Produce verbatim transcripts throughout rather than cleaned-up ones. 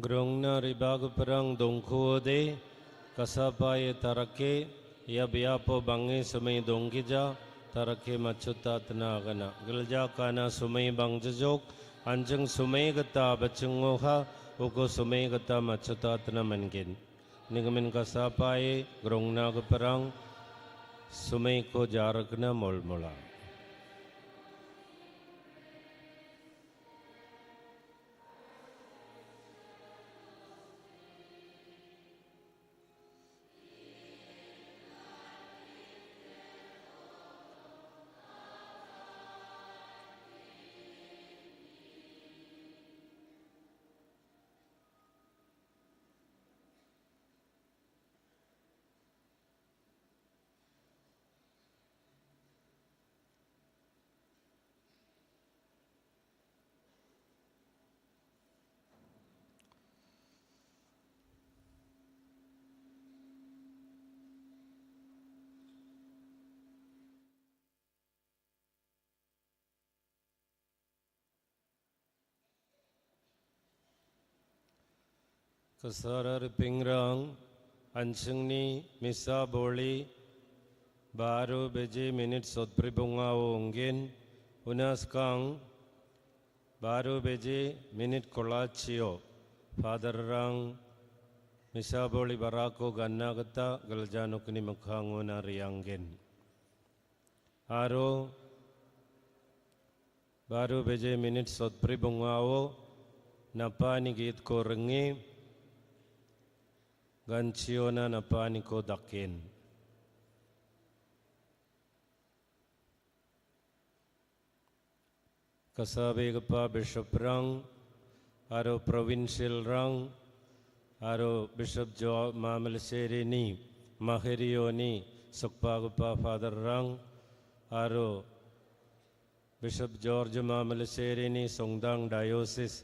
Grong na riba gu perang dongku de, kasapa ye tarake, ya biapo bangi sumai dongkija, tarake machuta tena gana. Gelja kana sumai bang jejok, anjing sumai geta bachengoha, uko sumai geta machuta tena mangkin. Ningmin kasapa ye, grong na gu perang, sumai ko jarak na molmola. Kasara ripingrang, anchingni misa boli, baru beji minit sotpribunga o ungin, unaskang, baru beji minit kolachio, Father rang, misa boli barako ganna geta, geljanukni mekhangu na riangin. Aro, baru beje minit sotpribunga o, napani git ko rengi, ganchiona napani ko dakin. Kasabe kapa Bishop rang, aro provincial rang, aro Bishop jo Mamalaserini, Maherioni, sukpa kapa Father rang, aro Bishop George Mamalaserini, Songdang Diocese,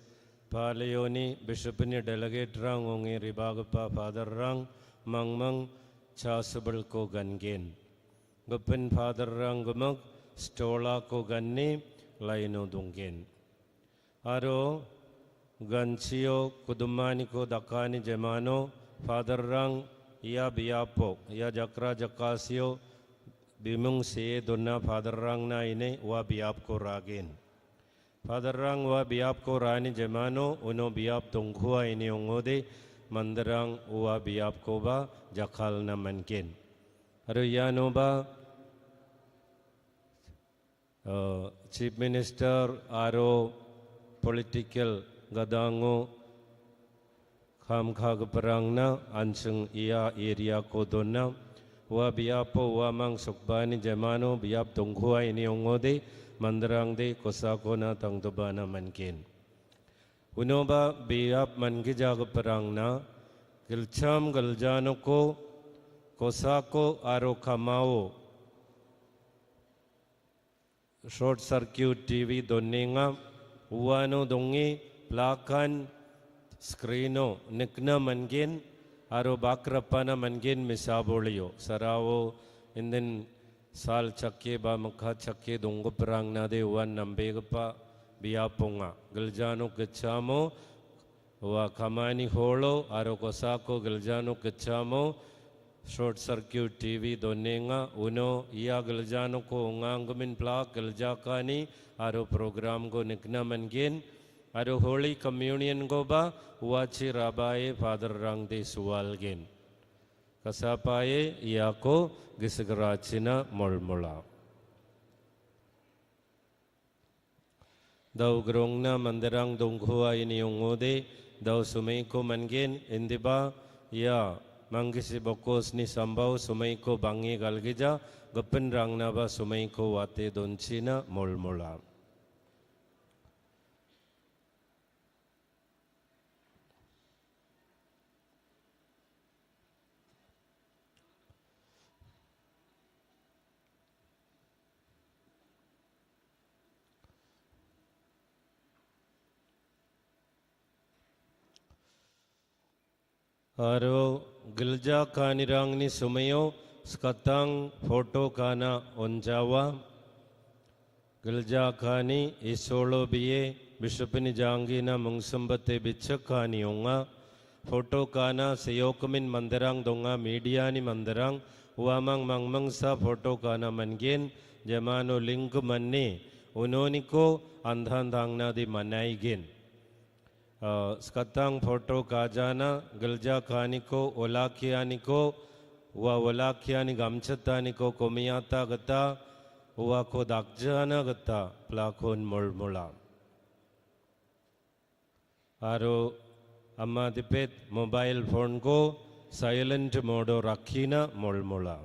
Paleoni, Bishop ni delegate rang, ongi riba kapa Father rang, mangmang, chasubel ko gangen. Gupin Father rang gumak, stola ko ganni, laino dungin. Aro, ganchio kudumani ko dakani jemano, Father rang, ya biapo, ya jakra jakasio, bimung sie dona Father rang na ine, wa biap ko ragin. Father rang wa biap ko rani jemano, uno biap tongkhua ini ongode, manderang wa biap ko ba, jakal na mankin. Aro yano ba, eh, Chief Minister aro political gadango kham kha ga perang na anseng ia area ko dona wa biapo wa mang sukbani jemano biap tongkhua ini ongode manderang de kosa ko na tang dobana mankin. Uno ba biap man gija ga perang na gilcham giljano ko kosa ko aro kamao. Short circuit T V donenga, uano dongi, plakan, screeno, nikna mangin, aro bakrapana mangin misabolio. Sarawo, indin sal chakke ba makha chakke dongo perang nade uan nambe gapa biaponga. Giljano kechamo, wa kamani holo, aro kosako giljano kechamo, short circuit T V donenga, uno, ia giljano ko ungang gumin plak giljakani, aro program go nikna mangin, aro Holy Communion go ba, wachi rabae Father rang de sual gin. Kasapae, ia ko, gisegera china molmola. Dau grong na manderang dongkhua ini ongode, dau sumai ko mangin, indiba, ya, manggisi bokos ni sambau sumai ko bangi galgija, gepin rang na ba sumai ko wate donchina molmola. Aro gilja kanirang ni sumayo skatang photo kana onjawa. Gilja kani isolo biye Bishop ni jangina mungsumbat te bichak kani onga. Photo kana seyokmin mandarang donga media ni mandarang. Wamang mang mang sa photo kana mangin. Jamano link manne. Unoniko andhan dangna di manaigen. Uh, skatang photo kajana, gelja kaniko, olakianiko, wa olakiani gamchataniko, komiata gata, wa ko dakjana gata, plakon mulmula. Aro ama dipet mobile phone ko silent mode rakhina mulmula.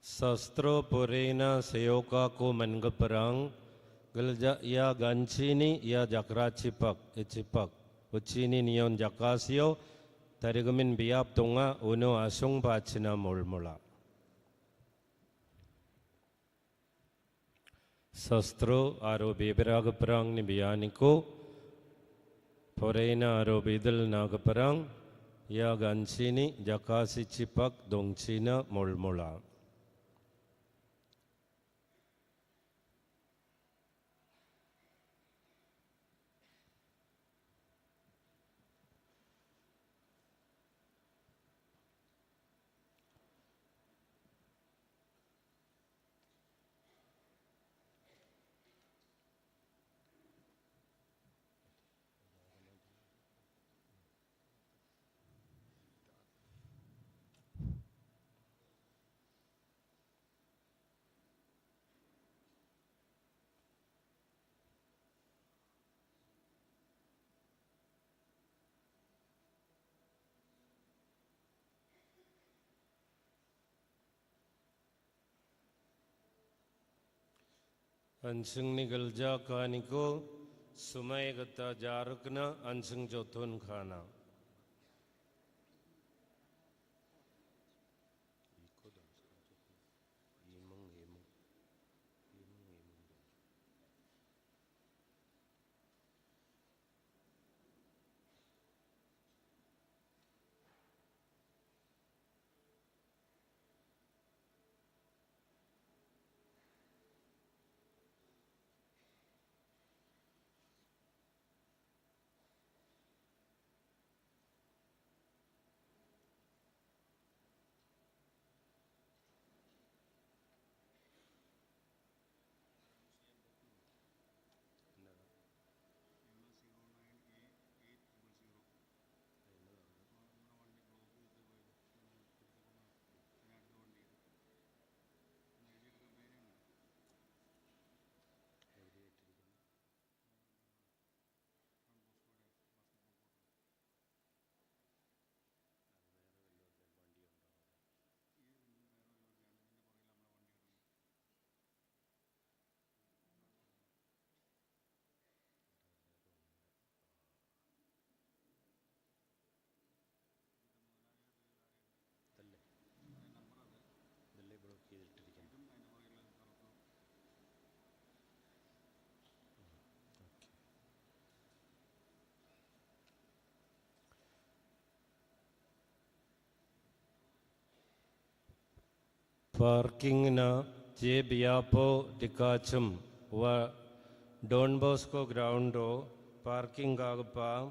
Sastro purena seyoka ko mangaperang, gelja ia ganchini ia jakra chipak, e chipak. Uchini nion jakasio, tarigamin biap tunga uno asung pachina mulmula. Sastro aro bebera keperang ni bianiko, porena aro bedel na keperang, ia ganchini jakasi chipak dongchina mulmula. Ansing ni gelja kaniko, sumai kata jarukna ansing jotun kana. Parking na je biapo dikachum wa Don Bosco ground o parking kagpa.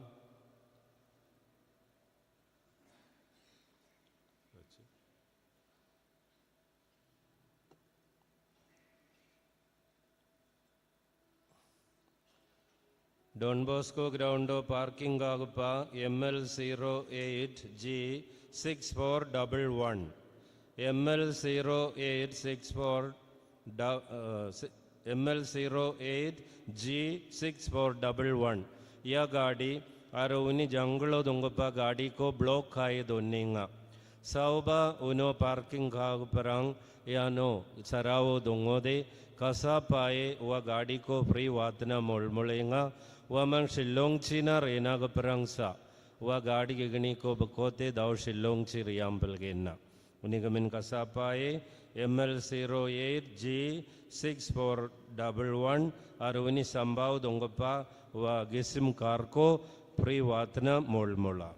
Don Bosco ground o parking kagpa M L zero eight G six four double one. M L zero eight six four du- uh, si- M L zero eight G six four double one. Ia gadi aro uni janglo dongpa gadi ko block kai doninga. Sauba uno parking kagperang iano sarao dongode kasa pae wa gadi ko free watna molmolenga wa mang Shillong china rena keperang sa. wa gadi gegni ko bekote dau shilong chi riam pelgenna. Uni gamin kasapa e M L zero eight G six four double one, ar uni sambau dongpa wa Gisim Karko, Priwatna Molmola.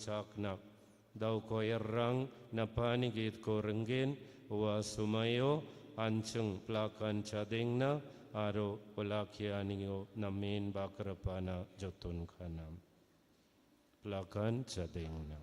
Chaknak. Dau ko ïarang na pani git ko renggen, wa sumayo, ancheng plakan chadengna, aro walakian yo namin bakrapana jotun kanam. Plakan chadengna.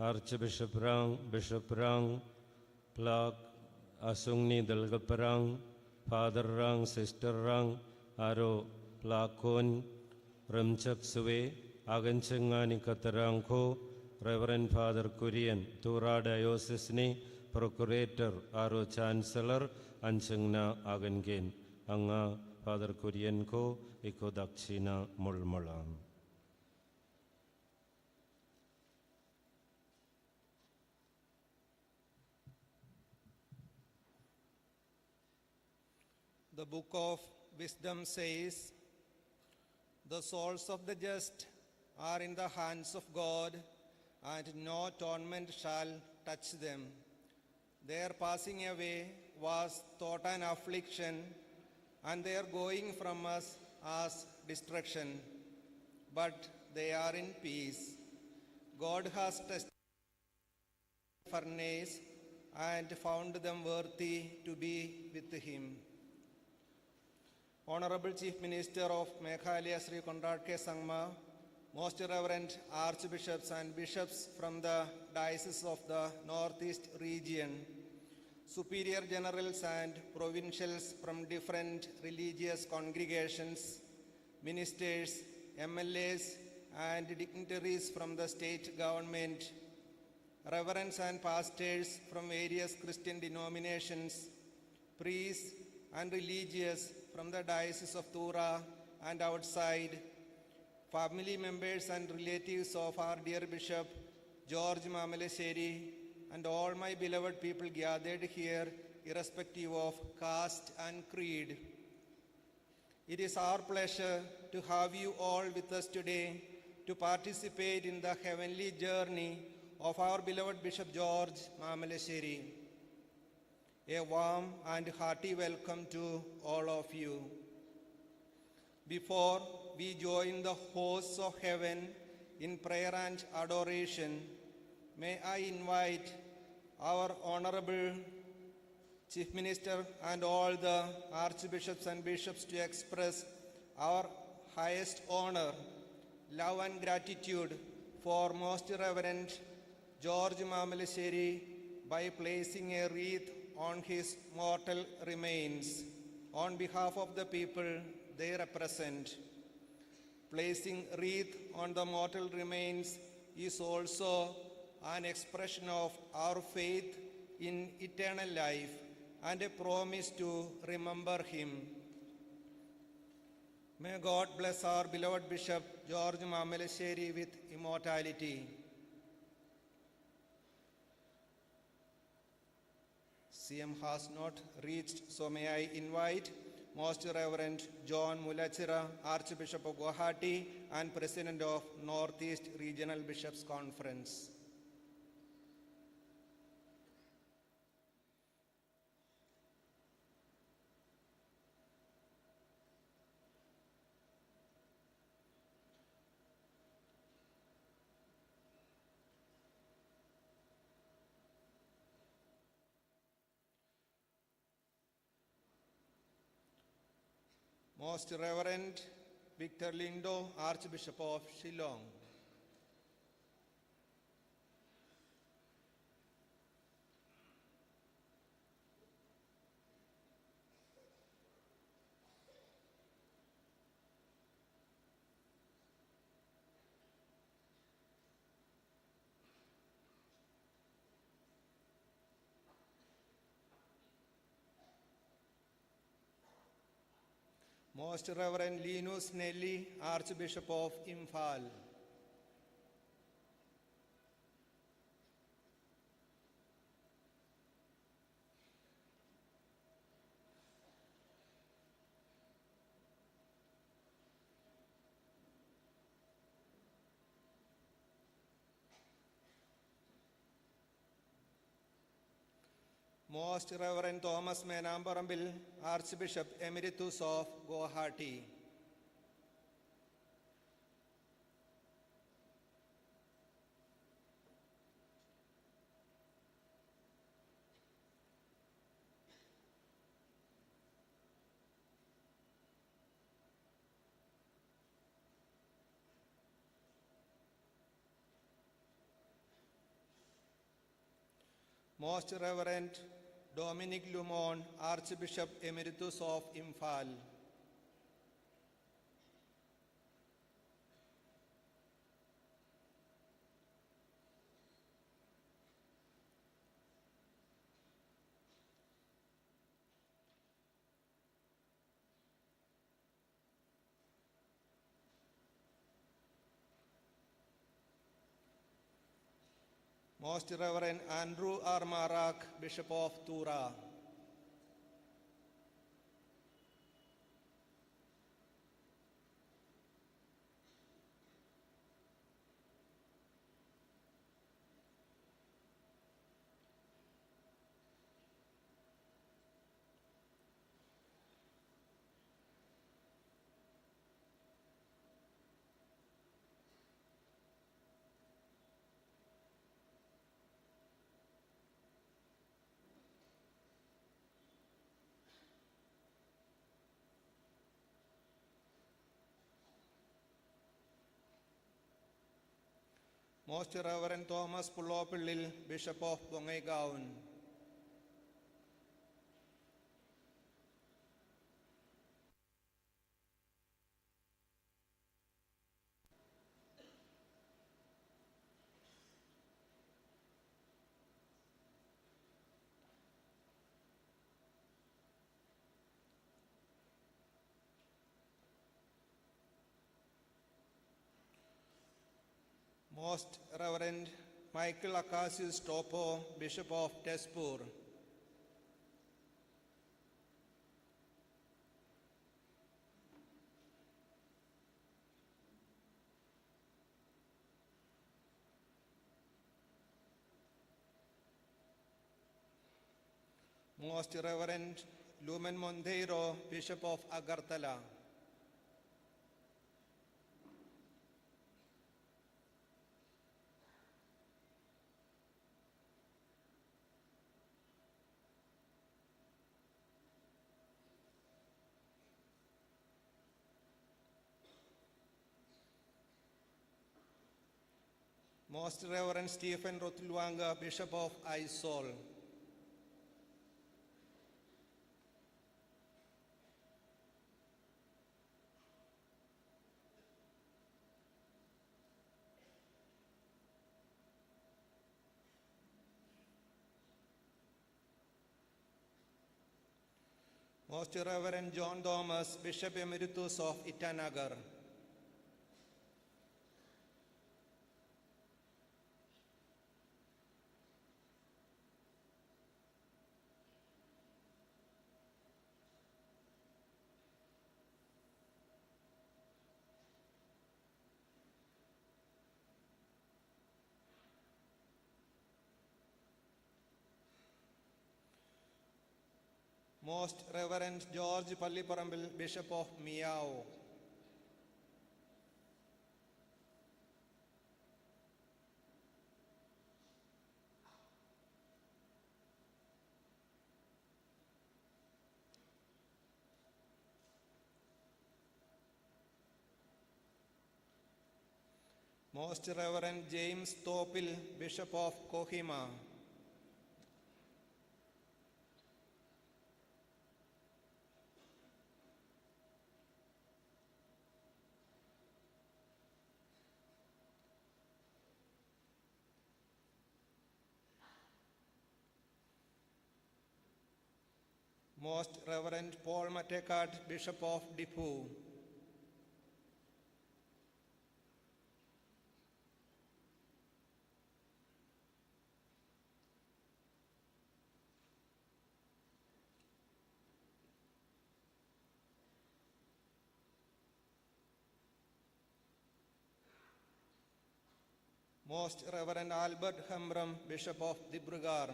Archbishop Rang, Bishop Rang, Plak Asungni Dalgaprang, Father Rang, Sister Rang, aro Plakun, Remchak Swe, agan chengani katarang ko, Reverend Father Kurian, Tura Diocese ni, Procurator, aro Chancellor, an chengna agan gen. Anga Father Kurian ko, iko dakchina mulmula. The book of wisdom says, "The souls of the just are in the hands of God, and no torment shall touch them." Their passing away was thought an affliction, and their going from us as destruction. But they are in peace. God has tested furnace and found them worthy to be with him. Honorable Chief Minister of Meghalaya Shri Conrad K Sangma, Most Reverend Archbishops and Bishops from the Diocese of the Northeast Region, Superior Generals and Provincials from different religious congregations, Ministers, M L As, and dignitaries from the state government, Reverends and pastors from various Christian denominations, priests and religious from the Diocese of Tura and outside, family members and relatives of our dear Bishop George Mamalesheri, and all my beloved people gathered here, irrespective of caste and creed. It is our pleasure to have you all with us today to participate in the heavenly journey of our beloved Bishop George Mamalesheri. A warm and hearty welcome to all of you. Before we join the hosts of heaven in prayer and adoration, may I invite our Honorable Chief Minister and all the archbishops and bishops to express our highest honor, love and gratitude for Most Reverend George Mamalesheri by placing a wreath on his mortal remains on behalf of the people they represent. Placing wreath on the mortal remains is also an expression of our faith in eternal life and a promise to remember him. May God bless our beloved Bishop George Mamalesheri with immortality. C M has not reached, so may I invite Most Reverend John Mulachira, Archbishop of Guwahati and President of Northeast Regional Bishops Conference. Most Reverend Victor Lindo, Archbishop of Shillong. Most Reverend Linus Nelly, Archbishop of Imphal. Most Reverend Thomas Menam Parambil, Archbishop Emeritus of Guwahati. Most Reverend Dominic Lumon, Archbishop Emeritus of Imphal. Most Reverend Andrew R Marak, Bishop of Tura. Most Reverend Thomas Pulopillil, Bishop of Bongaigaon. Most Reverend Michael Acacius Topo, Bishop of Tezpur. Most Reverend Lumen Monteiro, Bishop of Agartala. Most Reverend Stephen Rotluanga, Bishop of Aizawl. Most Reverend John Thomas, Bishop Emeritus of Itanagar. Most Reverend George Palliparambil, Bishop of Miao. Most Reverend James Topil, Bishop of Kohima. Most Reverend Paul Matekat, Bishop of Diphu. Most Reverend Albert Hembrem, Bishop of Dibrugarh.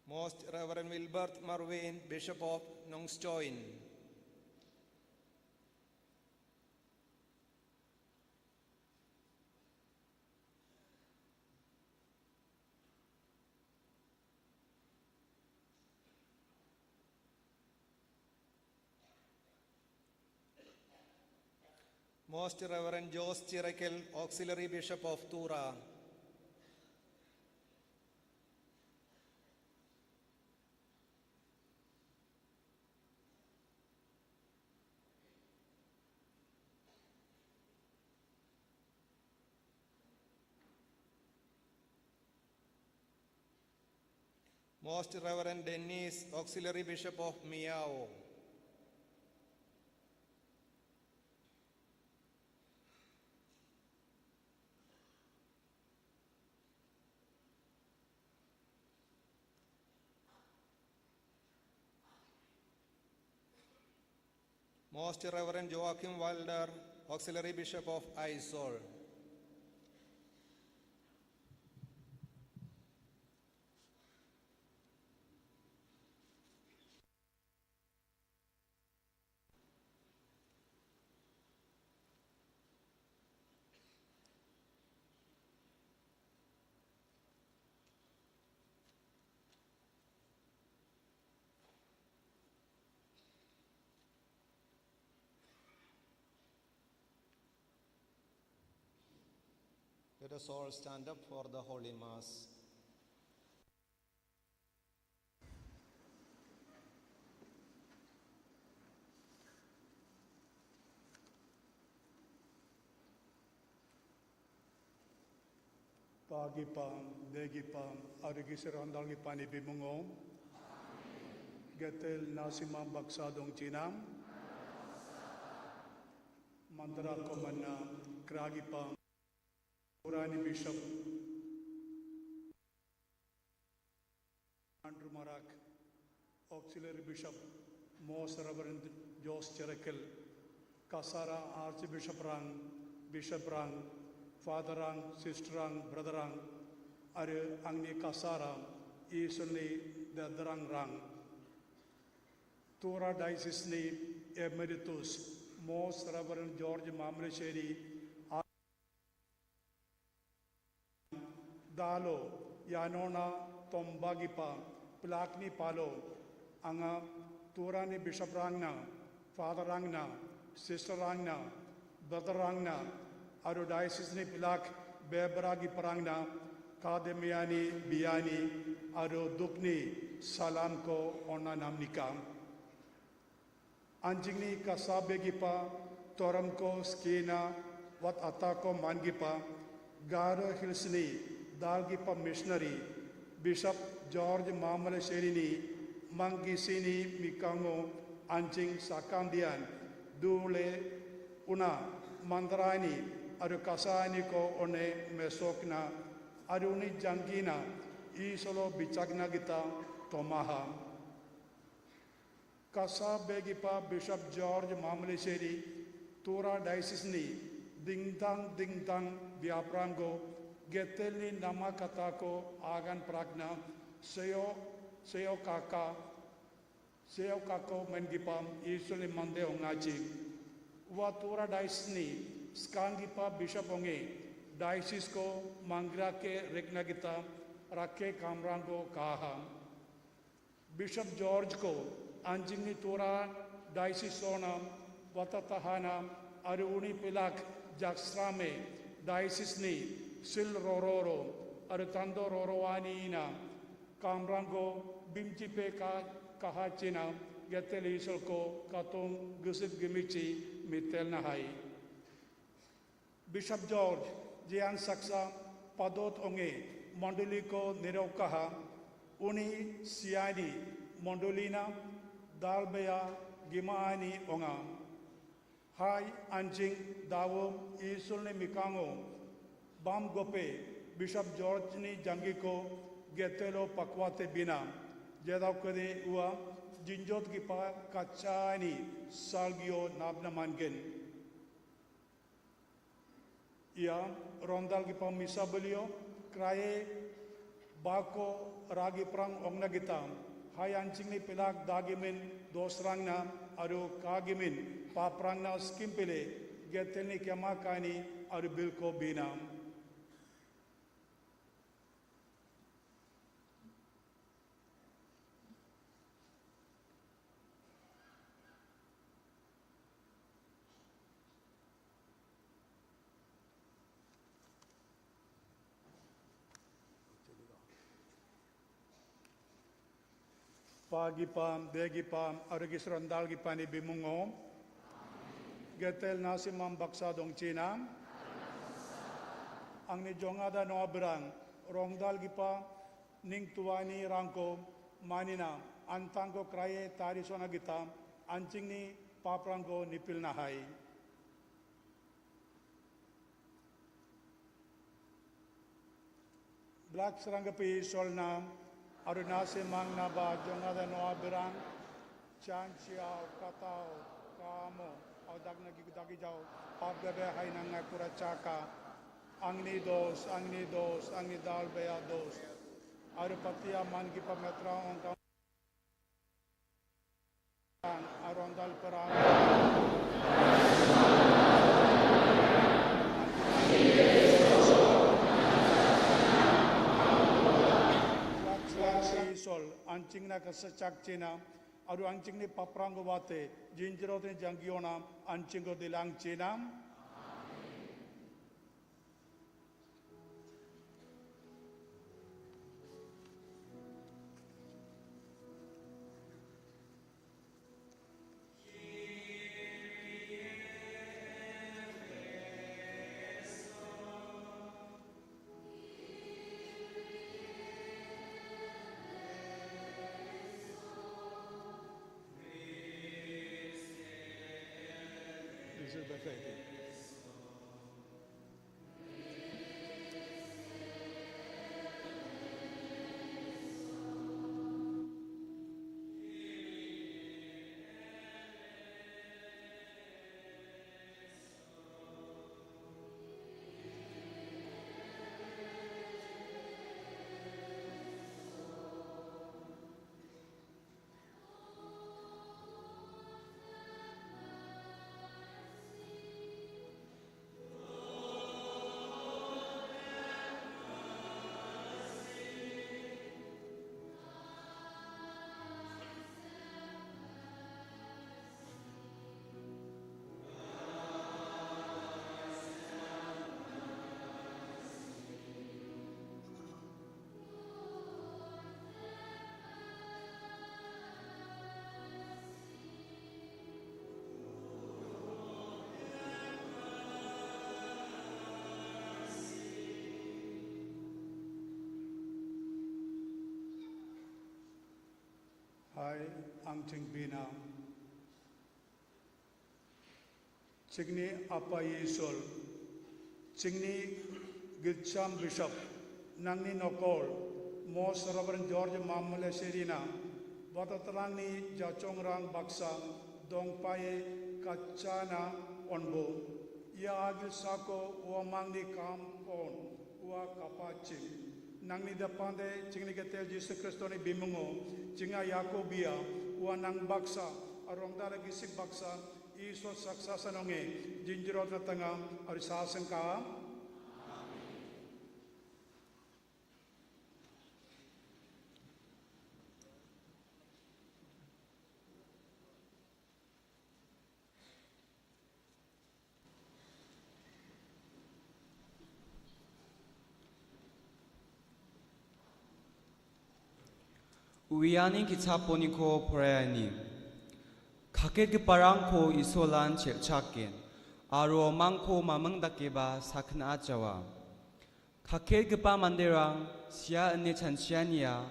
Most Reverend Wilbert Marwein, Bishop of Nongstoin. Most Reverend Jose Chiraikil, Auxiliary Bishop of Tura. Most Reverend Dennis, Auxiliary Bishop of Miao. Most Reverend Joachim Wilder, Auxiliary Bishop of Aizawl. Let us all stand up for the Holy Mass. Pagi pang, degi pang, arigi serandal gi pani bimungong. Getel nasimam baksa dong jinam. Mantra komana, kragi pang. Urani Bishop Andrew Marak, Auxiliary Bishop Most Reverend Jose Chiraikil, Kasara Archbishop rang, Bishop rang, Father rang, Sister rang, Brother rang, are angni Kasara, Isolni Dadrang rang. Tura Diocese ni Emeritus Most Reverend George Mamlesheri, Dalo, yanona tombagipa, plakni palo, anga Turani Bishop rangna, Father rangna, Sister rangna, Brother rangna, aro diocese ni plak bebragi parangna, kademiani biani, aro dukni salam ko ona namnika. Anjingni kasa begipa, toram ko skina, wat ata ko mangipa, Garo Hills ni dalgipa missionary, Bishop George Mamlesheri ni, mangisini mikango, anjing sakandian, dule una, mandrani, adu kasani ko one mesokna, adu ni jangina, isolo bichakna gita, tomaha. Kasa begipa Bishop George Mamlesheri, Tura Diocese ni, dingdang dingdang biaprango, getel ni nama katako agan prakna, seo, seo kaka, seo kako mengipam, Isul ni mande ongaji. Wa Tura Diocese ni, skangipa Bishop onge, Diocese ko mangra ke rekna gita, rake kamrango kaha. Bishop George ko anjing ni Tura Diocese sona watatahana aruni pilak jaksrame Diocese ni sil rororo arutando rorowani ina kamrango bimjipe ka kahachina geteli solko katung gusip gimichi mitel nahai. Bishop George, Jian Saksa, Padot Onge, Mondoliko Niraukaha, Uni Siani, Mondolina, Dalbea, Gimaani Onga. Hai Anjing, Dawo, Isulni Mikango, Bam Gope, Bishop George ni Jangiko, Getelo Pakwate Bina, Jedau Kede Ua, Jinjot Gipa Kachani, Salgio Nabna Mangen. Ia, rondal ki pam misa belio, krae, bako, ragi prang ong na gita, hai anjing ni pilak dagimin, dosrang na, aru kagimin, paprang na skim pile, getel ni kema kani, aru bilko bina. Pagi pam, begi pam, aru ki srondal ki pani bimungo. Getel nasi mam baksa dong chinam. Angni jongada noa berang, rongdal ki pa, ning tuani rangko, manina, antang ko kraye tari sona gita, anching ni paprang ko nipil nahai. Blak srang ka pi solna, aru nasi mang na ba jongada noa berang, chan chiao, katao, kamo, au dak na ki dak ki jao, pap gabe hai nang ngai pura chaka. Angni dos, angni dos, angni dal bea dos. Aru patia man ki pametra ong ka Arondal perang. Sol, anching na ka sechak china, aru anching ni paprang ko bate, jinjero te janggiona, anching ko dilang china. This is the faith. Hai, ang chingbina. Chingni Apa Isol, chingni Gilcham Bishop, nangni nokol, Mos Reverend George Mamale Serina, bata telangni Jachong Rang Baksa, Dongpaye Kachana Onbo, ia agil sako ua mangni kam on, ua kapachim. Nangni dapande, chingni ketel Jisu Kristo ni bimungo, chinga Yakobia, ua nang baksa, arong dara gisik baksa, Isor saksa sanonge, jinjirot na tanga, arisa sengka. Uiani kitab poniko poraiani. Khakit kiparangko Isolan chekchakin, aro mangko mamang dakeba sakna achawa. Khakit kipa manderang sia ene chansiania,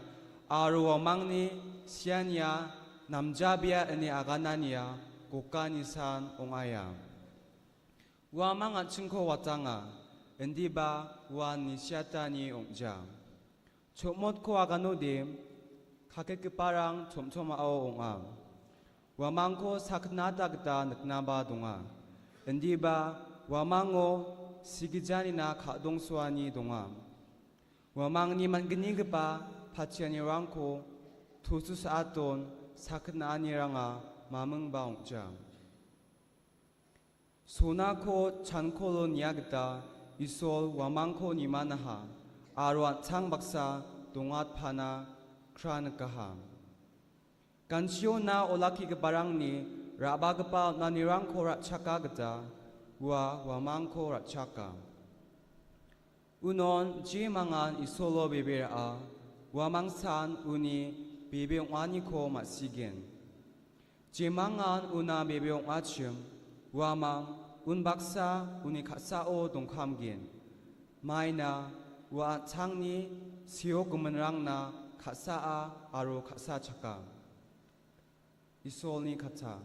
aro mangni siania namjabia ene aganania, kokanisan ongaya. Wa mang achingko watanga, indiba wa nisiatani ongja. Chomot ko agano de, khakit kiparang chomchom ao onga. Wa mangko saknata kita niknaba donga. Indiba wa mango sigijanina khadong suani donga. Wa mangni mangni kipa pachiani rangko tusus aton saknani ranga mameng ba ongja. Sona ko chan ko lo nia kita Isol wa mang ko ni manaha, arwat chang baksa dongat pana kran kaha. Kan sio na olaki ke barang ni raba ke pa na nirang ko rat chaka kita, wa wa mang ko rat chaka. Unon ji mangan Isolo bebera, wa mangsan uni Bebe ong a ni ko ma si gen. Jemang an una bebe ong a chim, wa mang, un baksa, uni katsa o dong kam gen. Mai na, wa tang ni, sio kumenrang na, katsa a, aro katsa chaka. Isol ni kata.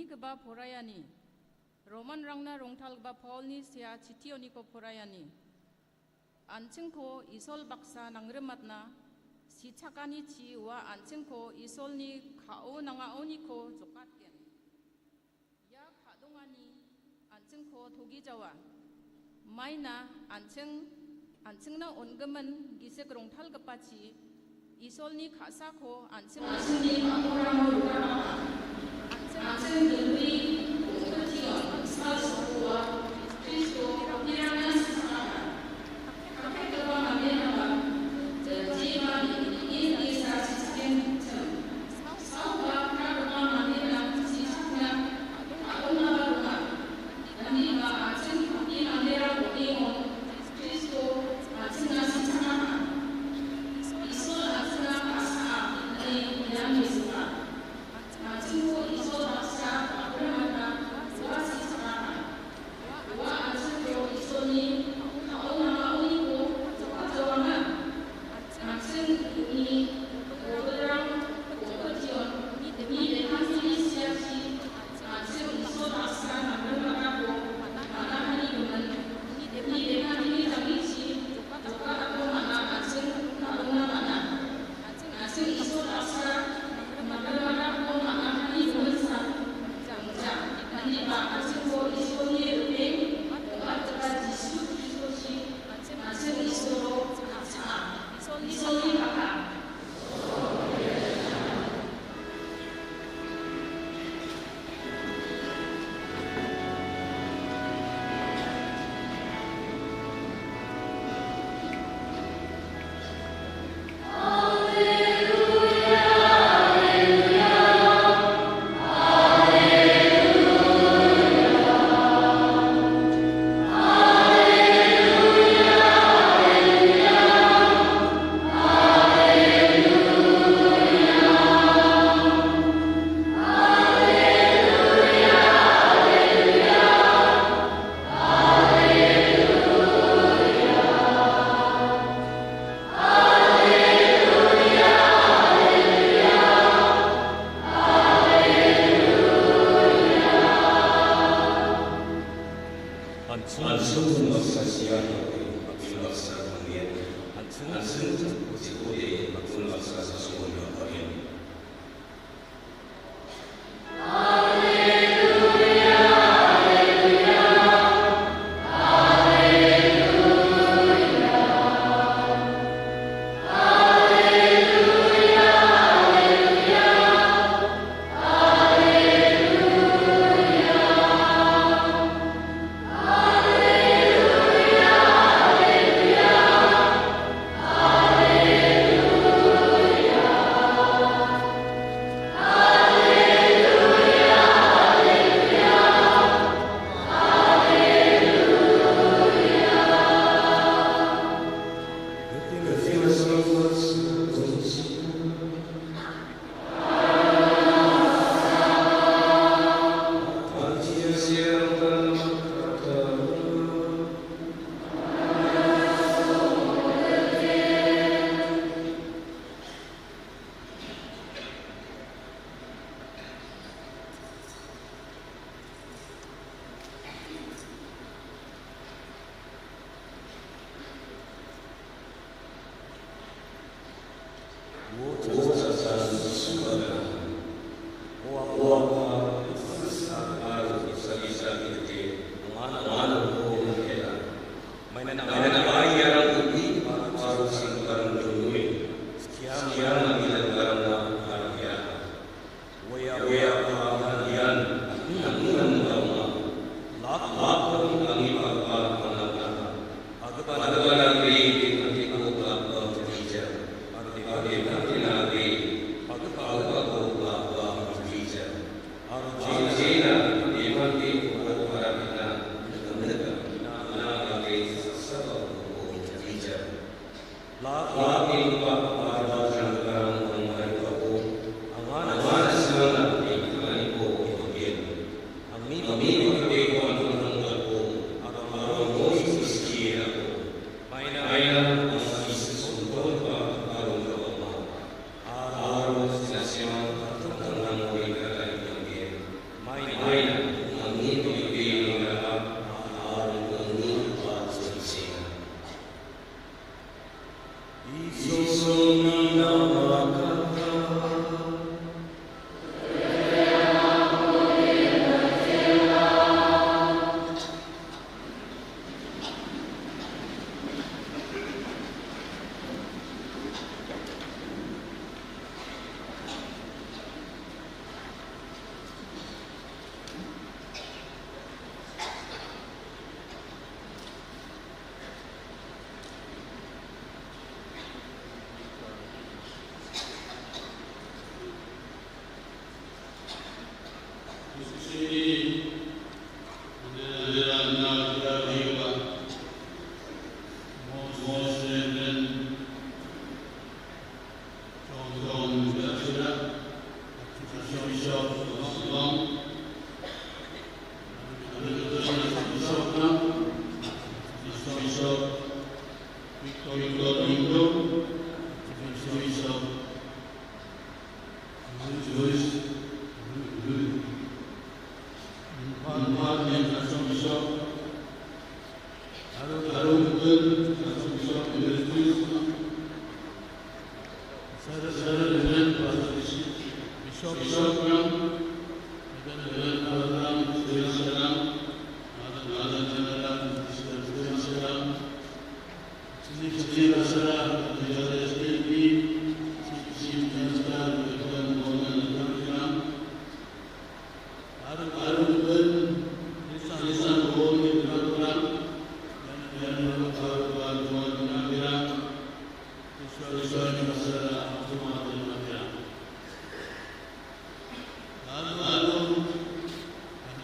Kaba pura ïa ni. Roman rangna rungthal kaba Paul ni sia chithi oni ko pura ïa ni. An ching ko Isol baksa nang remat na, si chakani chi wa an ching ko Isol ni khao nanga oni ko jokat ken. Ya khadung ani an ching ko thogi jawa. Maina an ching, an ching na on gaman gisik rungthal kapa chi, Isol ni khasa ko an ching, an ching ni khao nanga oni ko, an ching, an ching ni ko ti an sa so wa Kristo ni rang na sa. Victor Indo, Archbishop Joyce Rui, Imphal Archbishop Arun Gun, Archbishop Emeritus, Sir Reverend Pastor Bishop Ram, Reverend Abraham Sri Salam, Father General Mister Sri Salam, Chief Minister of the S P P, Chief Minister of the Government of Assam, Arun Arun Gun, Lisan Lisan Wong Tripura, Yan Yan Rukar Tuan Tuan Nabira, Isuan Isuan Masala Tuan Tuan Nabira. Lalu,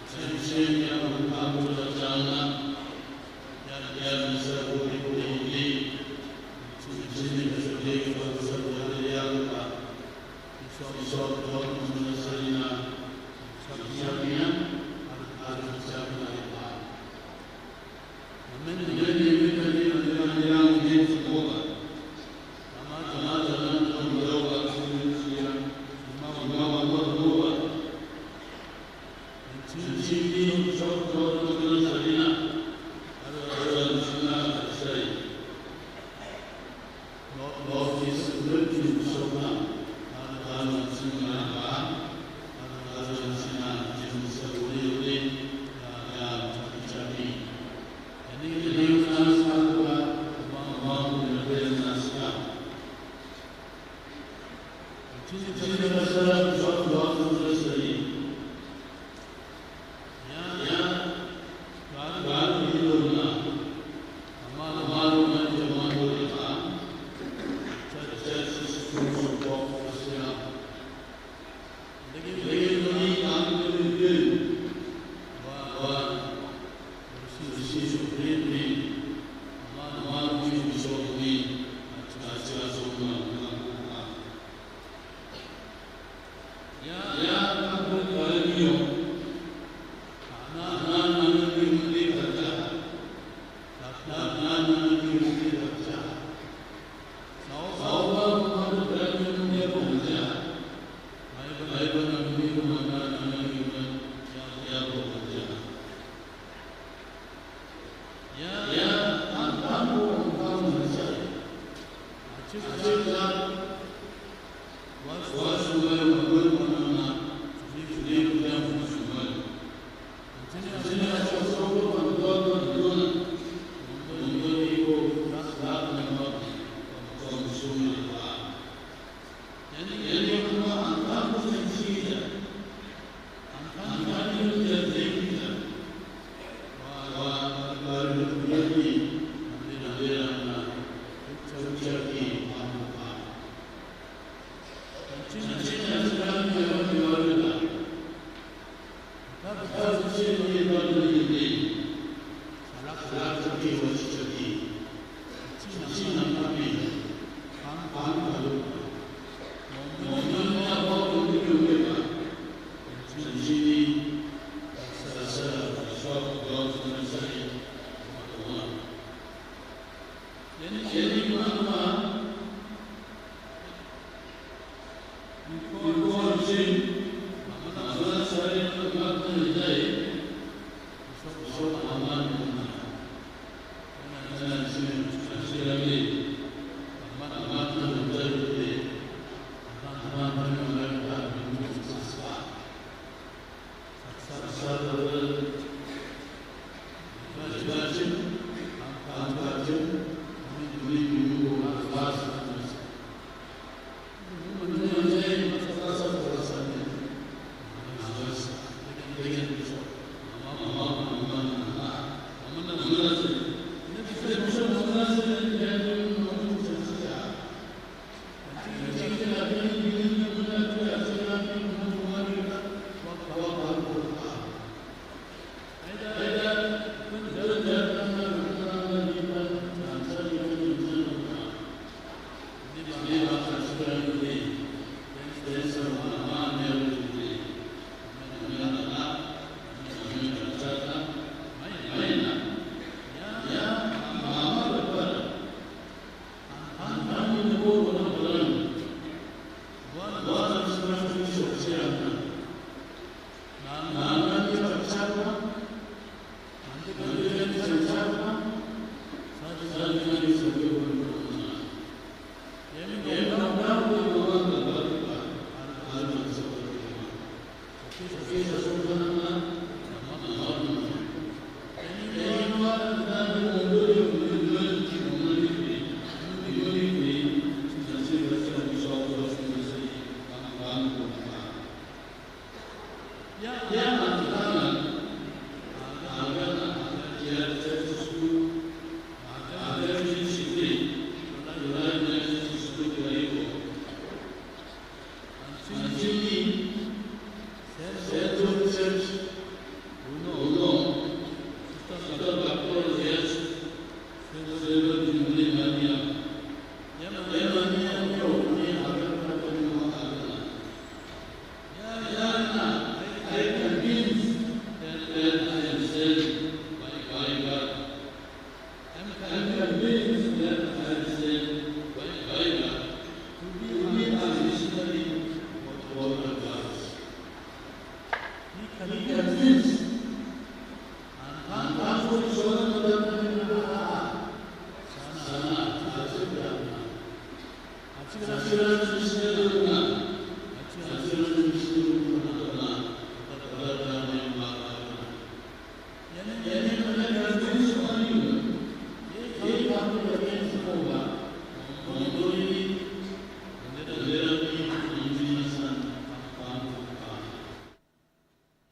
Sing Sing Yang Abu Jana, Yan Yan Sabu Ibu Ibu, Sing Sing Yang Sabu Ibu Ibu Yang Pak, Isok Isok Dok Masala Salina, Isok Isok Yang, Arun Isok Yang Pak.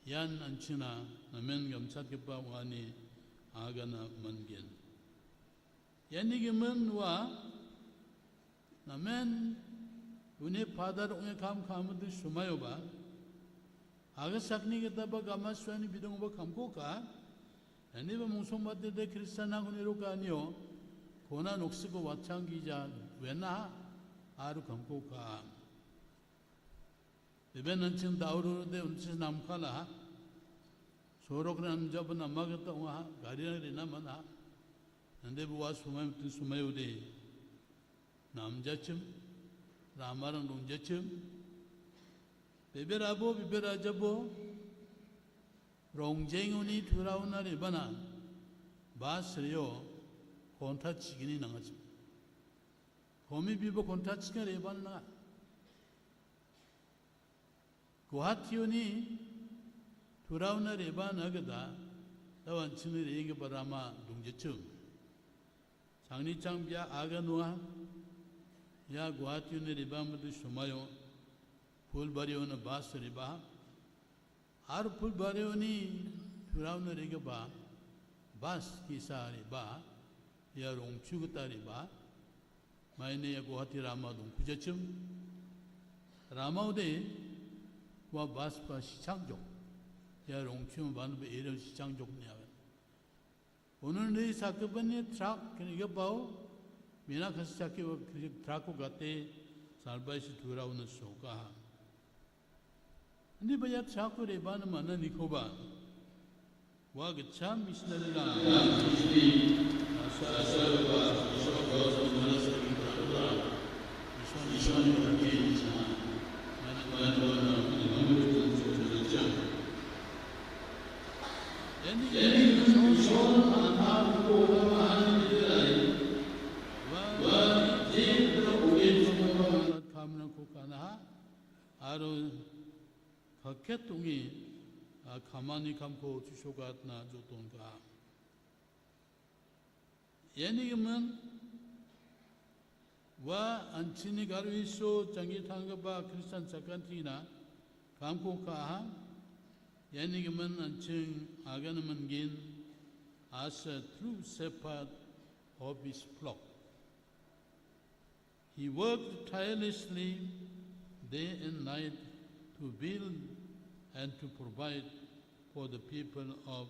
Ïan an china, namen gam chat ke pa wani, aga na man gen. Ïan ni ge men wa, namen, une Father ong kam kam tu sumayo ba. Aga sakni kita ba gama suani bidong ba kam ko ka. Ïan ni ba mungsong ba te de Krista na kuni ro ka nio. Kona noksi ko wachang gija, wena, aru kam ko ka. Iben an ching dauru de un ching nam kala. Sorok ran jab na mag ta wa, gari ran rina mana. Nande bu wa sumai mutin sumai ude. Nam jachim, ramarang rung jachim. Bebe rabo, bebe rajabo. Rong jeng uni thurau na re bana. Bas rio, konta chigini nangachim. Komi bibo konta chigini re bana. Guwahati uni thurau na reba na gada, dawan chini re inga barama dung jachum. Changni chang bia aga nua, ya Guwahati uni reba mudu sumayo, Phulbari uni bas reba. Ar Phulbari uni thurau na rega ba, bas kisa reba, ya rong chugata reba. Maine ya Guwahati rama dung kujachim. Rama ude wa bas ba sichang jok. Ya rong chim ban ba ere sichang jok ni awen. Unun re sakban ni truck kene ga bau. Mina khas chaki wa truck ko gate salbai si thurau na soka. Ni ba ya truck ko reba na mana ni ko ba. Wa gacham missionary la. Aro Ka ket ungi, a, kamani kam ko chusokat na joton ka. Yani gimen, wa anchini garwi so changi thanga ba Christian sakanti na, kam ko ka ha, yani gimen anching agan mangin, as a true shepherd of his flock. He worked tirelessly day and night to build and to provide for the people of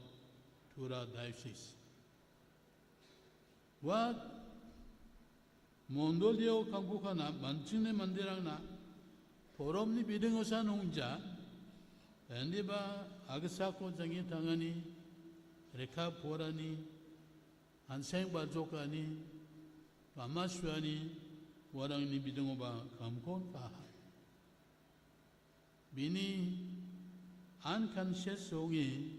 Tura Diocese. Wa mondolio kangku kana manchine mandirang na porom ni biding osa nungja, endi ba agasa ko jangi tangani, reka porani, anseng ba jokani, Pama shwani warang ni bidung ba kamkon ka ha. Bini unconscious songi,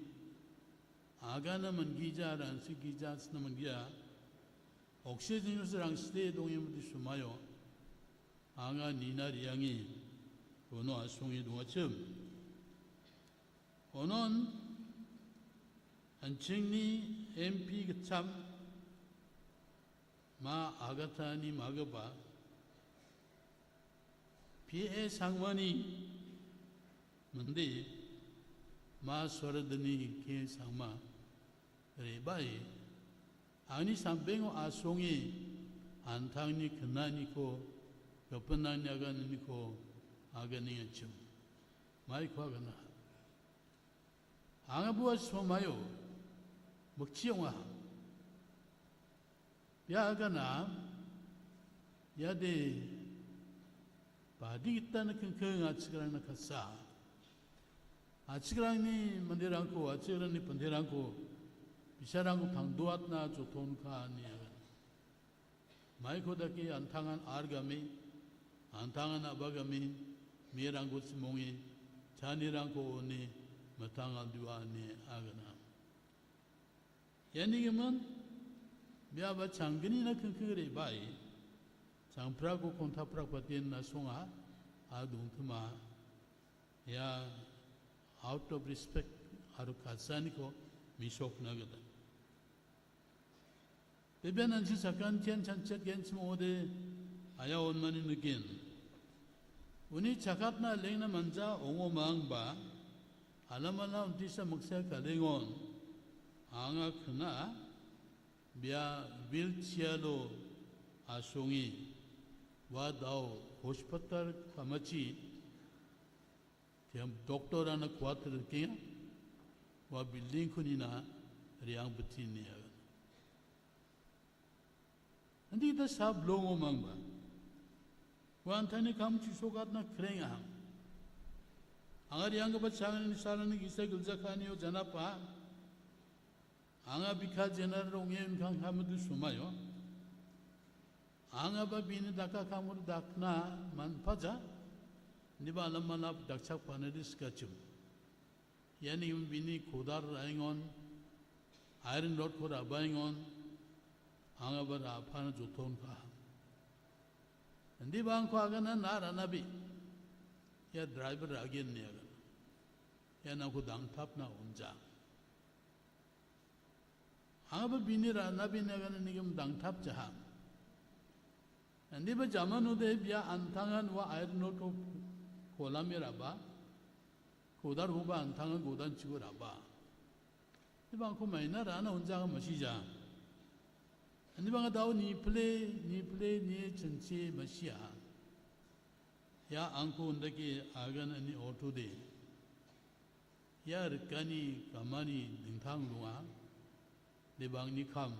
aga na man gija rang si gija sna man gija. Oxygen yus rang ste dongi mati sumayo. Anga nina riangi. Kono asongi dunga chim. Onon, anchingni M P kacham, ma Agatha ni ma gaba, P A Sangma ni, mandi, ma Soradani ke Sangma, rebai, ani sampeng o asongi, antang ni kena ni ko, kepenang ni agan ni ko, agan ni ngachim. Mai ko agan na. Anga bua sma mayo, mukchi ong ah. Ïa kane, ïa de, ba dei kita na kynkhang ha chikrang na kasa. Ha chikrang ni mandirang ko, ha chikrang ni pandirang ko, bisharang ko thang duat na joton ka ni agan. Mai ko daki antangan ar gami, antangan aba gami, mirang ko simongi, chanirang ko oni, matangal dua ni agana. Ïa ni giman, bia ba changni na kengkeng re bai, changpra ko konta pra patin na songa, adung tuma, ïa out of respect, aru katsani ko, misok na gata. Beben an si sakan chen chan chet gen chmo de, aya on mani nukin. Uni chakat na leng na manja ongo mang ba, alam ala unti sa maksa kalengon, anga khna, bia wheelchair lo asongi, wa dau hospital kamachi, tiam doctor ana kuat rkinga, wa building kunina riang betin ni agan. Andi ta sab longo mang ba. Wan tani kam chisokat na kreng aham. Angar yang ba changan ni salan ni gisa gilja kani o jana pa. Anga bikha jenar rong yen kan kam du sumayo. Anga ba bini daka kamur dakna man paja. Ni ba lam mana dakchak panadis kachim. Yani bini kudar raingon, iron rod ko rabaingon, anga ba rapana joton ka. Ndi bang ko agana na ranabi, ya driver ragen ni agana. Ya na ko dang tap na unja. Anga ba bini ranabi ni agana ni gem dang tap jaha. Ndi ba jaman ude bia antangan wa iron rod ko kolam ya raba. Kudar huba antangan kudan chigo raba. Ni bang ko maina rana unja ka masija. Ni bang dau ni ple, ni ple, ni chenche masia. Ya angko unda ke agan ani auto de. Ya rikani kamani dingthang lunga. Ni bang ni kam.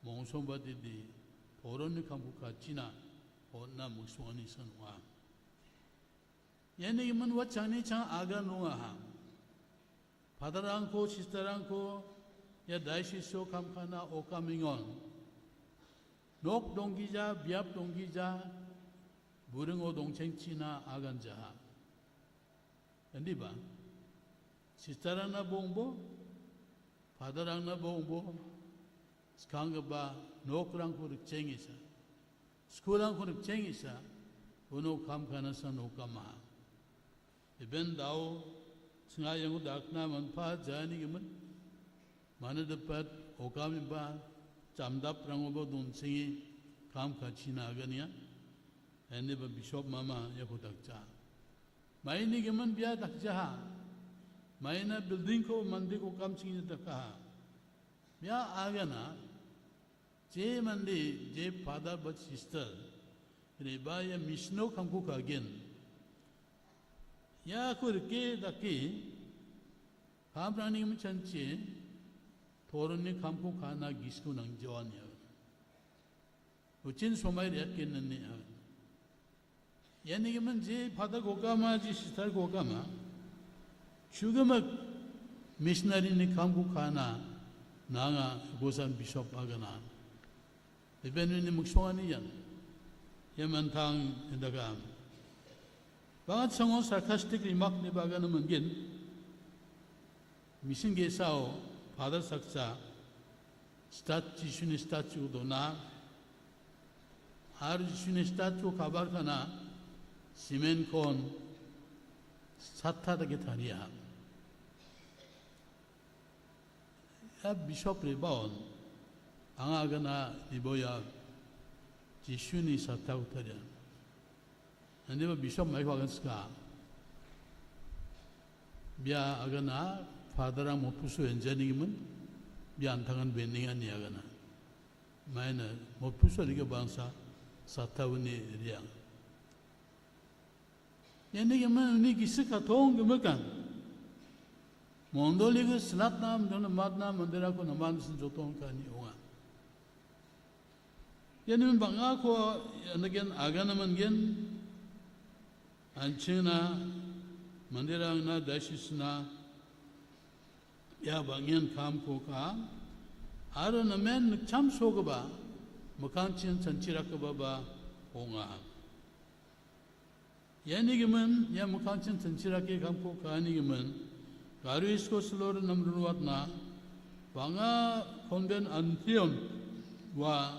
Mongsong ba di di. Poron ni kam ku kachina. Hotna muksong ani sanwa. Yani man wa chang ni chang agan lunga ha. Father angko, sister angko, ya diocese so kam kana o kam ingon. Nok donggi ja, biap donggi ja, buring o dongcheng china agan jaha. Andi ba, sister ang na bongbo, father ang na bongbo, skang ba, nok rang ko rikcheng isa. School ang ko rikcheng isa, uno kam kana sa no kam ha. Iben dau, snga yang dakna man pa jani gimen. Mana dapat okam ba chamdap rang obo don singi kam ka china agania. Ende ba bishop mama ya ko dakcha. Mai ni gimen bia dakcha ha. Mai na building ko mandi ko kam singi dakha ha. Bia agana. Je mandi, je father but sister. Reba ya misno kamku kagen. Ya kurke daki. Kam rani mchanche. Thorun ni kamku kana gisku nang jawan ya. Uchin somai ria ken ni ya. Yani gimen je father kokama, je sister kokama. Shugamak missionary ni kamku kana nanga gosan bishop agana. Iben ni muksong ani yan. Yaman tang indagam. Bangat sangon sarcastic remark ni bagana mungkin. Mission ge sao, father saksa, stat Jisu ni statue dona, ar Jisu ni statue kabar kana, simen kon, satta ta getaria. Ya bishop rebaon, anga gana niboya, Jisu ni satta utaria. Andi ba bishop mai ko agan ska. Bia agana father ang mopusu enjani gimen. Bia antangan bening ani agana. Mai na mopusu liga bangsa satawani riang. Yani gimen ni gisi katong gimekan. Mondoli ko slat nam dona mat nam mandira ko naman sen jotong kani onga. Ïa ni mynba nga ko, ïa na gen aga na man gen, an ching na, mandirang na, dashis na, ïa ba ngin kam ko ka, aro na men cham so ka ba, makang chin chan chira ka ba ba, o nga. Ïa ni ki men, ïa makang chin chin chira ki kam ko ka ni ki men. Garo isko slor nam ruwat na, ba nga konben antion, wa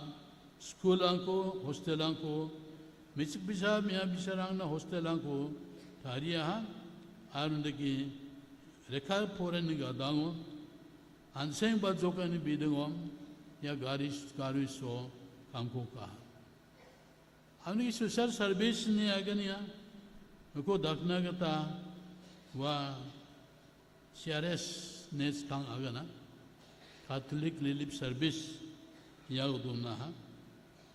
school ang ko, hostel ang ko, michik bisa, mia bisa rang na hostel ang ko, tari aha, arun de ki rekha poren ni ga dango, anseng ba joka ni bidengom, ïa gari, gari so, kam ko ka. Amni social service ni agania, ko dakna kata, wa C R S ne skang agana, Catholic Relief Service, ya udum na ha.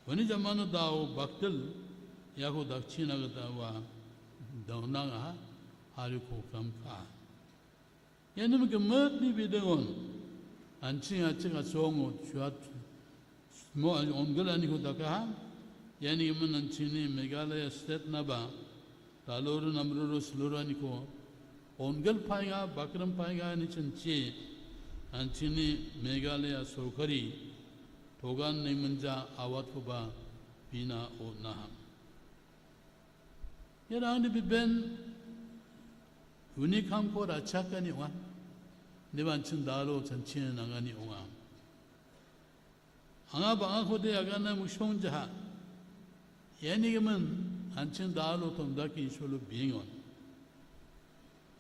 Wani jamano dau baktel, ya ko dakchina kata wa daunang ha, hari ko kam ka. Ïa nym ka mat ni bideng on. An ching a ching a song o chuat. Mo an on gala ni ko daka ha. Ïa ni man an ching ni Meghalaya state na ba. Taluru namruru sluru ni ko. On gal painga bakram painga ni chin chi. An ching ni Meghalaya sorkari. Togan ni manja awat ko ba bina o na ha. Ïa rang ni biben uni kam ko rachak ani wan. Ni ban chin dalo chan chin nang ani ong am. Anga ba anga ko de aga na mushong jaha. Ïa ni gaman an chin dalo tom da ki sholo bingon.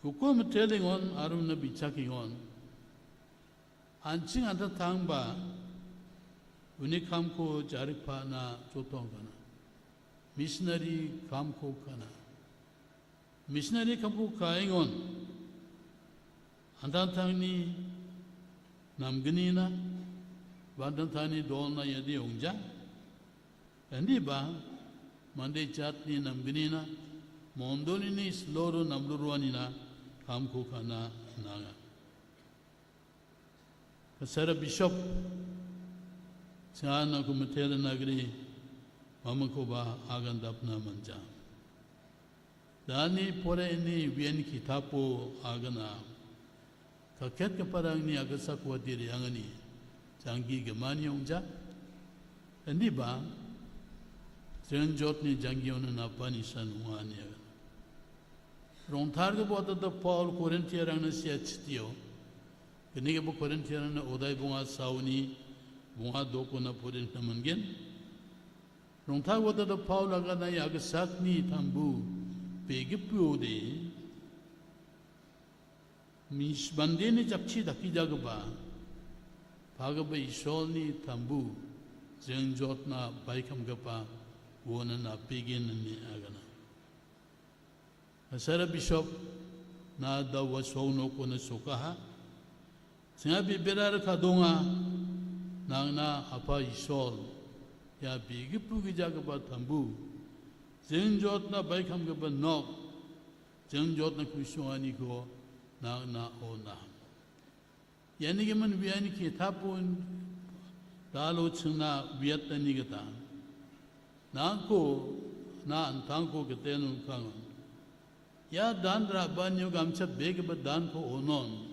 Uko mteling on arum na bichaki on. An ching an ta thang ba uni kam ko jarik pa na chotong kana. Missionary kam ko kana. Missionary kam ko ka ingon. An ta thang ni nam gni na, ban ta thang ni dol na yadi ongja. Andi ba, mande chat ni nam gni na, mondo ni ni sloro nam lurwani na, kam ko kana nanga. Ka sara bishop, sa na ku mtela nagri, mama ko ba agan dap na manja. Dani pore ini wien ki tapo agana. Ka ket ka parang ni aga sakwa diri angani. Janggi gemani ongja. Endi ba, jen jot ni janggi ona na pani san ungani agana. Rong thar ga bota da Paul Korinthia rang na sia chitio. Kini ga bo Korinthia na odai bunga sauni, bunga doko na podin na mangin. Rong thar bota da Paul aga na ya ga sak ni tambu, pe gi pu de. Mis bande ni jakchi daki jagba. Pagaba isol ni tambu, jen jot na baikam gapa, wona na pegin ni agana. Asara bishop na da wa song no ko na sokaha. Singa bi berar ka donga nang na apa isol. Ya bi gipu gi jaga ba tambu. Jeng jot na bai kam ga ba nok. Jeng jot na kuisong ani ko nang na o na. Yani ki man wian ki thapun dalo chna wiat tani kata. Nang ko na antang ko keten un kang. Ya dan ra ban yo gam chat be ke ba dan ko onon.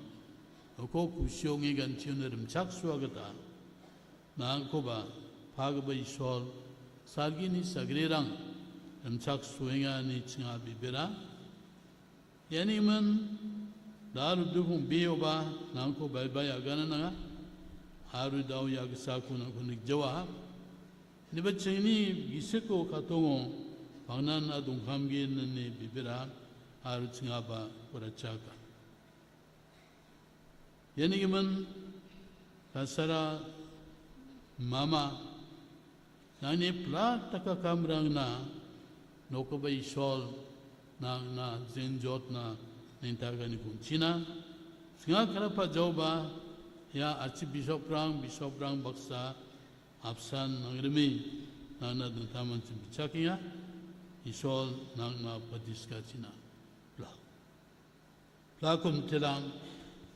Ko kusiong i gan chiun rim chak sua kata. Nang ko ba pha ke ba isol sargi ni sagri rang rim chak suenga ni chinga bibira. Yani man da ru du hung bi o ba nang ko bai bai agana nanga. Haru dau ya gisa ku nang ko nik jawa. Ni ba ching ni gisi ko katongo pangnan adung kam gi nan ni bibira haru chinga ba kura chaka. Yani ki man ka sara mama nang ni pla taka kamrang na noko ba isol nang na zinjot na ninta gani kum china. Singa kara pa jau ba ya archibishop rang, bishop rang baksa apsan nang rimi nang na dentaman chim bichakinga isol nang na padiska china. Pla. Pla kum tilang,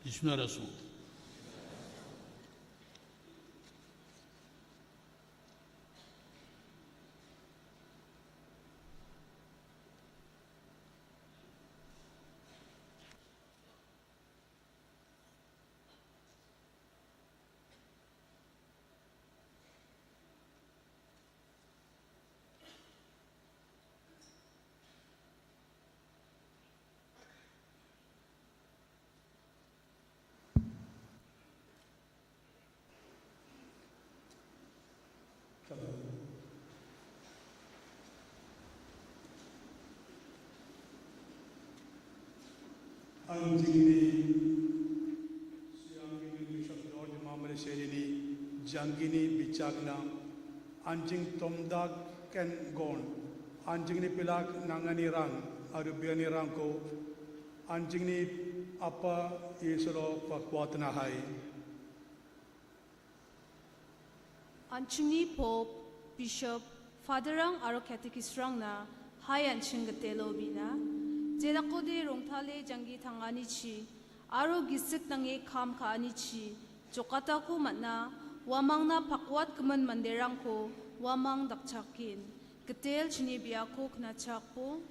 Ishmael Rasul. Anjingni siang ini Bishop George Mamre Serini jangini bichakna anjing tomdak ken gon anjingni pilak nangani rang arubiani rangko anjingni apa isolo pakwatna hai. Anchingni Pope, Bishop, Father rang aro Catechist rang na hai anching gatelo bina. Jedakode rongthale janggi thangani chi aro gisik nange kam kaani chi jokata ko matna wamang na pakwat kemen manderang ko wamang dakchakin. Ketel chini biako kena chakpo.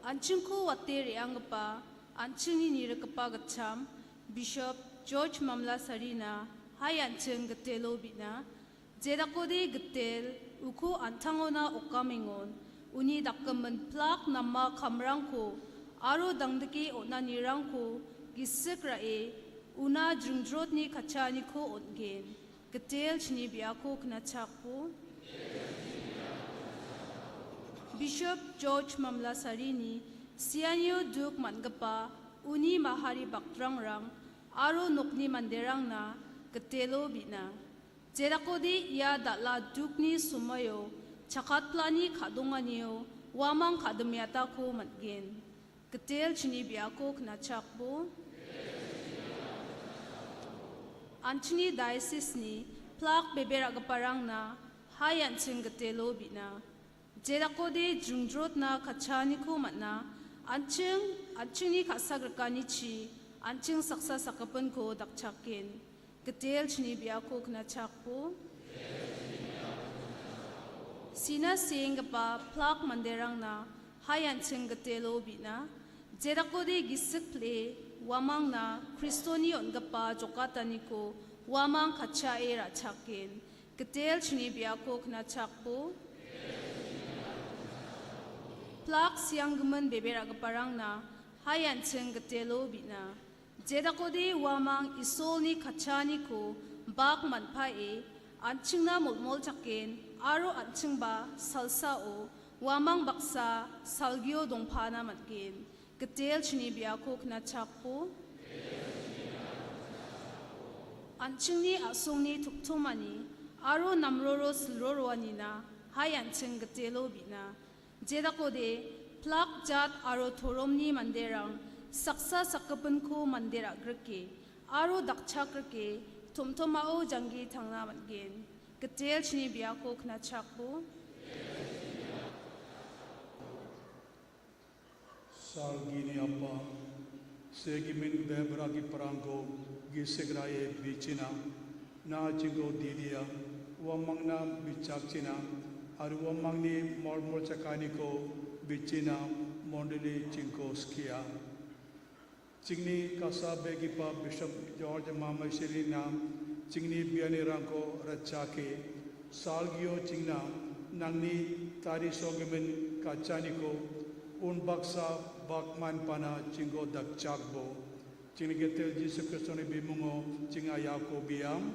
Anching ko water yang gepa anching ni nira kepa gacham Bishop George Mamla Sarina hai anching gatelo bina. Jedakode getel uku antangona okamingon uni dakkemen plak nama kamrangko aro dangdeke ona nirangko gisik rae una jrungjrot ni kachani ko ongen. Getel chini biako kena chakpo. Bishop George Mamla Sarini sianio duk man gepa uni mahari baktrang rang aro nokni manderang na getelo bina. Jedakode ia dala dukni sumayo chakatplani kadonganio wamang kademiata ko matgen. Ketel chini biako kena chakpo. Anchini diocese ni plak beber agaparang na hai anching getelo bina. Jedakode jungjrot na kachani ko matna anching anching ni kasak rekani chi anching saksa sakapen ko dakchakin. Ketel chini biako kena chakpo. Sina sing gepa plak manderang na hai anching getelo bina. Jedakode gisik ple wamang na Kristoni on gepa jokatani ko wamang kacha e rachakin. Ketel chini biako kena chakpo. Plak siang gemen beber agaparang na hai anching getelo bina. Jedakode wamang isol ni kachani ko bak manpa e anching na molmol chaken aro anching ba salsa o wamang baksa salgio dongpana matgen. Ketel chini biako kena chakpo. Anching ni asung ni tuktumani aro namroro silroro anina hai anching getelo bina. Jedakode plak jat aro toromni manderang saksa sakapen ko mandera greke aro dakchak greke tomtomao janggi thangna matgen. Ketel chini biako kena chakpo. Salgini apa segimin bebra ki perangko gisik raye bichina na chingko didia wamang na bichak china aru wamang ni mormor chakani ko bichina mondeli chingko skia. Chingni kasa begipa Bishop George Mama Sherina chingni biani rangko rachake salgio chingna nangni tari sogimin kachaniko un baksa bakman pana chingo dakchakbo. Chingni getel Jisu Kristo ni bimungo chinga yako biam.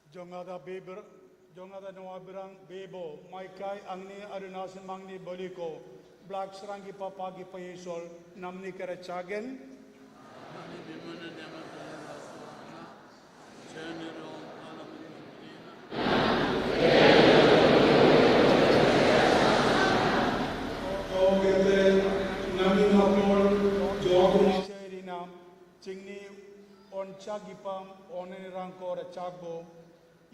Jong nga da Bebr, jong nga da Noah Brang Bebo, Maikai Angni Aruna Semangni Boliko, Black Serangi Papa Gipa Yesol, Namni Karachagen. Chingni on chak ipam on ni rangko ra chak bo.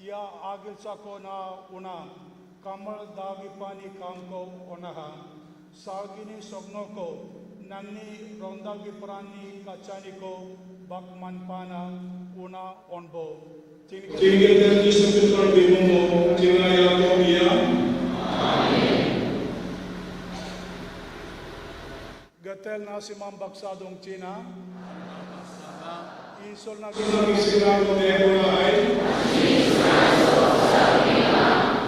Ia agil sako na una kamal dagi pani kamko onaha. Salgini soknoko nangni rondagi prani kachaniko bakman pana una onbo. Tingin tingin ni sekitar bimumo tingaya ko ia. Gatel na simam baksa dong Cina. Isol na gina gisi na ko te ko na ai.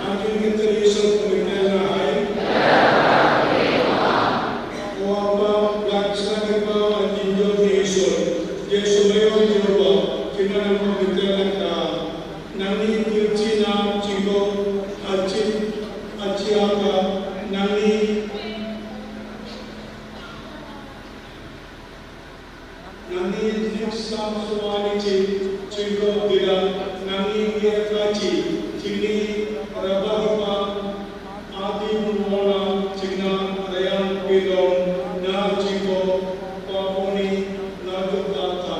Angin gatel isol ko gatel na ai. O apa laksa ke pa anjinjo ke isol. Jesu mayo Jehovah kina na ko gatel na ka. Nangni pil Cina jingko aci aci apa nangni Nangni nik sam suani ci, cingko dila, nangni ngiet laci, cingni rabah ipa, ati muona, cingna rayang pidong, na cingko paponi, na jokata.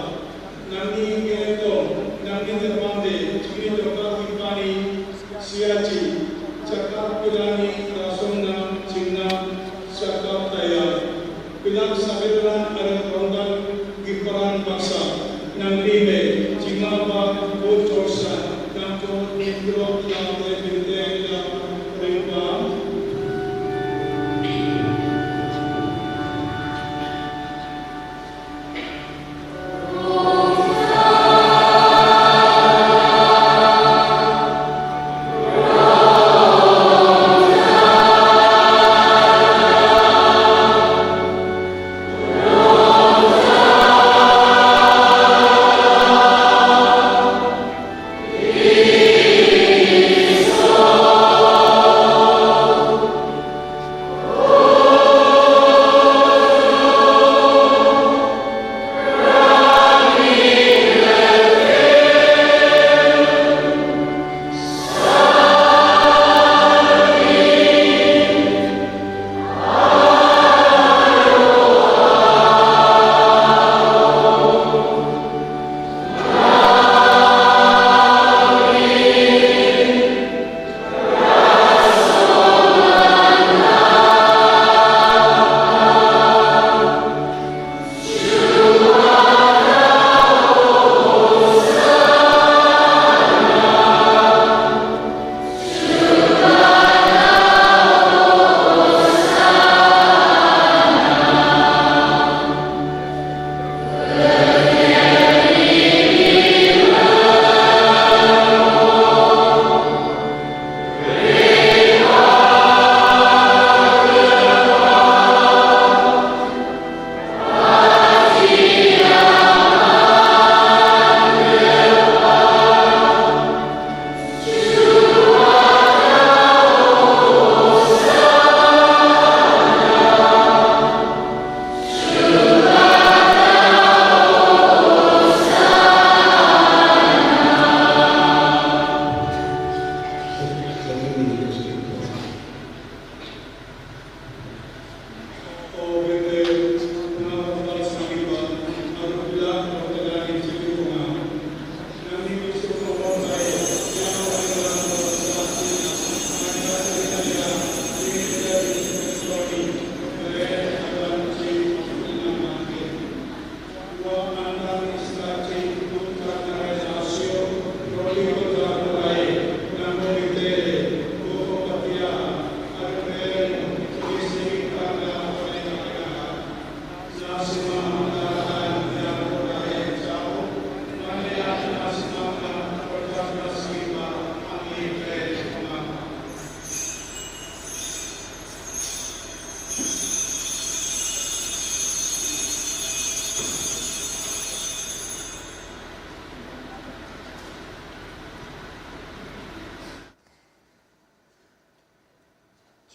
Nangni ngiet tong, nangni terbang de, cingni jokati pani, Siaci, cakap pilani rasong nam cingna cakap taya. Pilang sabilan ada rondan giparan baksa. Nang lime, cingna ba bocor sa, nang ko nindrok nang te binteng nang rimba.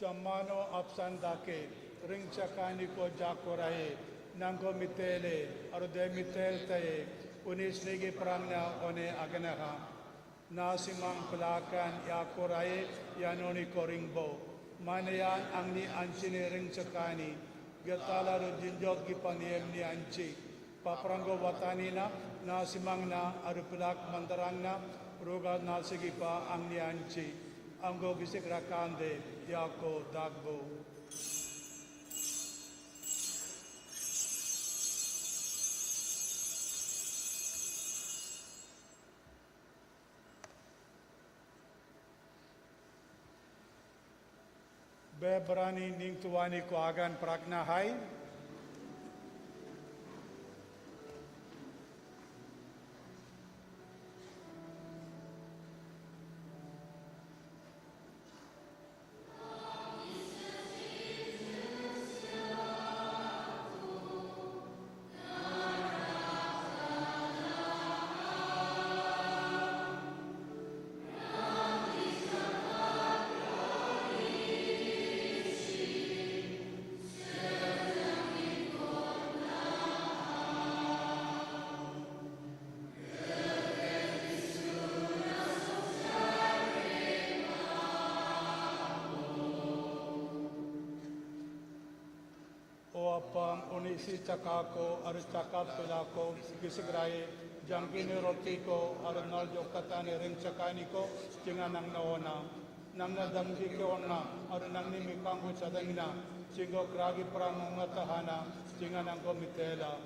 Chamano apsan dake, ring chakani ko jakoraye, nangko mitele, arode mitel taye, unis nigi prangna one aganaha. Na simang pelakan ya koraye, ya noni ko ringbo. Manayan angni anchini ring chakani, getala ru jinjok gi paniem ni anchi. Papranggo watani na, na simang na, aru pelak mandarang na, roga na sigi pa angni anchi. Anggo gisik rakande, yako dagbo. Be brani ning tuani ko agan prakna hai. O Apam, unisi chakako, aru chakap pelako, gisigraye, jangkini rotiko, aru nal jokatane ring chakaniko, jinga nang naona. Nang na damgi ke ona, aru nang ni mikangko chadangna, jingo kragi pramong na tahana, jinga nangko mitela.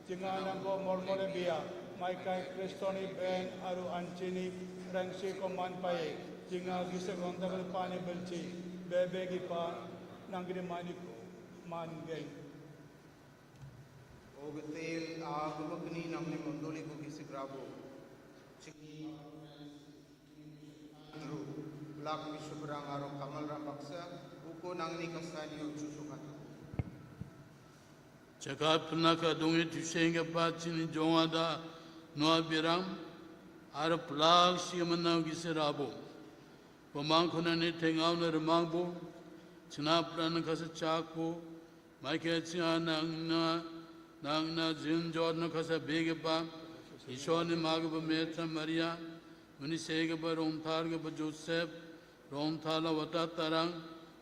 Jinga nangko mormole bia, maikai Kristoni ben aru anchini, rengsi ko man paye, jinga gise gontagal pani belchi, bebe gipa, nangri maniko. Man geng. O betel, a gumagni nang ni mondoli ko gisik rabo. Chiki Andrew, Black Bishop rang aro Kamal rang baksa, uko nang ni kasani o chusukat. Chakat pnaka dungi tuseng ka pa chini jonga da noa birang, aro plak si manau gisik rabo. Pamang khuna ni tengau na remang bo, chna pran kasa chak bo, Maike chinga nang na, nang na jin jot na kasa bege ba, Isor ni mage ba meta Maria, muni sege ba rong thar ge ba Joseph, rong thar la wata tarang,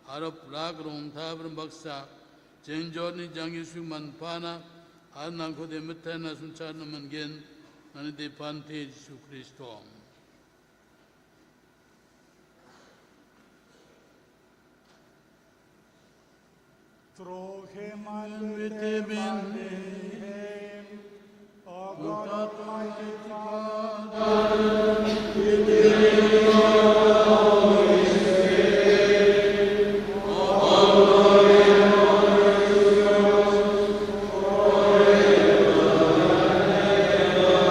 arap lak rong thar ba baksa, jin jot ni jang Yesu man pana, ar nang ko de meten na sunchar na man gen, nani de pante Yesu Kristo. Through him and with him in him, O God, Almighty Father, with him, O Holy Spirit, all glory and honor is yours forever and ever.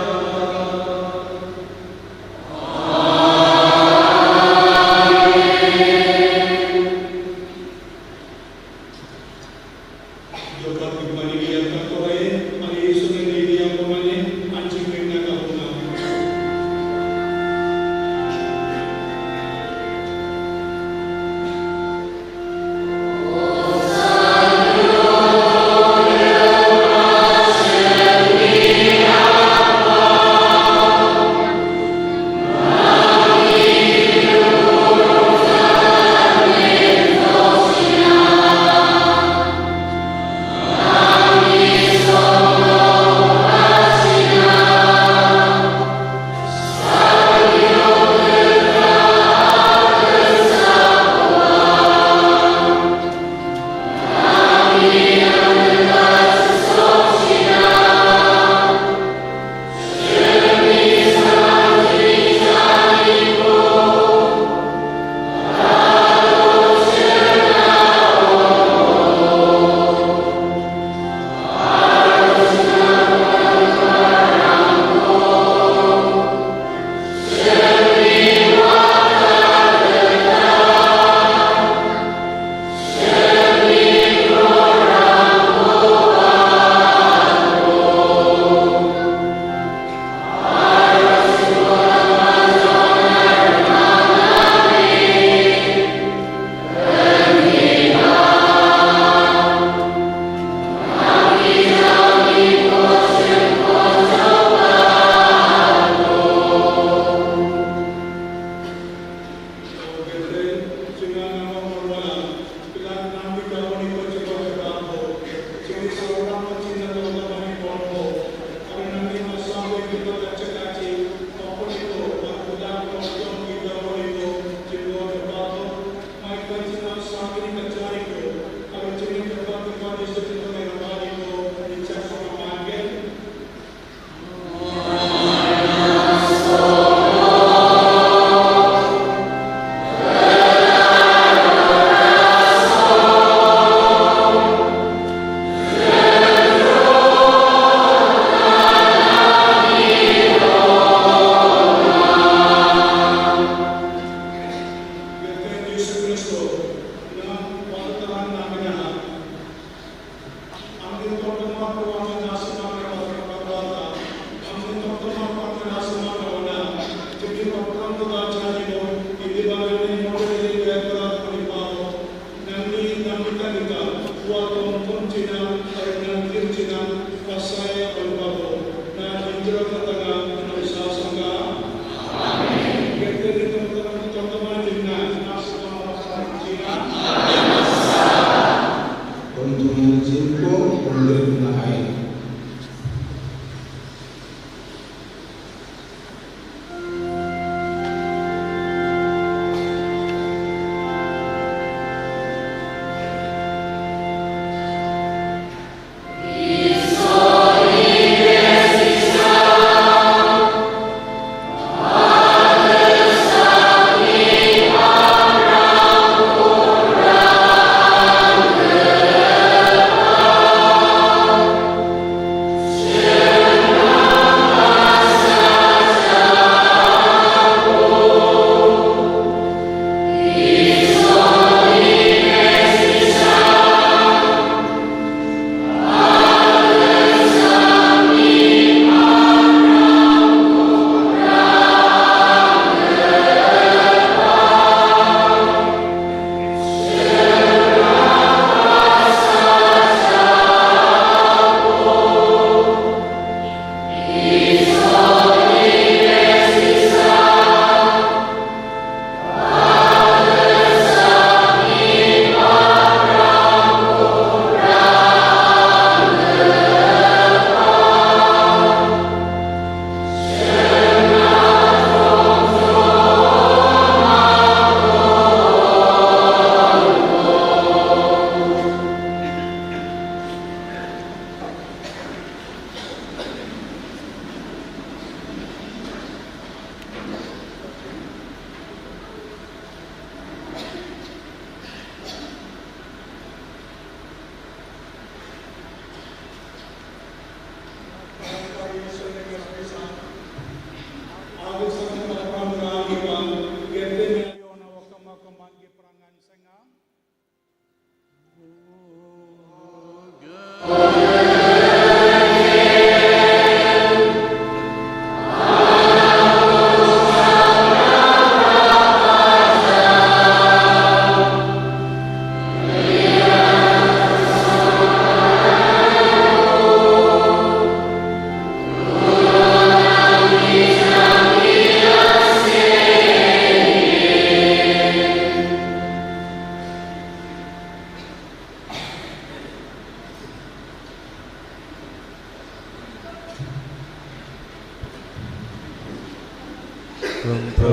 Kumta,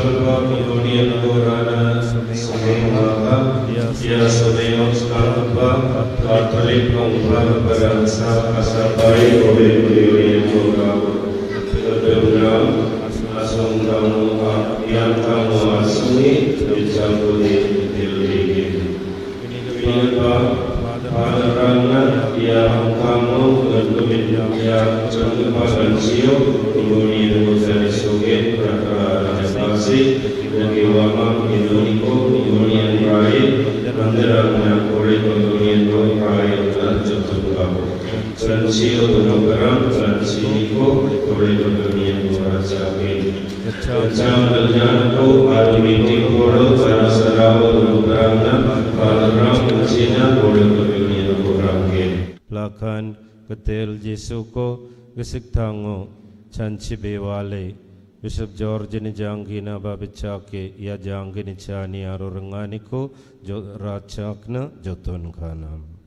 kumta, Union Borana, Sumema, ya, Sumema, Sumema, Katolik, Kongpa, Baransa, Kasapai, Kobe, Union Borana, Kedemna, Asung Kamu, Yang Kamu, Asuni, Bincang Budi, Tiligi. Ïa ba Father Rangna ïa hong kang mo ngan kumne ïa jong ba ban siew, ïa u ni u jani sugit, raka jaka si, nang ki wa mang, ïa u ni ko, ïa u ni an rai, nang derang nang kore ko, ïa u ni an rai, nang jong tu ka. Ban siew, nang berang, ban siew ko, kore ko, ïa u ni an rai jaka. Kachang kanya ko, aro meeting poro, para sarawa, guru perangna, para rang, kachina, guru kebini, guru rangke. Plakan, ketel Jisu ko, gesik tango, chanchi bewale, Bishop George ni jangkina ba bechake, ya jangkini chani aro rengani ko, jo rachakna, joton kanam.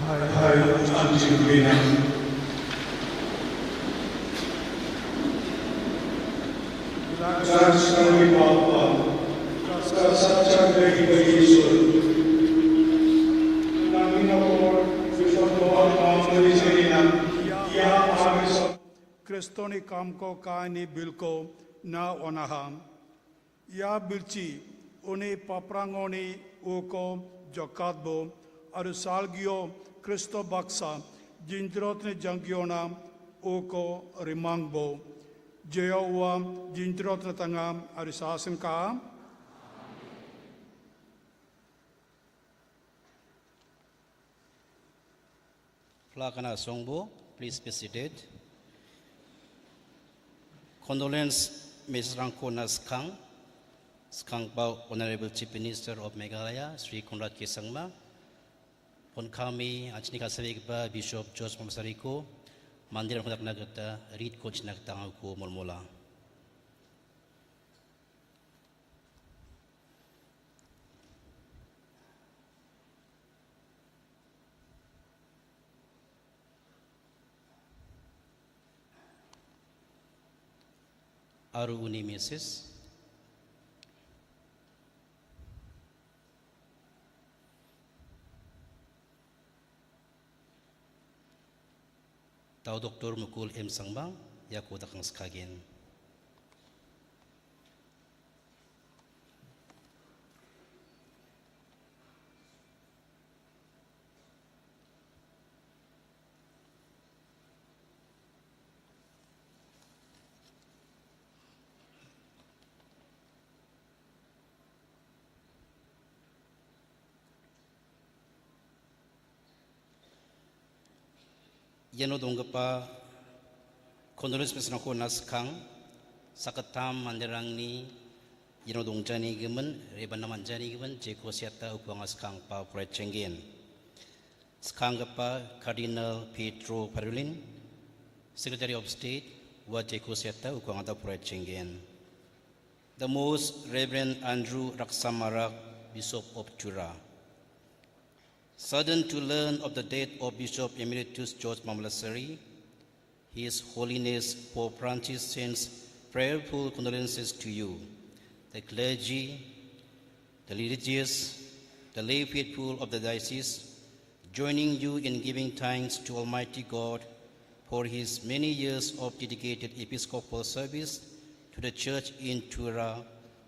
Hai, hai, anti bina. Lasha sari papa. Lasha chakri bagi sur. Nangina por, bishop doa, mamari sarina. Ya, amisa. Kristoni kam ko kaini bilko na onaha. Ïa bilchi, uni paprangoni uko jokatbo, aru salgio Kristo baksa, jinjrotne janggiona uko rimangbo. Jehovah jinjrotne tanga aru sasin ka. Plakana Songbo, please be seated. Condolence message rangko na skang, skang ba Honorable Chief Minister of Meghalaya, Shri Conrad K Sangma. Pon kami, achni ka sabi ba Bishop George Mamasari ko, mandir ko na kata, rit ko chna kata ko molmola. Aru uni message. Tau Doktor Mukul M Sangma, ïa ko da kang skagen. Ïano dong kapa, condolence message nako na skang, sakatam manderang ni, ïano dong jani gimen, reban naman jani gimen, jeko siata ukwang skang pa pret chenggen. Skang kapa Cardinal Pietro Parolin, Secretary of State, wa jeko siata ukwang da pret chenggen. The Most Reverend Andrew Raksamarak, Bishop of Tura. Saddened to learn of the death of Bishop Emeritus George Mamlassery, His Holiness Pope Francis sends prayerful condolences to you, the clergy, the religious, the lay faithful of the diocese, joining you in giving thanks to Almighty God for his many years of dedicated episcopal service to the Church in Tura,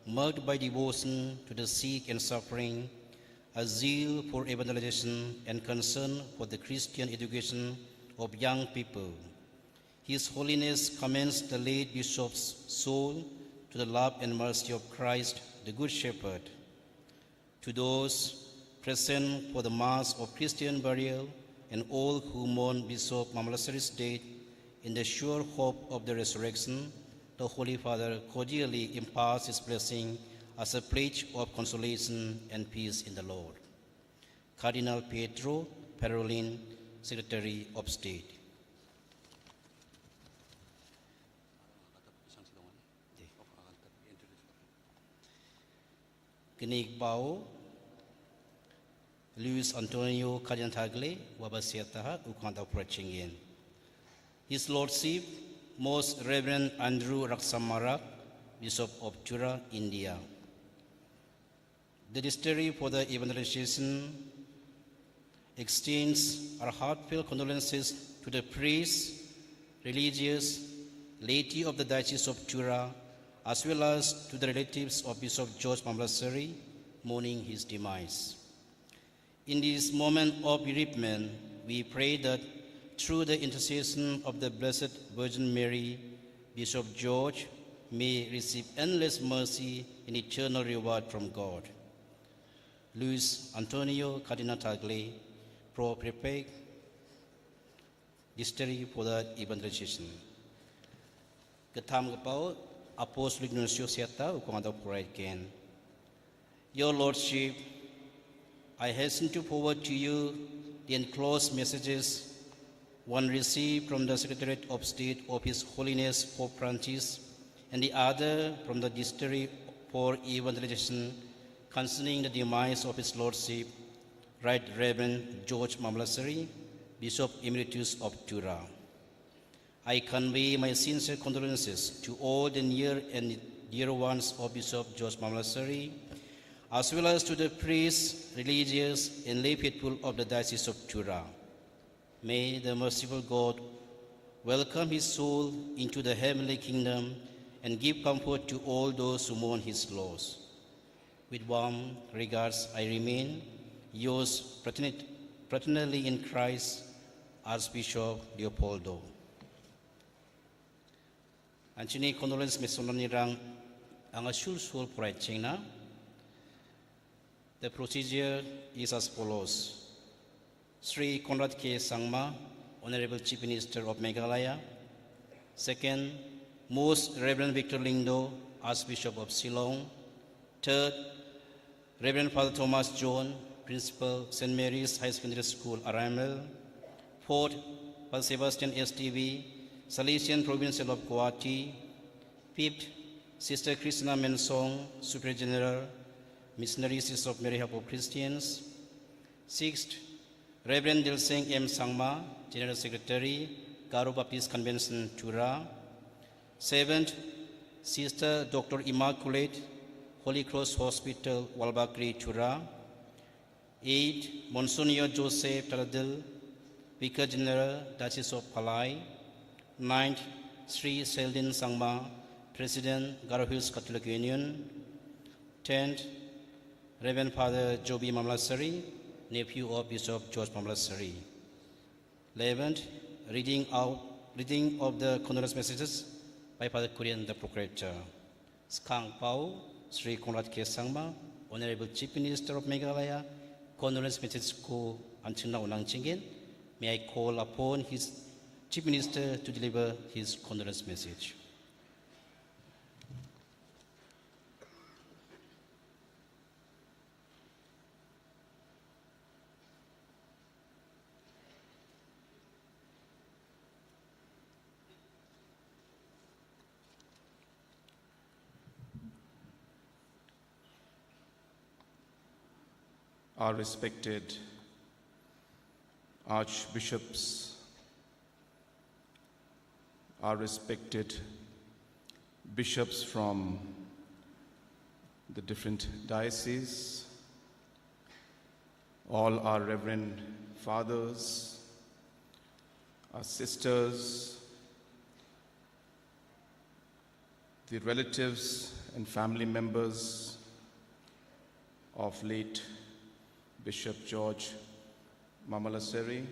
marked by devotion to the sick and suffering, a zeal for evangelization, and concern for the Christian education of young people. His Holiness commends the late Bishop's soul to the love and mercy of Christ, the Good Shepherd. To those present for the Mass of Christian burial and all who mourn Bishop Mamalasseri's death, in the sure hope of the resurrection, the Holy Father cordially imparts his blessing as a pledge of consolation and peace in the Lord. Cardinal Pietro Parolin, Secretary of State. Knigbao Luis Antonio Cardinal Tagle, Wabasiataha, Ukanda Prachingin. His Lordship, Most Reverend Andrew Raksamarak, Bishop of Tura, India. The Dicastery for the Evangelization extends our heartfelt condolences to the priests, religious, laity of the Diocese of Tura, as well as to the relatives of Bishop George Mamlassery mourning his demise. In this moment of bereavement, we pray that through the intercession of the Blessed Virgin Mary, Bishop George may receive endless mercy and eternal reward from God. Luis Antonio Cardinal Tagle, Pro Prefect, Dicastery for the Evangelization. Katham Kapau, Apostolic Nuncio Siata, Ukong Adau Puraitken. Your Lordship, I hasten to forward to you the enclosed messages, one received from the Secretariat of State of His Holiness Pope Francis, and the other from the Dicastery for Evangelization, concerning the demise of His Lordship, Right Reverend George Mamlassery, Bishop Emeritus of Tura. I convey my sincere condolences to all the near and dear ones of Bishop George Mamlassery, as well as to the priests, religious, and lay faithful of the Diocese of Tura. May the merciful God welcome his soul into the heavenly kingdom and give comfort to all those who mourn his loss. With warm regards, I remain yours fraternit-, fraternally in Christ, Archbishop Leopoldo. Anchini condolence me sonani rang anga shul shul prai chingna. The procedure is as follows. Shri Conrad K Sangma, Honorable Chief Minister of Meghalaya. Second, Most Reverend Victor Lyngdoh, Archbishop of Shillong. Third, Reverend Father Thomas John, Principal, Saint Mary's High Secondary School, Araimel. Fourth, Father Sebastian S T V, Salesian Provincial of Guwahati. Fifth, Sister Christina Mensong, Superior General, Missionary Sisters of Mary Help of Christians. Sixth, Reverend Dilseng M Sangma, General Secretary, Garo Baptist Convention, Tura. Seventh, Sister Doctor Immaculate, Holy Cross Hospital, Walbakri, Tura. Eight, Monsignor Joseph Taradil, Vicar General, Diocese of Palai. Ninth, Sri Seldin Sangma, President, Garo Hills Catholic Union. Tenth, Reverend Father Joby Mamlassery, nephew of Bishop George Mamlassery. Eleventh, reading out, reading of the condolence messages by Father Kurian the Procurator. Skang pau, Sri Conrad K Sangma, Honorable Chief Minister of Meghalaya, condolence message ko anchuna unang chingin. May I call upon his Chief Minister to deliver his condolence message. Our respected archbishops, our respected bishops from the different diocese, all our reverend fathers, our sisters, the relatives and family members of late Bishop George Mamlassery,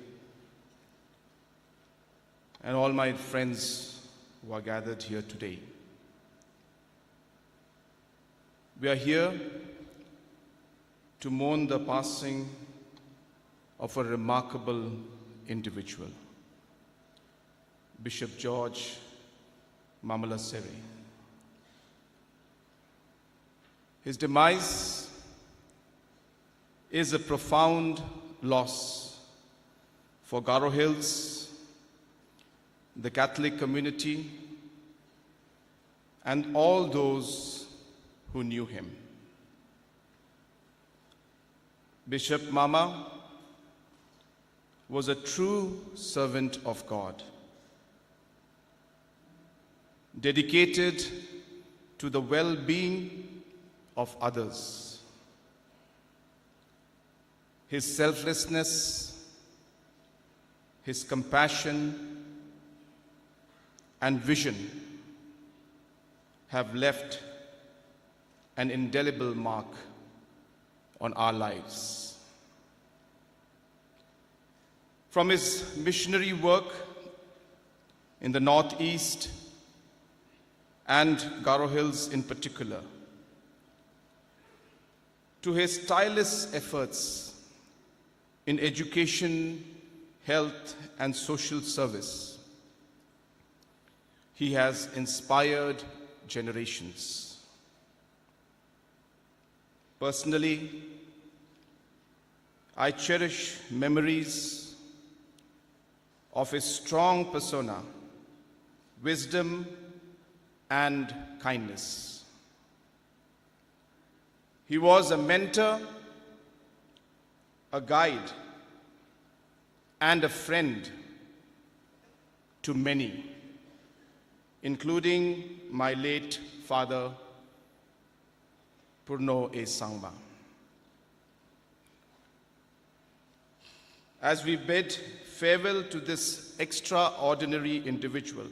and all my friends who are gathered here today. We are here to mourn the passing of a remarkable individual, Bishop George Mamlassery. His demise is a profound loss for Garo Hills, the Catholic community, and all those who knew him. Bishop Mama was a true servant of God, dedicated to the well-being of others. His selflessness, his compassion, and vision have left an indelible mark on our lives. From his missionary work in the Northeast and Garo Hills in particular, to his tireless efforts in education, health, and social service, he has inspired generations. Personally, I cherish memories of his strong persona, wisdom, and kindness. He was a mentor a guide, and a friend to many, including my late father, Purno A Sangma. As we bid farewell to this extraordinary individual,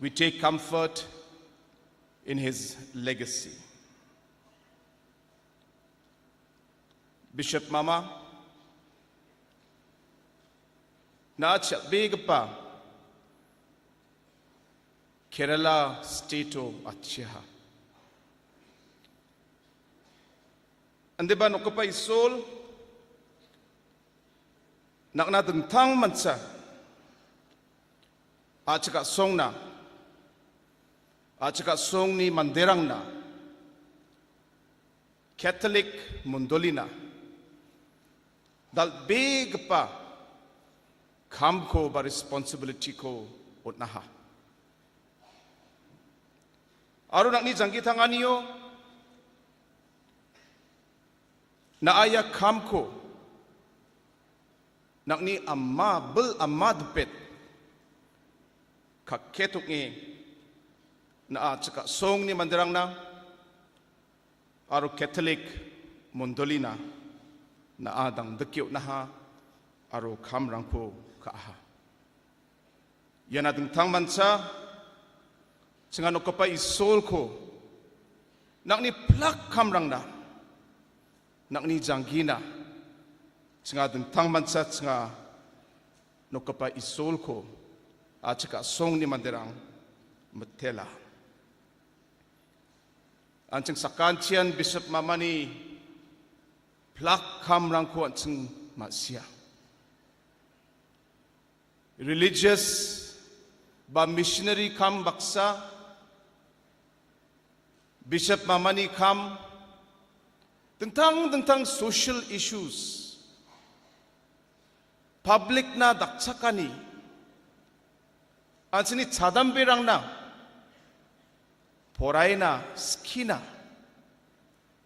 we take comfort in his legacy. Bishop Mama, na chalbi kapa Kerala State o achiha. Ande ban okapa isol, nak na dengtang mansa, achaka song na, achaka song ni manderang na, Catholic mondoli na, dal be kapa kam ko ba responsibility ko utnaha. Aru nak ni jangki tanganio, na aya kam ko, nak ni amma bel amma depet, ka ketuk ngi, na achaka song ni manderang na, aru Catholic mondoli na, na adang dekiu naha, aru kam rangko ka aha. Yana dengtang mansa, chenga nokapa isol ko, nak ni plak kam rang na, nak ni jangki na, chenga dengtang mansa, chenga nokapa isol ko, achaka song ni manderang, metela. An cheng sakan chian Bishop Mama ni plak kam rangko an cheng masia. Religious ba missionary kam baksa, Bishop Mama ni kam, dengtang dengtang social issues, public na dakchakani, an chini chadam berang na, porai na, skina,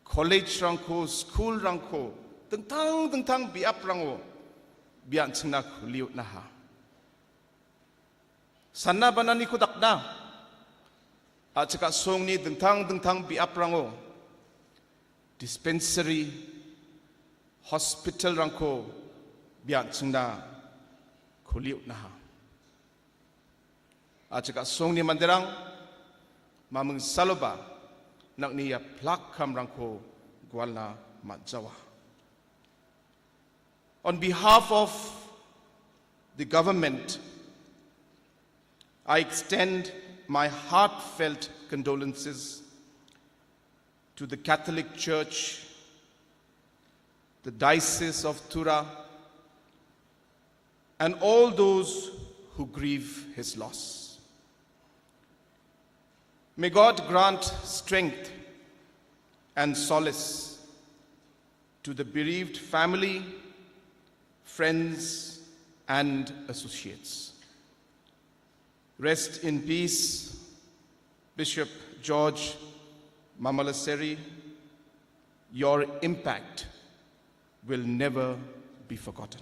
college rangko, school rangko, dengtang dengtang biap rango, bian chengna kuliu naha. Sanna banani kudak na, achaka song ni dengtang dengtang biap rango, dispensary, hospital rangko, bian chengna kuliu naha. Achaka song ni manderang, mameng saloba, nak ni ya plak kam rangko gwalna majawa. On behalf of the government, I extend my heartfelt condolences to the Catholic Church, the Diocese of Tura, and all those who grieve his loss. May God grant strength and solace to the bereaved family, friends, and associates. Rest in peace, Bishop George Mamalassery. Your impact will never be forgotten.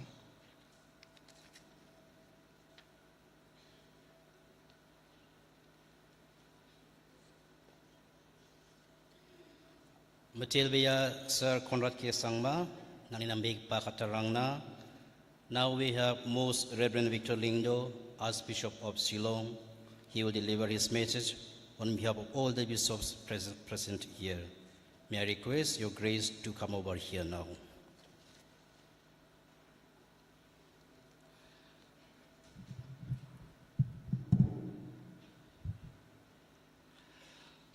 Material via Sir Conrad K Sangma, nani nambik pa katarang na. Now we have Most Reverend Victor Lyngdoh, Archbishop of Shillong. He will deliver his message on behalf of all the bishops present, present here. May I request Your Grace to come over here now.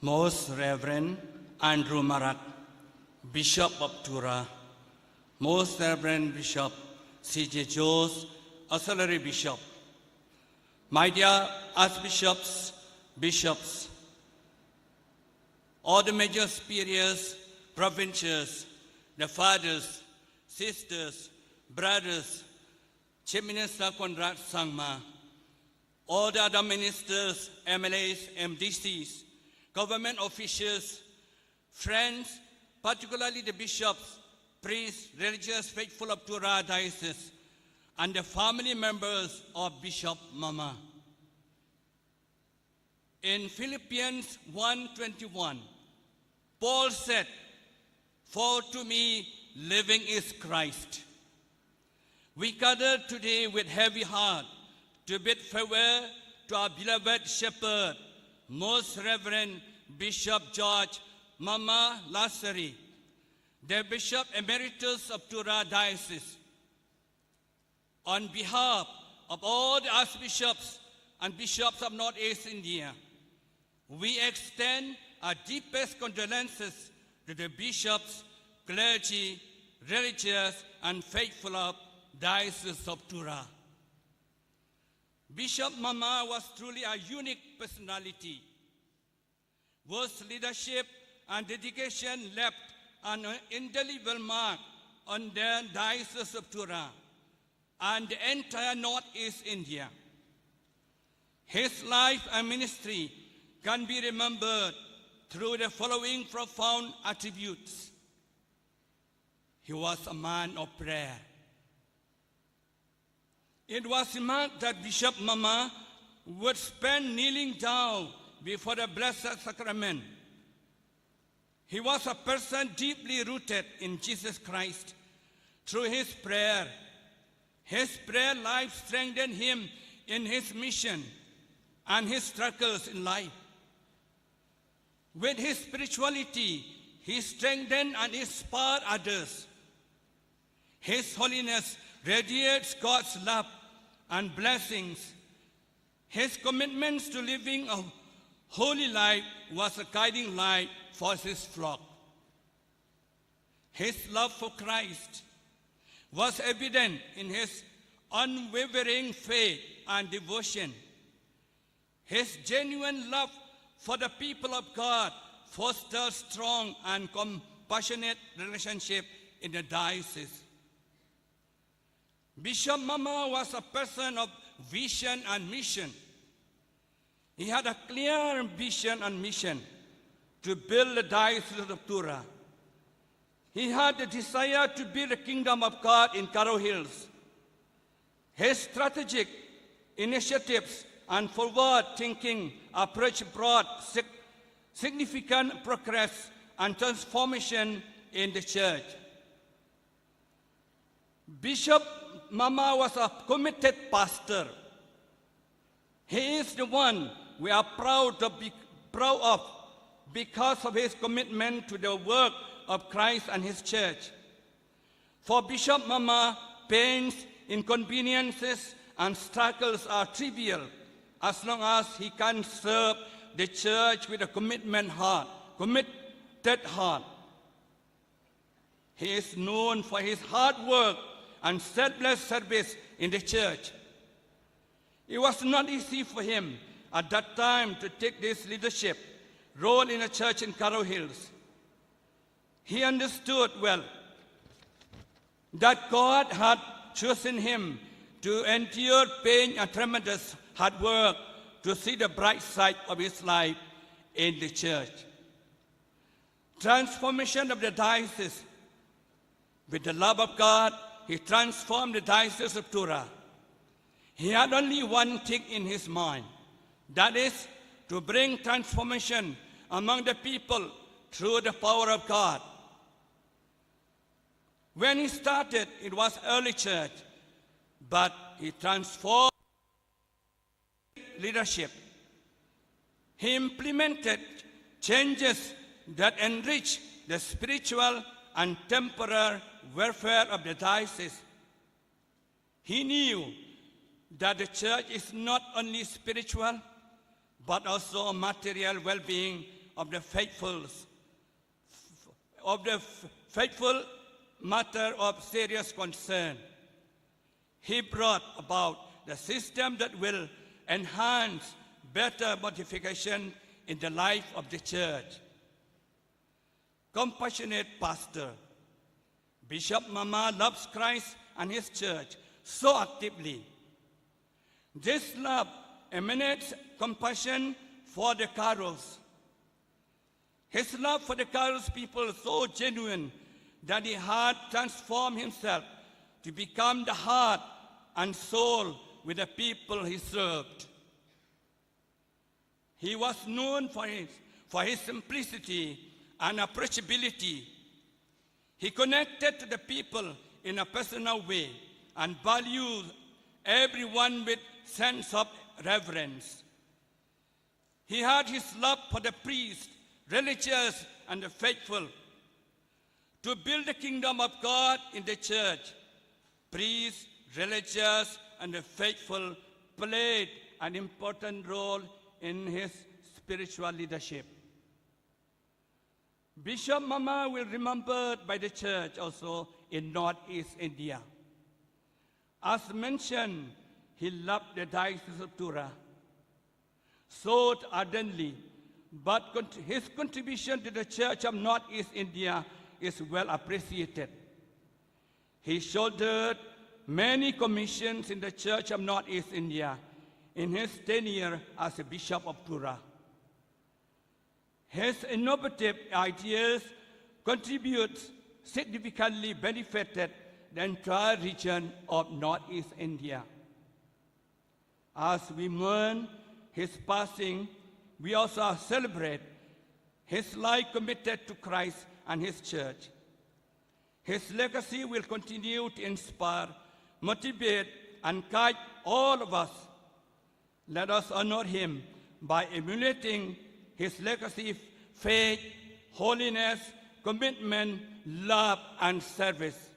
Most Reverend Andrew Marak, Bishop of Tura, Most Reverend Bishop C J Jones, Auxiliary Bishop, my dear Archbishops, Bishops, all the major superiors, provincials, the fathers, sisters, brothers, Chief Minister Conrad Sangma, all the other ministers, M L As, M D Cs, government officials, friends, particularly the bishops, priests, religious faithful of Tura Diocese, and the family members of Bishop Mama. In Philippians one twenty-one, Paul said, "For to me, living is Christ." We gather today with heavy heart to bid farewell to our beloved shepherd, Most Reverend Bishop George Mama Lasserie, the Bishop Emeritus of Tura Diocese. On behalf of all the archbishops and bishops of Northeast India, we extend our deepest condolences to the bishops, clergy, religious, and faithful of Diocese of Tura. Bishop Mama was truly a unique personality whose leadership and dedication left an indelible mark on the Diocese of Tura and the entire Northeast India. His life and ministry can be remembered through the following profound attributes. He was a man of prayer. It was remarked that Bishop Mama would spend kneeling down before the Blessed Sacrament. He was a person deeply rooted in Jesus Christ through his prayer. His prayer life strengthened him in his mission and his struggles in life. With his spirituality, he strengthened and inspired others. His holiness radiates God's love and blessings. His commitments to living a holy life was a guiding light for his flock. His love for Christ was evident in his unwavering faith and devotion. His genuine love for the people of God fosters strong and compassionate relationship in the diocese. Bishop Mama was a person of vision and mission. He had a clear vision and mission to build the Diocese of Tura. He had the desire to build the kingdom of God in Garo Hills. His strategic initiatives and forward-thinking approach brought sig- significant progress and transformation in the church. Bishop Mama was a committed pastor. He is the one we are proud to be proud of because of his commitment to the work of Christ and his church. For Bishop Mama, pains, inconveniences, and struggles are trivial as long as he can serve the church with a commitment heart, committed heart. He is known for his hard work and selfless service in the church. It was not easy for him at that time to take this leadership role in a church in Garo Hills. He understood well that God had chosen him to endure pain and tremendous hard work to see the bright side of his life in the church. Transformation of the diocese. With the love of God, he transformed the Diocese of Tura. He had only one thing in his mind, that is, to bring transformation among the people through the power of God. When he started, it was early church, but he transformed leadership. He implemented changes that enrich the spiritual and temporal welfare of the diocese. He knew that the church is not only spiritual, but also material well-being of the faithfuls, of the f- faithful matter of serious concern. He brought about the system that will enhance better modification in the life of the church. Compassionate pastor. Bishop Mama loves Christ and his church so actively. This love emanates compassion for the Garos. His love for the Garos people is so genuine that he had transformed himself to become the heart and soul with the people he served. He was known for his, for his simplicity and approachability. He connected to the people in a personal way and valued everyone with sense of reverence. He had his love for the priest, religious, and the faithful. To build the kingdom of God in the church, priests, religious, and the faithful played an important role in his spiritual leadership. Bishop Mama will remembered by the church also in Northeast India. As mentioned, he loved the Diocese of Tura so ardently, but con- his contribution to the Church of Northeast India is well appreciated. He shouldered many commissions in the Church of Northeast India in his tenure as a Bishop of Tura. His innovative ideas contribute significantly benefited the entire region of Northeast India. As we mourn his passing, we also celebrate his life committed to Christ and his church. His legacy will continue to inspire, motivate, and guide all of us. Let us honor him by emulating his legacy, faith, holiness, commitment, love, and service.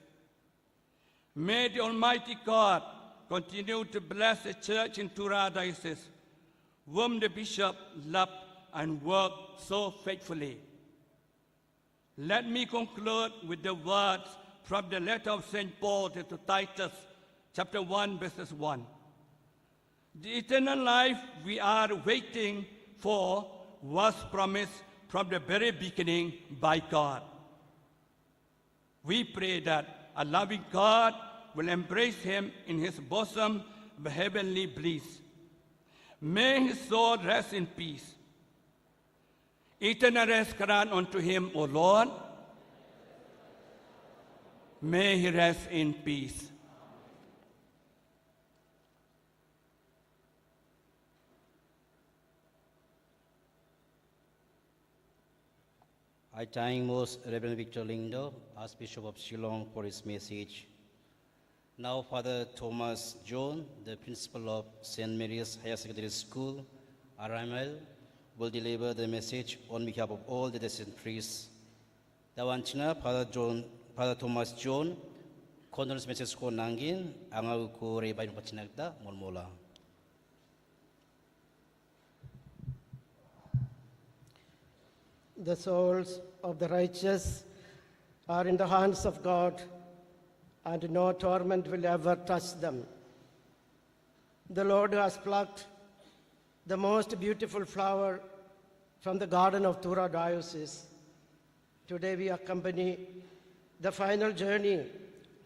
May the Almighty God continue to bless the church in Tura Diocese, whom the bishop loved and worked so faithfully. Let me conclude with the words from the letter of Saint Paul to Titus, chapter one, verses one. The eternal life we are waiting for was promised from the very beginning by God. We pray that a loving God will embrace him in his bosom of heavenly bliss. May his soul rest in peace. Eternal rest grant unto him, O Lord. May he rest in peace. I thank Most Reverend Victor Lyngdoh, Archbishop of Shillong, for his message. Now, Father Thomas John, the principal of Saint Mary's Higher Secondary School, Araimel, will deliver the message on behalf of all the destined priests. Da wan chna Father John, Father Thomas John, condolence message ko nangin, anga u ko re bai pa chna kta, mol mola. The souls of the righteous are in the hands of God, and no torment will ever touch them. The Lord has plucked the most beautiful flower from the garden of Tura Diocese. Today we accompany the final journey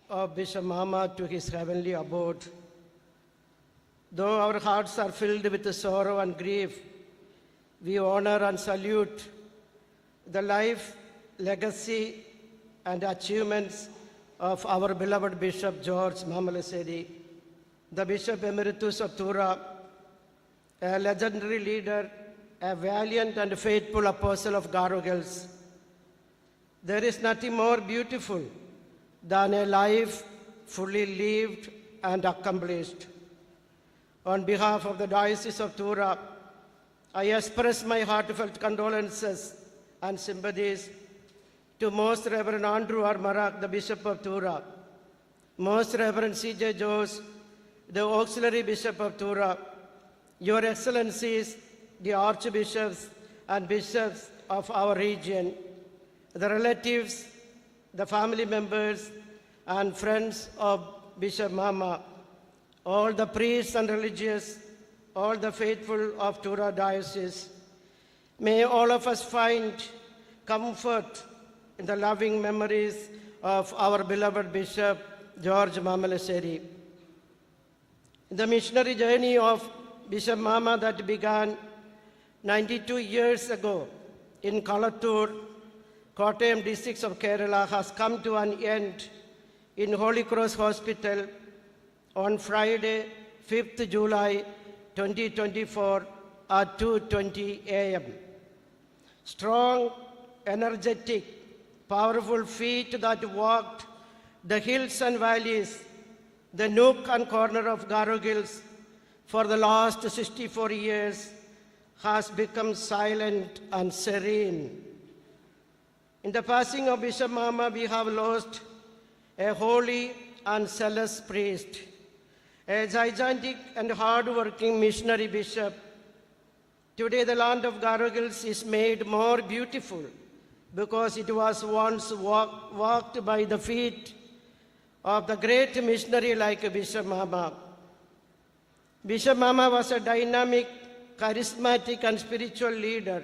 of Bishop Mama to his heavenly abode. Though our hearts are filled with sorrow and grief, we honor and salute the life, legacy, and achievements of our beloved Bishop George Mamalesedi, the Bishop Emeritus of Tura, a legendary leader, a valiant and faithful apostle of Garo Hills. There is nothing more beautiful than a life fully lived and accomplished. On behalf of the Diocese of Tura, I express my heartfelt condolences and sympathies to Most Reverend Andrew R Marak, the Bishop of Tura, Most Reverend C J Jones, the Auxiliary Bishop of Tura, Your Excellencies, the Archbishops and Bishops of our region, the relatives, the family members, and friends of Bishop Mama, all the priests and religious, all the faithful of Tura Diocese. May all of us find comfort in the loving memories of our beloved Bishop George Mamalesedi. The missionary journey of Bishop Mama that began ninety-two years ago in Kalatur Kottayam district of Kerala has come to an end in Holy Cross Hospital on Friday, fifth July twenty twenty-four at two twenty A M. Strong, energetic, powerful feet that walked the hills and valleys, the nook and corner of Garo Hills for the last sixty-four years has become silent and serene. In the passing of Bishop Mama, we have lost a holy and zealous priest, a gigantic and hard-working missionary bishop. Today, the land of Garo Hills is made more beautiful because it was once walk, walked by the feet of the great missionary like Bishop Mama. Bishop Mama was a dynamic, charismatic, and spiritual leader,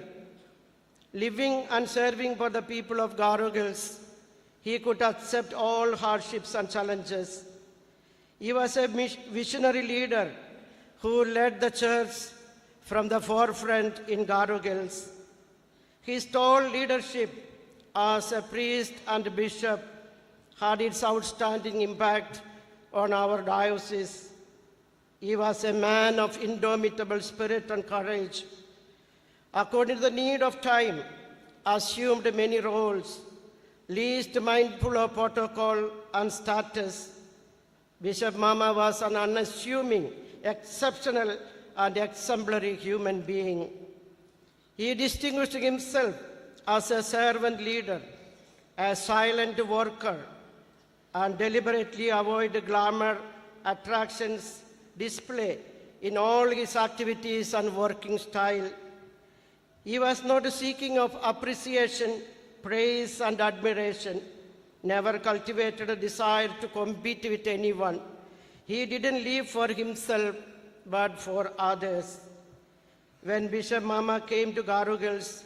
living and serving for the people of Garo Hills. He could accept all hardships and challenges. He was a mis- visionary leader who led the church from the forefront in Garo Hills. His tall leadership as a priest and bishop had its outstanding impact on our diocese. He was a man of indomitable spirit and courage. According to the need of time, assumed many roles, least mindful of protocol and status. Bishop Mama was an unassuming, exceptional, and exemplary human being. He distinguished himself as a servant leader, a silent worker, and deliberately avoided glamour attractions display in all his activities and working style. He was not seeking of appreciation, praise, and admiration, never cultivated a desire to compete with anyone. He didn't live for himself, but for others. When Bishop Mama came to Garo Hills,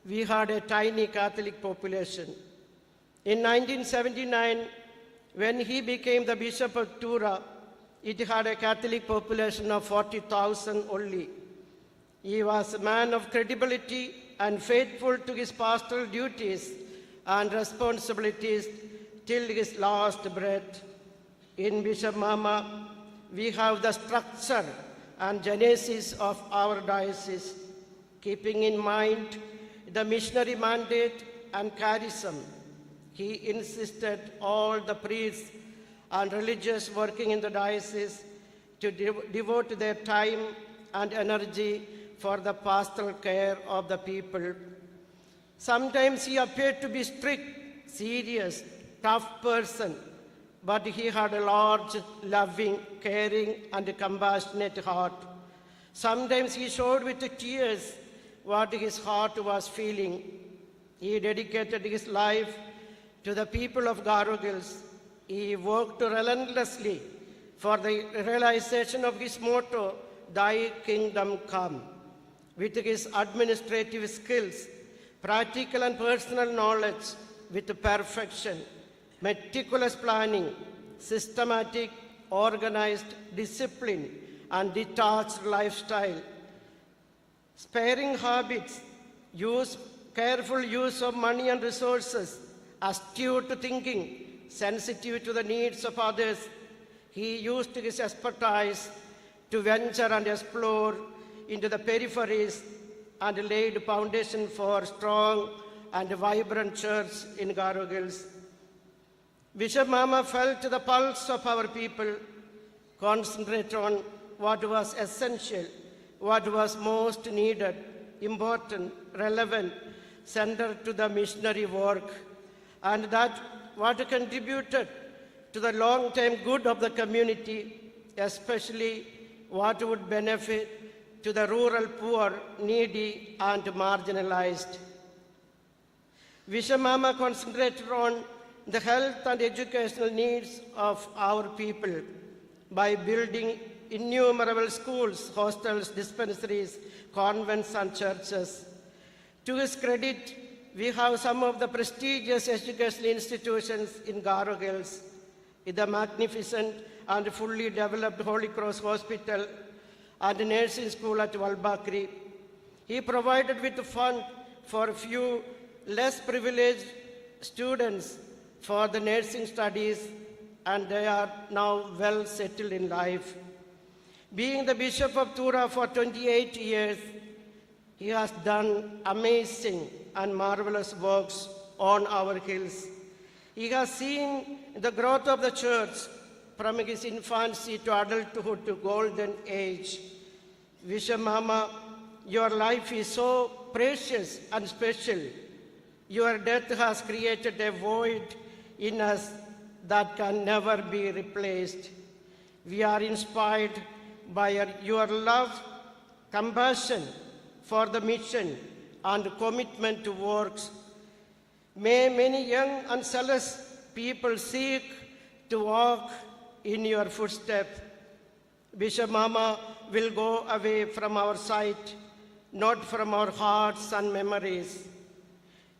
we had a tiny Catholic population. In nineteen seventy-nine, when he became the Bishop of Tura, it had a Catholic population of forty thousand only. He was a man of credibility and faithful to his pastoral duties and responsibilities till his last breath. In Bishop Mama, we have the structure and genesis of our diocese. Keeping in mind the missionary mandate and charism, he insisted all the priests and religious working in the diocese to dev- devote their time and energy for the pastoral care of the people. Sometimes he appeared to be strict, serious, tough person, but he had a large, loving, caring, and compassionate heart. Sometimes he showed with tears what his heart was feeling. He dedicated his life to the people of Garo Hills. He worked relentlessly for the realization of his motto, "Thy kingdom come." With his administrative skills, practical and personal knowledge with perfection, meticulous planning, systematic, organized, disciplined, and detached lifestyle, sparing habits, use, careful use of money and resources, astute thinking, sensitive to the needs of others. He used his expertise to venture and explore into the peripheries and laid foundation for strong and vibrant church in Garo Hills. Bishop Mama felt the pulse of our people, concentrate on what was essential, what was most needed, important, relevant, centered to the missionary work, and that what contributed to the long-term good of the community, especially what would benefit to the rural poor, needy, and marginalized. Bishop Mama concentrated on the health and educational needs of our people by building innumerable schools, hostels, dispensaries, convents, and churches. To his credit, we have some of the prestigious educational institutions in Garo Hills, the magnificent and fully developed Holy Cross Hospital and Nursing School at Walbakri. He provided with fund for few less privileged students for the nursing studies, and they are now well settled in life. Being the Bishop of Tura for twenty-eight years, he has done amazing and marvelous works on our hills. He has seen the growth of the church from his infancy to adulthood to golden age. Bishop Mama, your life is so precious and special. Your death has created a void in us that can never be replaced. We are inspired by your, your love, compassion for the mission, and commitment to works. May many young and zealous people seek to walk in your footsteps. Bishop Mama will go away from our sight, not from our hearts and memories.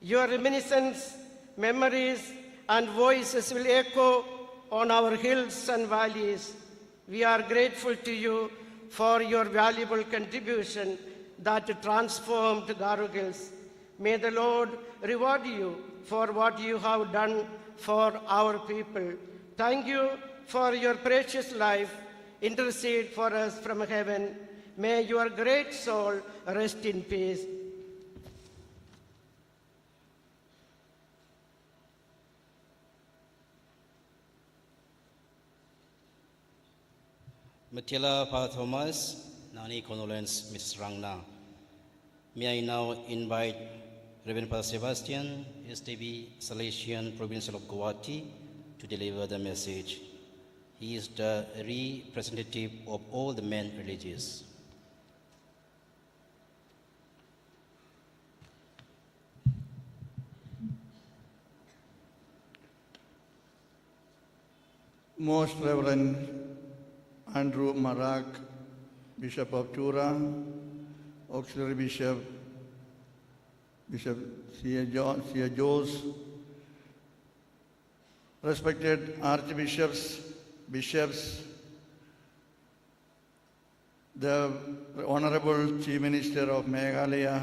Your reminiscence, memories, and voices will echo on our hills and valleys. We are grateful to you for your valuable contribution that transformed Garo Hills. May the Lord reward you for what you have done for our people. Thank you for your precious life. Intercede for us from heaven. May your great soul rest in peace. Matilda Father Thomas, Nani Condolence, Missus Rangna. May I now invite Reverend Father Sebastian, S D B, Salesian Provincial of Guwahati, to deliver the message. He is the representative of all the men religious. Most Reverend Andrew Marak, Bishop of Tura, Auxiliary Bishop, Bishop C A Jo-, C A Jose, respected archbishops, bishops, the Honorable Chief Minister of Meghalaya,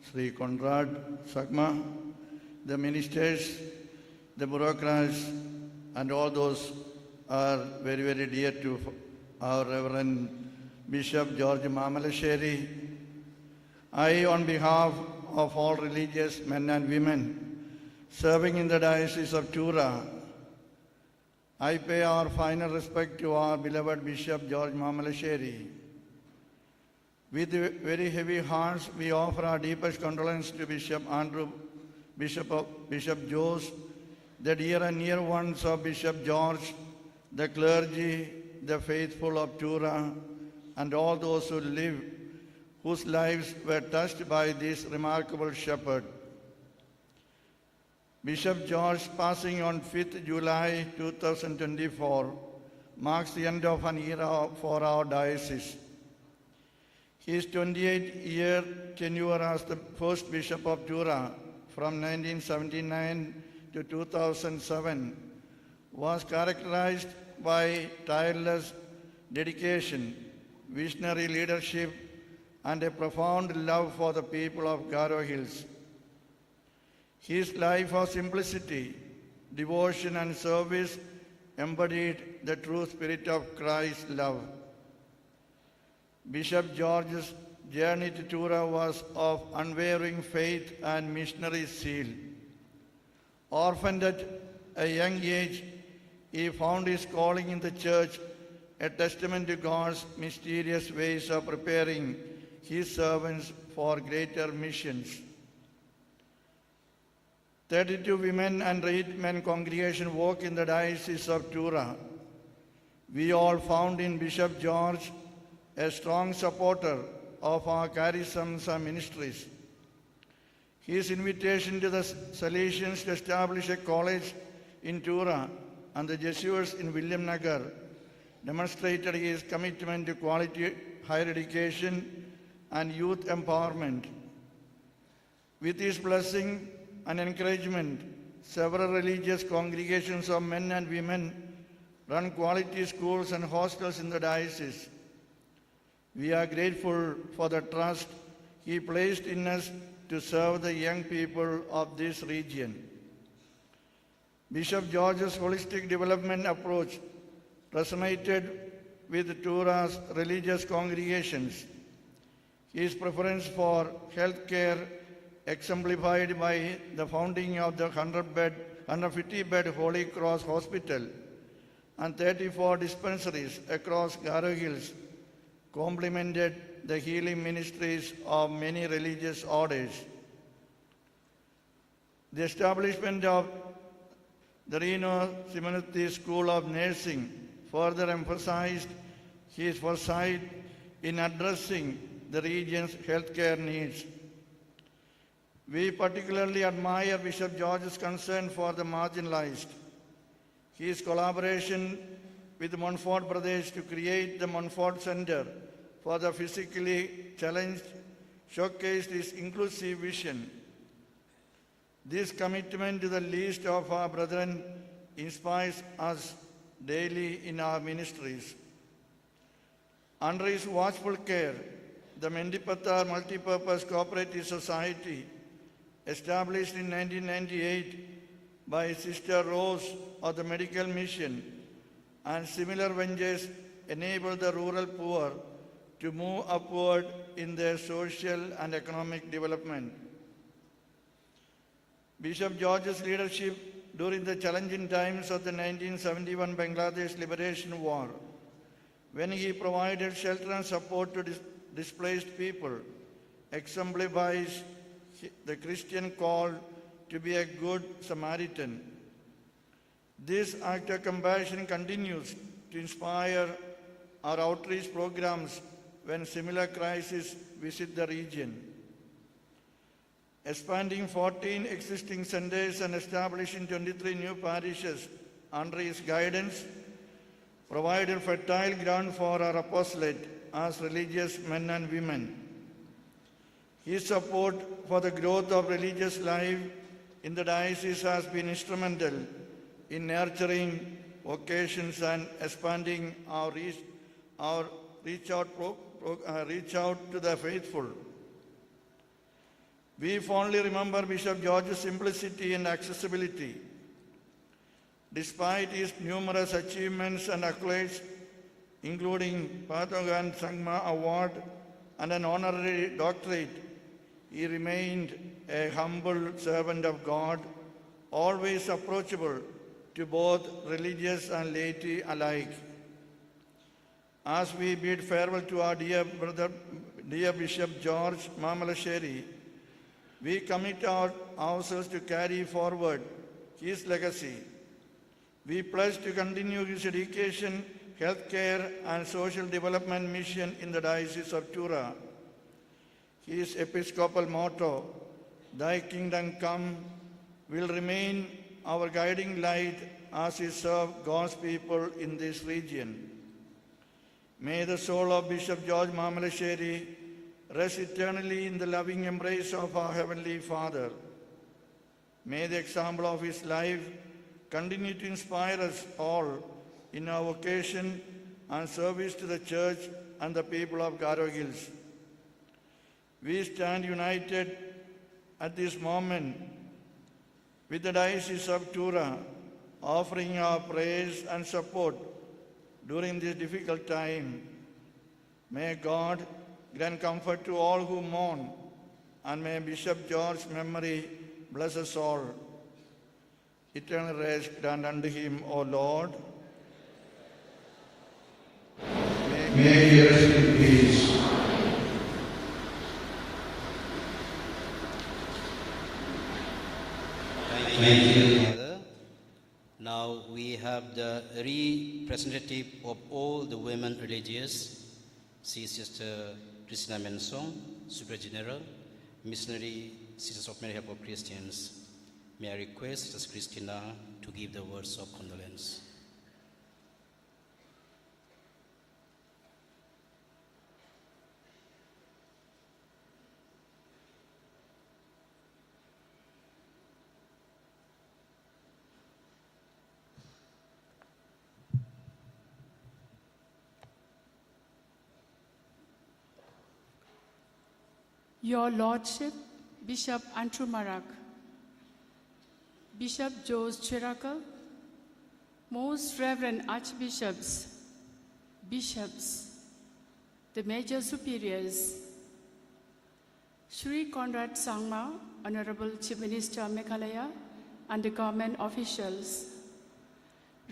Shri Conrad Sangma, the ministers, the bureaucrats, and all those are very, very dear to our Reverend Bishop George Mamalasheri. I, on behalf of all religious men and women serving in the Diocese of Tura, I pay our final respect to our beloved Bishop George Mamalasheri. With very heavy hearts, we offer our deepest condolence to Bishop Andrew, Bishop of, Bishop Jose, the dear and near ones of Bishop George, the clergy, the faithful of Tura, and all those who live, whose lives were touched by this remarkable shepherd. Bishop George passing on fifth July two thousand twenty-four marks the end of an era for our diocese. His twenty-eight-year tenure as the first Bishop of Tura, from nineteen seventy-nine to two thousand seven, was characterized by tireless dedication, visionary leadership, and a profound love for the people of Garo Hills. His life of simplicity, devotion, and service embodied the true spirit of Christ's love. Bishop George's journey to Tura was of unwavering faith and missionary zeal. Orphaned at a young age, he found his calling in the church, a testament to God's mysterious ways of preparing his servants for greater missions. Thirty-two women and eight men congregation work in the Diocese of Tura. We all found in Bishop George a strong supporter of our charisms and ministries. His invitation to the Salesians to establish a college in Tura and the Jesuits in Williamnagar demonstrated his commitment to quality higher education and youth empowerment. With his blessing and encouragement, several religious congregations of men and women run quality schools and hostels in the diocese. We are grateful for the trust he placed in us to serve the young people of this region. Bishop George's holistic development approach resonated with Tura's religious congregations. His preference for healthcare, exemplified by the founding of the hundred bed, hundred fifty bed Holy Cross Hospital and thirty-four dispensaries across Garo Hills, complemented the healing ministries of many religious orders. The establishment of the Reno Simonetty School of Nursing further emphasized his foresight in addressing the region's healthcare needs. We particularly admire Bishop George's concern for the marginalized. His collaboration with Montfort Brothers to create the Montfort Center for the Physically Challenged showcased his inclusive vision. This commitment to the least of our brethren inspires us daily in our ministries. Under his watchful care, the Mendipathar Multipurpose Cooperative Society, established in nineteen ninety-eight by Sister Rose of the Medical Mission, and similar ventures, enabled the rural poor to move upward in their social and economic development. Bishop George's leadership during the challenging times of the nineteen seventy-one Bangladesh Liberation War, when he provided shelter and support to dis-, displaced people, exemplifies the Christian call to be a good Samaritan. This act of compassion continues to inspire our outreach programs when similar crises visit the region. Expanding fourteen existing centers and establishing twenty-three new parishes under his guidance provided fertile ground for our apostolate as religious men and women. His support for the growth of religious life in the diocese has been instrumental in nurturing vocations and expanding our reach, our reach out, pro-, pro-, uh, reach out to the faithful. We fondly remember Bishop George's simplicity and accessibility. Despite his numerous achievements and accolades, including Padawan Sangma Award and an honorary doctorate, he remained a humble servant of God, always approachable to both religious and laity alike. As we bid farewell to our dear brother, dear Bishop George Mamalasheri, we commit our, ourselves to carry forward his legacy. We pledge to continue his education, healthcare, and social development mission in the Diocese of Tura. His episcopal motto, "Thy kingdom come," will remain our guiding light as we serve God's people in this region. May the soul of Bishop George Mamalasheri rest eternally in the loving embrace of our Heavenly Father. May the example of his life continue to inspire us all in our vocation and service to the Church and the people of Garo Hills. We stand united at this moment with the Diocese of Tura, offering our prayers and support during this difficult time. May God grant comfort to all who mourn, and may Bishop George's memory bless us all. Eternal rest grant unto him, O Lord. May he rest in peace. Thank you, Father. Now we have the representative of all the women religious, Sister Christina Mensong, Superior General, Missionary, Sisters of Mary Help of Christians. May I request Sister Christina to give the words of condolence. Your Lordship, Bishop Andrew Marak, Bishop George Chirakkal, Most Reverend Archbishops, Bishops, the Major Superiors, Shri Conrad Sangma, Honorable Chief Minister Meghalaya, and the government officials,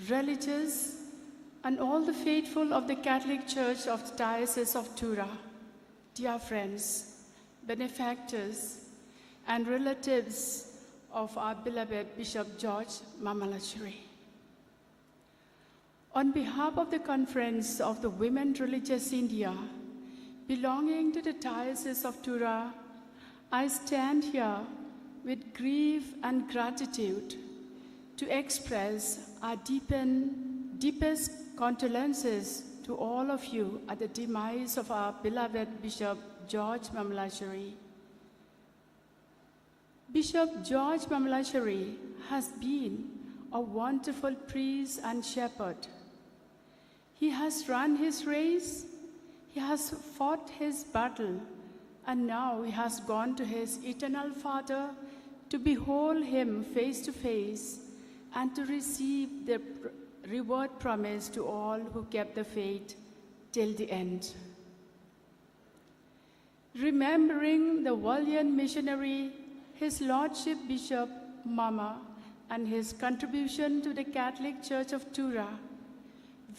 religious, and all the faithful of the Catholic Church of the Diocese of Tura, dear friends, benefactors, and relatives of our beloved Bishop George Mamalachari. On behalf of the Conference of the Women Religious India, belonging to the Diocese of Tura, I stand here with grief and gratitude to express our deepen, deepest condolences to all of you at the demise of our beloved Bishop George Mamalachari. Bishop George Mamalachari has been a wonderful priest and shepherd. He has run his race, he has fought his battle, and now he has gone to his eternal Father to behold him face to face and to receive the pr- reward promised to all who kept the faith till the end. Remembering the valiant missionary, His Lordship Bishop Mama, and his contribution to the Catholic Church of Tura,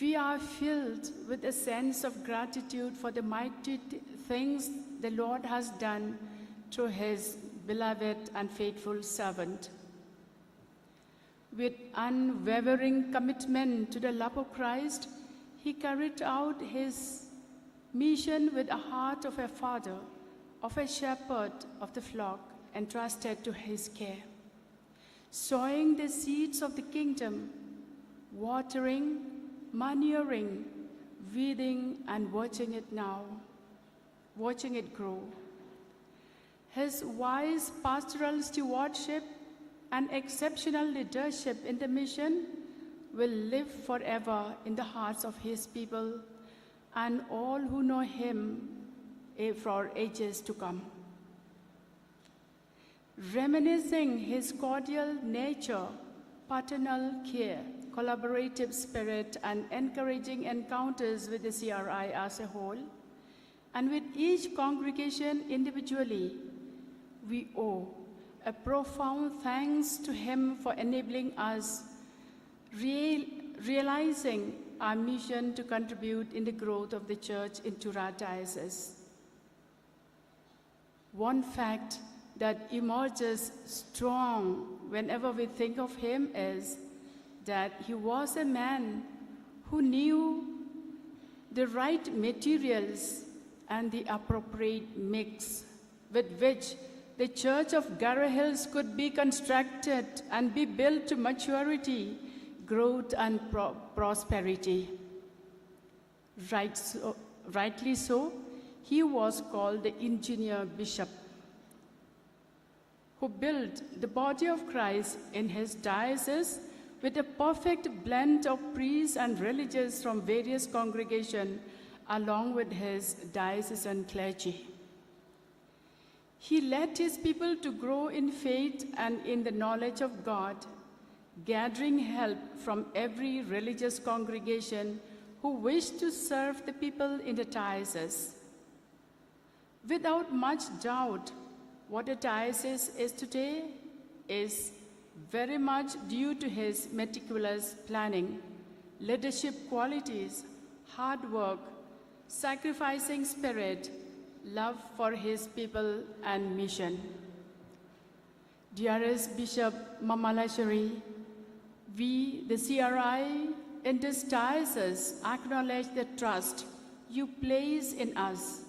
we are filled with a sense of gratitude for the mighty th- things the Lord has done through his beloved and faithful servant. With unwavering commitment to the love of Christ, he carried out his mission with a heart of a father, of a shepherd of the flock entrusted to his care, sowing the seeds of the kingdom, watering, manuring, weeding, and watching it now, watching it grow. His wise pastoral stewardship and exceptional leadership in the mission will live forever in the hearts of his people and all who know him, eh, for ages to come. Reminiscing his cordial nature, paternal care, collaborative spirit, and encouraging encounters with the C R I as a whole, and with each congregation individually, we owe a profound thanks to him for enabling us real, realizing our mission to contribute in the growth of the church in Tura Diocese. One fact that emerges strong whenever we think of him is that he was a man who knew the right materials and the appropriate mix with which the Church of Garo Hills could be constructed and be built to maturity, growth, and pro- prosperity. Right so, rightly so, he was called the engineer bishop, who built the body of Christ in his diocese with a perfect blend of priests and religious from various congregations, along with his diocesan clergy. He led his people to grow in faith and in the knowledge of God, gathering help from every religious congregation who wished to serve the people in the diocese. Without much doubt, what a diocese is today is very much due to his meticulous planning, leadership qualities, hard work, sacrificing spirit, love for his people, and mission. Dearest Bishop Mamalachari, we, the C R I, in this diocese acknowledge the trust you place in us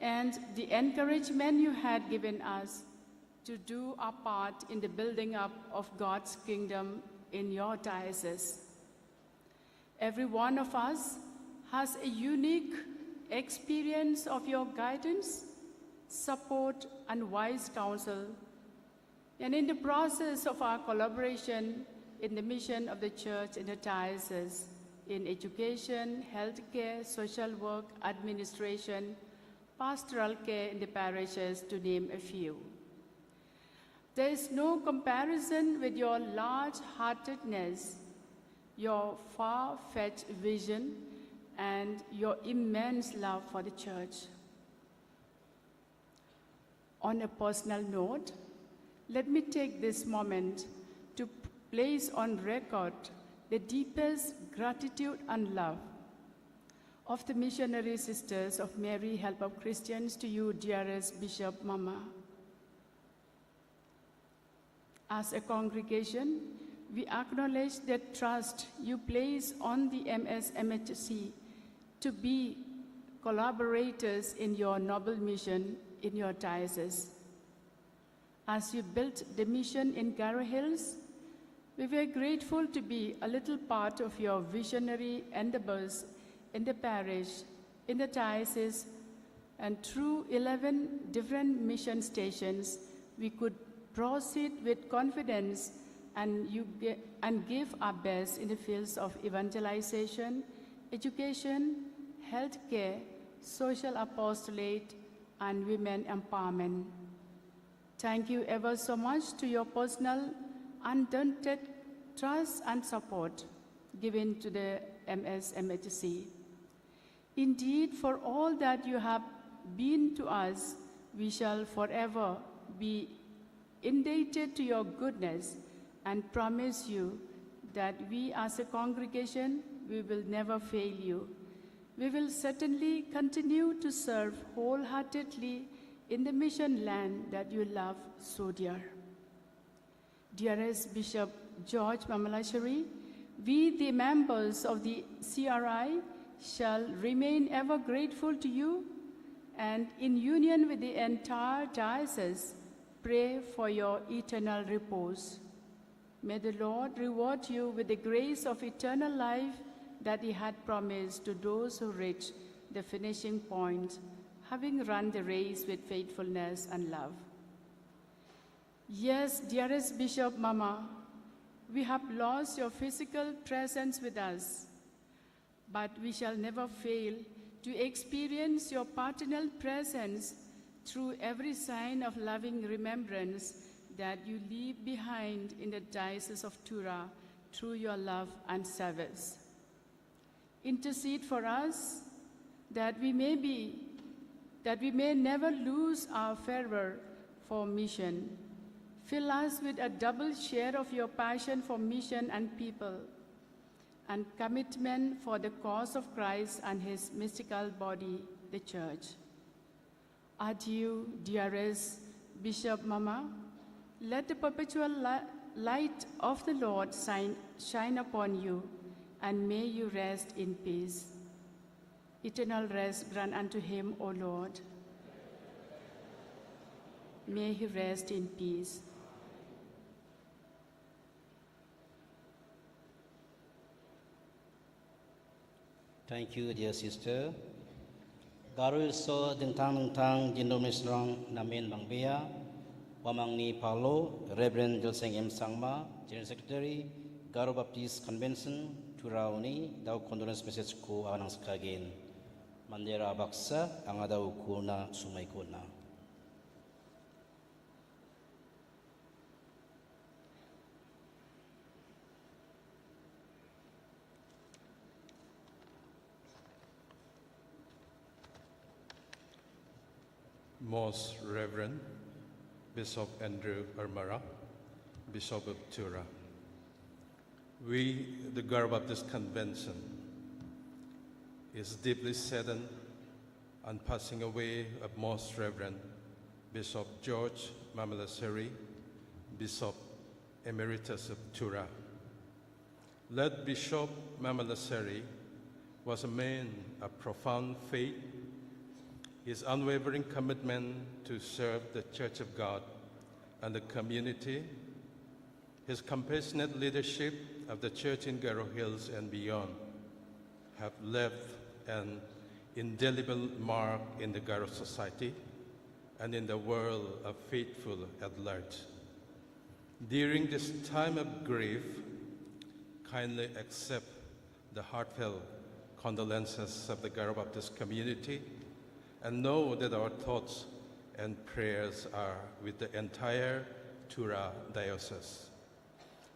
and the encouragement you had given us to do our part in the building up of God's kingdom in your diocese. Every one of us has a unique experience of your guidance, support, and wise counsel. And in the process of our collaboration in the mission of the church in the diocese, in education, healthcare, social work, administration, pastoral care in the parishes, to name a few. There is no comparison with your large heartedness, your far fetched vision, and your immense love for the church. On a personal note, let me take this moment to place on record the deepest gratitude and love of the missionary sisters of Mary, Help of Christians, to you, dearest Bishop Mama. As a congregation, we acknowledge the trust you place on the M S M H C to be collaborators in your noble mission in your diocese. As you built the mission in Garo Hills, we were grateful to be a little part of your visionary endeavors in the parish, in the diocese, and through eleven different mission stations, we could proceed with confidence and, you gi- and give our best in the fields of evangelization, education, healthcare, social apostolate, and women empowerment. Thank you ever so much to your personal, undaunted trust and support given to the M S M H C. Indeed, for all that you have been to us, we shall forever be indebted to your goodness and promise you that we as a congregation, we will never fail you. We will certainly continue to serve wholeheartedly in the mission land that you love so dear. Dearest Bishop George Mamalashari, we, the members of the C R I, shall remain ever grateful to you and, in union with the entire diocese, pray for your eternal repose. May the Lord reward you with the grace of eternal life that He had promised to those who reach the finishing point, having run the race with faithfulness and love. Yes, dearest Bishop Mama, we have lost your physical presence with us, but we shall never fail to experience your paternal presence through every sign of loving remembrance that you leave behind in the Diocese of Tura through your love and service. Intercede for us that we may be, that we may never lose our fervor for mission. Fill us with a double share of your passion for mission and people, and commitment for the cause of Christ and his mystical body, the Church. Adieu, dearest Bishop Mama. Let the perpetual li- light of the Lord shine, shine upon you, and may you rest in peace. Eternal rest grant unto him, O Lord. May he rest in peace. Thank you, dear sister. Garo Hills dingtang dingtang jin dom ni srong na men bang bia, wa mangni palo, Reverend Jelseng M Sangma, General Secretary, Garo Baptist Convention, Tura Uni, dau condolence message ko anang skagin. Mandera baksa, anga dau kuna sumai kuna. Most Reverend Bishop Andrew Armara, Bishop of Tura. We, the Garo Baptist Convention, is deeply saddened on passing away of Most Reverend Bishop George Mamalassery, Bishop Emeritus of Tura. Late Bishop Mamalassery was a man of profound faith. His unwavering commitment to serve the Church of God and the community, his compassionate leadership of the Church in Garo Hills and beyond, have left an indelible mark in the Garo society and in the world of faithful at large. During this time of grief, kindly accept the heartfelt condolences of the Garo Baptist community and know that our thoughts and prayers are with the entire Tura Diocese.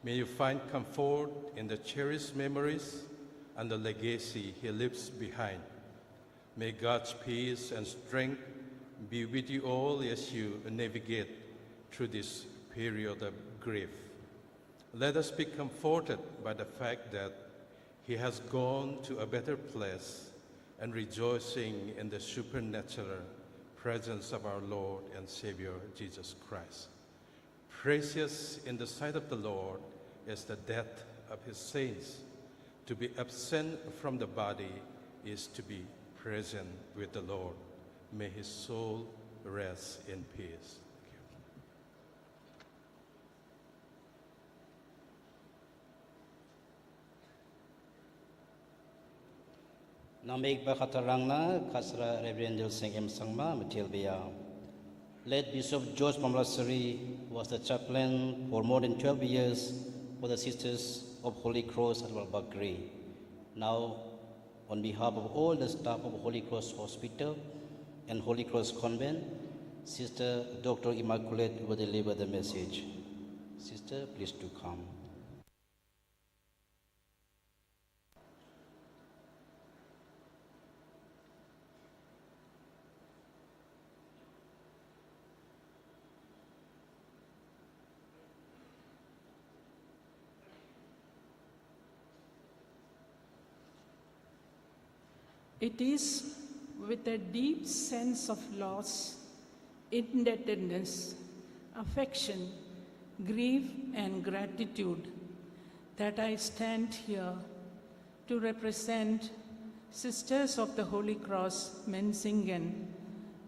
May you find comfort in the cherished memories and the legacy he leaves behind. May God's peace and strength be with you all as you navigate through this period of grief. Let us be comforted by the fact that he has gone to a better place and rejoicing in the supernatural presence of our Lord and Savior Jesus Christ. Precious in the sight of the Lord is the death of his saints. To be absent from the body is to be present with the Lord. May his soul rest in peace. Namik bakhatarangna kasra Reverend Dilsing M Sangma, Matilbia. Late Bishop George Mamlasari was the chaplain for more than twelve years for the Sisters of Holy Cross at Walbagri. Now, on behalf of all the staff of Holy Cross Hospital and Holy Cross Convent, Sister Doctor Immaculate will deliver the message. Sister, please do come. It is with a deep sense of loss, indebtedness, affection, grief, and gratitude that I stand here to represent Sisters of the Holy Cross Menzingen,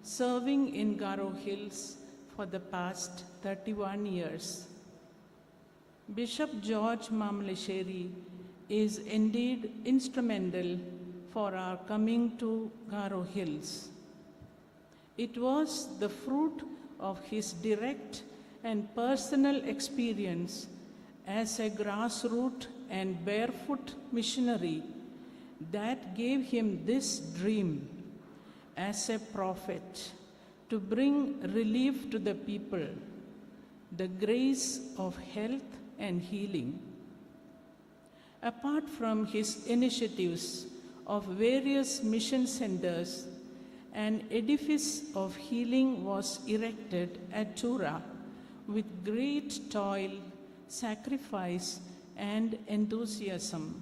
serving in Garo Hills for the past thirty-one years. Bishop George Mamlesheri is indeed instrumental for our coming to Garo Hills. It was the fruit of his direct and personal experience as a grassroots and barefoot missionary that gave him this dream as a prophet to bring relief to the people, the grace of health and healing. Apart from his initiatives of various mission centers, an edifice of healing was erected at Tura with great toil, sacrifice, and enthusiasm.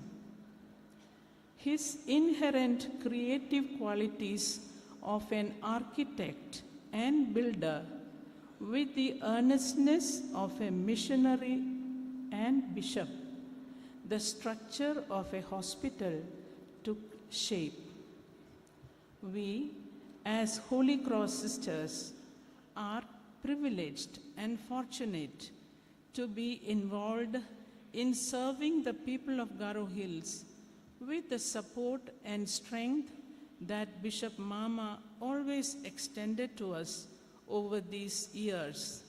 His inherent creative qualities of an architect and builder, with the earnestness of a missionary and bishop, the structure of a hospital took shape. We, as Holy Cross Sisters, are privileged and fortunate to be involved in serving the people of Garo Hills with the support and strength that Bishop Mama always extended to us over these years.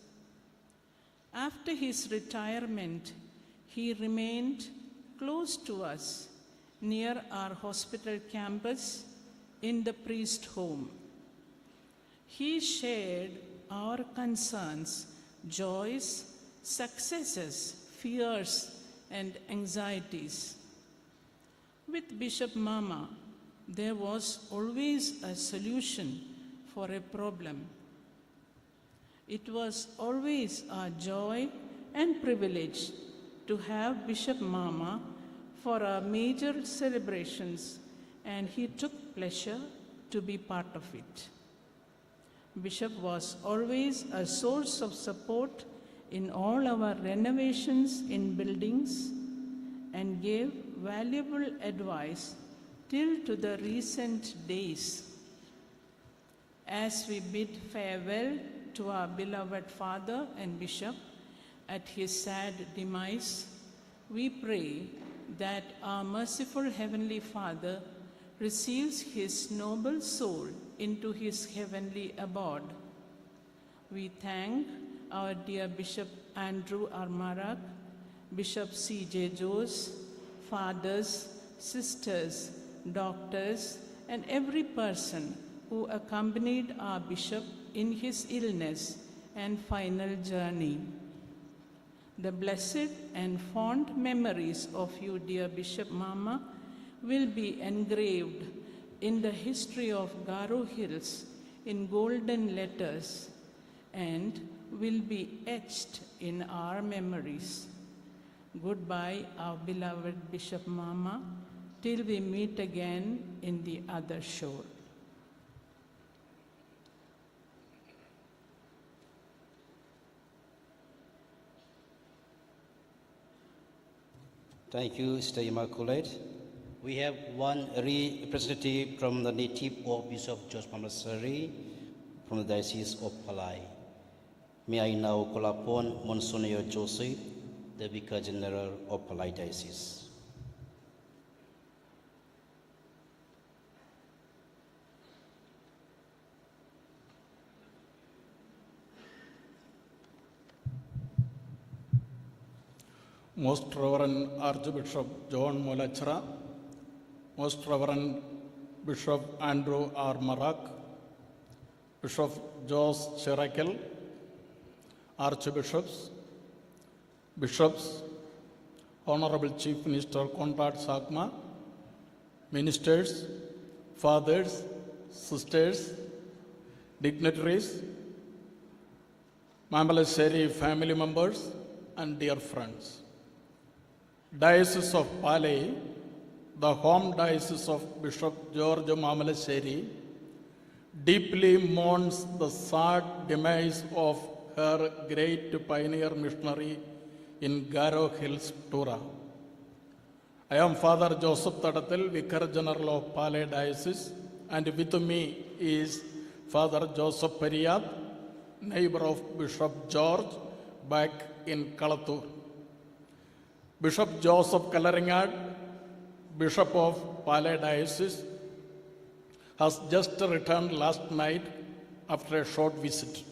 After his retirement, he remained close to us near our hospital campus in the priest home. He shared our concerns, joys, successes, fears, and anxieties. With Bishop Mama, there was always a solution for a problem. It was always our joy and privilege to have Bishop Mama for our major celebrations, and he took pleasure to be part of it. Bishop was always a source of support in all our renovations in buildings and gave valuable advice till to the recent days. As we bid farewell to our beloved Father and Bishop at his sad demise, we pray that our merciful Heavenly Father receives his noble soul into his heavenly abode. We thank our dear Bishop Andrew R. Marak, Bishop C J Jones, fathers, sisters, doctors, and every person who accompanied our Bishop in his illness and final journey. The blessed and fond memories of you, dear Bishop Mama, will be engraved in the history of Garo Hills in golden letters and will be etched in our memories. Goodbye, our beloved Bishop Mama, till we meet again in the other shore. Thank you, Sister Immaculate. We have one representative from the native of Bishop George Mama Lassery from the Diocese of Palai. May I now call upon Monsignor Joseph, the Vicar General of Palai Diocese. Most Reverend Archbishop John Mullachira, Most Reverend Bishop Andrew R. Marak, Bishop Josh Cherakel, Archbishops, Bishops, Honorable Chief Minister Conrad Sangma, Ministers, Fathers, Sisters, dignitaries, Mama Lassery family members, and dear friends. Diocese of Palai, the home diocese of Bishop George Mama Lassery, deeply mourns the sad demise of her great pioneer missionary in Garo Hills, Tura. I am Father Joseph Tadatil, Vicar General of Palai Diocese, and with me is Father Joseph Periyath, neighbor of Bishop George, back in Kalatur. Bishop Joseph Kalaringad, Bishop of Palai Diocese, has just returned last night after a short visit,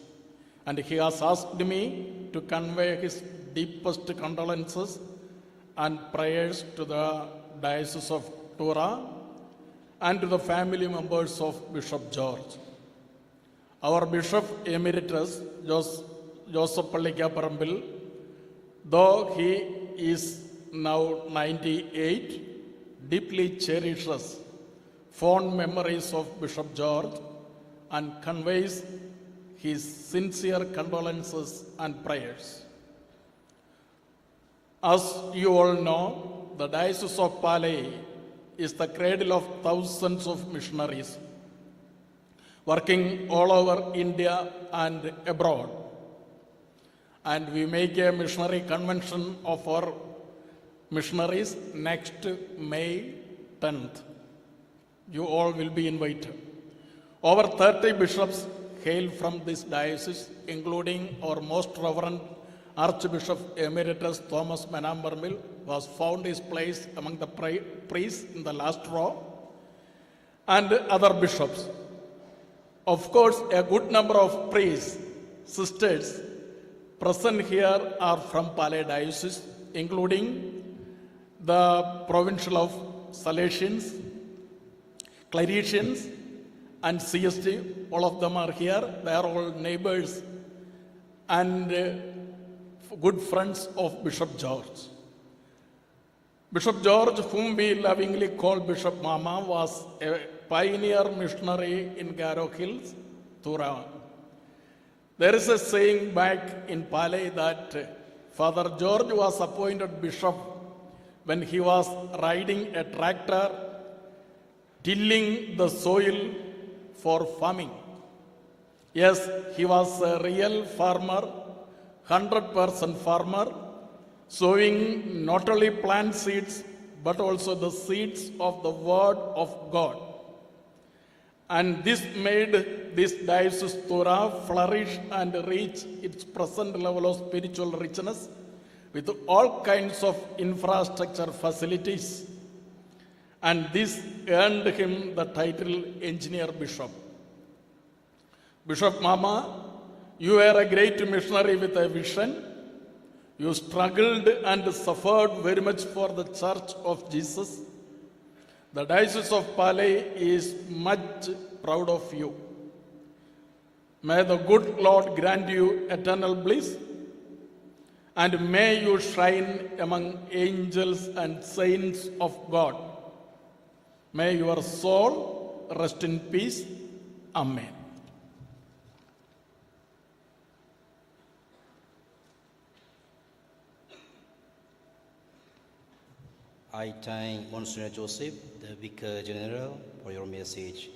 and he has asked me to convey his deepest condolences and prayers to the Diocese of Tura and to the family members of Bishop George. Our Bishop Emeritus, Jos-, Joseph Pallikaparambil, though he is now ninety-eight, deeply cherishes fond memories of Bishop George and conveys his sincere condolences and prayers. As you all know, the Diocese of Palai is the cradle of thousands of missionaries working all over India and abroad. And we make a missionary convention of our missionaries next May tenth. You all will be invited. Over thirty bishops hail from this diocese, including our Most Reverend Archbishop Emeritus Thomas Manambarmil, who has found his place among the pri-, priests in the last row, and other bishops. Of course, a good number of priests, sisters, present here are from Palai Diocese, including the Provincial of Salesians, Claretians, and C S T. All of them are here. They are all neighbors and, uh, good friends of Bishop George. Bishop George, whom we lovingly call Bishop Mama, was a pioneer missionary in Garo Hills, Tura. There is a saying back in Palai that Father George was appointed bishop when he was riding a tractor, tilling the soil for farming. Yes, he was a real farmer, hundred percent farmer, sowing not only plant seeds, but also the seeds of the Word of God. And this made this diocese Tura flourish and reach its present level of spiritual richness with all kinds of infrastructure facilities. And this earned him the title Engineer Bishop. Bishop Mama, you were a great missionary with a vision. You struggled and suffered very much for the Church of Jesus. The Diocese of Palai is much proud of you. May the good Lord grant you eternal bliss. And may you shine among angels and saints of God. May your soul rest in peace. Amen. I thank Monsignor Joseph, the Vicar General, for your message.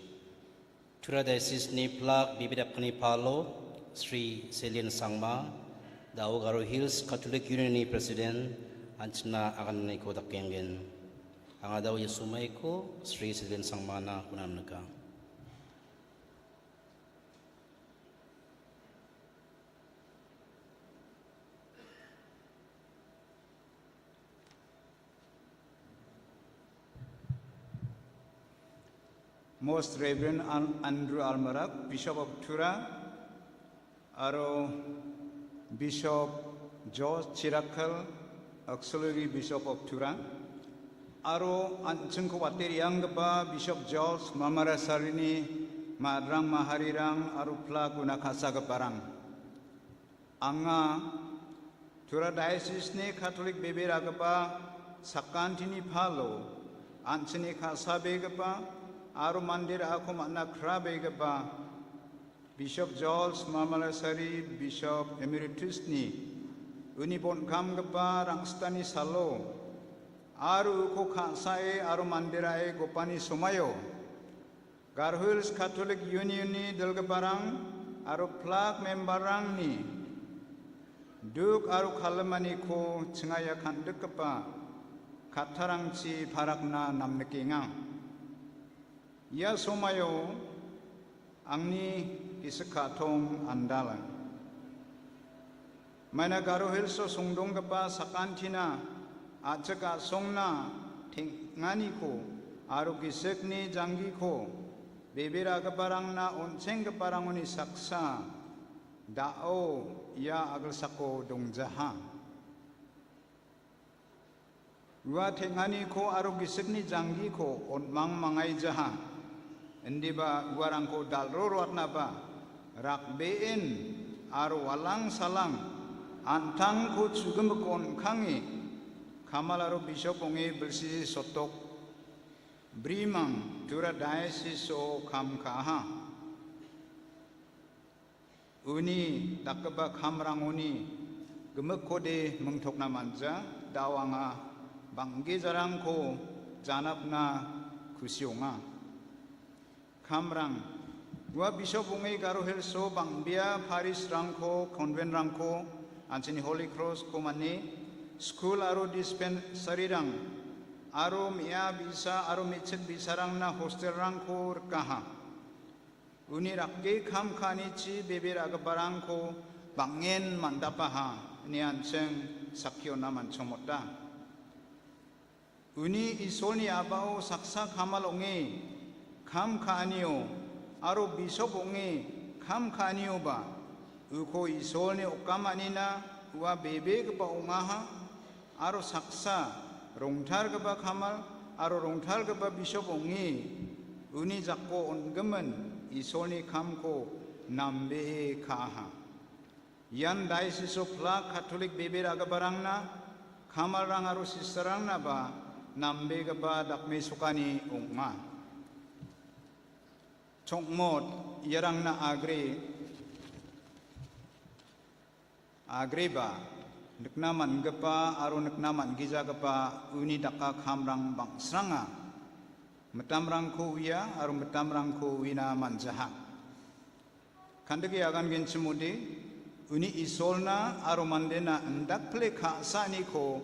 Tura Diocese ni Phlak Bibidap Kani Palo, Sri Selin Sangma, the Garo Hills Catholic Union ni President, anchna agan ni ko dakengin. Anga daw yasumai ko, Sri Selin Sangma na kunam naka. Most Reverend An- Andrew Almarak, Bishop of Tura, aro Bishop George Chirakkal, Auxiliary Bishop of Tura, aro anchingko water yang gaba Bishop George Mamara Sarini, Madrang Maharirang, aro Phlak Unakasa Gaparang. Anga Tura Diocese ni Catholic bebe ragaba sakan tini phalo, anchini khasa begaba, aru mandir aku makna khra begaba, Bishop George Mamalasari, Bishop Emeritus ni, uni bon kam gaba rangstani salo, aru uko khasa e aru mandira e gopani somayo. Garo Hills Catholic Union ni dulgabarang aru Phlak membarang ni duk aru khalamani ko chngaya khanduk kapa katharang chi pharakna namniki ngang. Ya somayo angni kisikha thong andalang. Maina Garo Hills o sungdong gapa sakan thina, achaka songna thingani ko, aru gisek ni janggi ko, bebera gaparang na onseng gaparang oni saksa, dao ya agel sako dong jaha. Ua thengani ko aru gisik ni janggi ko on mang mangai jaha. Endi ba ua rang ko dal ro ruat na ba rak bein aru walang salang antang ko chugem ko on kangi. Kamal aru bishop ongi belsi sotok brimang tura diocese o kam kaha. Uni takaba khamrang uni gemek kode mengthok na manja dawanga bangge jarang ko janap na kusionga. Khamrang gua Bishop ungi Garo Hills o bangbia parish rangko convent rangko anchini Holy Cross ko mane school aro dispensary rang aro mia bisa aro michit bisa rang na hostel rangko rekaha. Uni rakki kham khani chi bebir agabarang ko bangen mandapaha ni anseng sakyo na manchomota. Uni isol ni abao saksa khamal onge kham khanio aro bisop onge kham khanio ba uko isol ni okam anina ua bebe keba ongaha aro saksa rongthar kaba khamal aro rongthar kaba bisop ongi uni jakko ongemen isolni khamko nambe khaha. Yan diocese of la Catholic bebe raga barangna khamal rang aro sister rangna ba nambe kaba dakme sukani onga. Chongmot yarangna agre Agreba nekna man gepa aru nekna man gija gepa uni daka khamrang bang sranga metamrang ko uya aru metamrang ko uina man jaha. Kandegi agan gen chemudi uni isolna aru mandena endak ple kha sani ko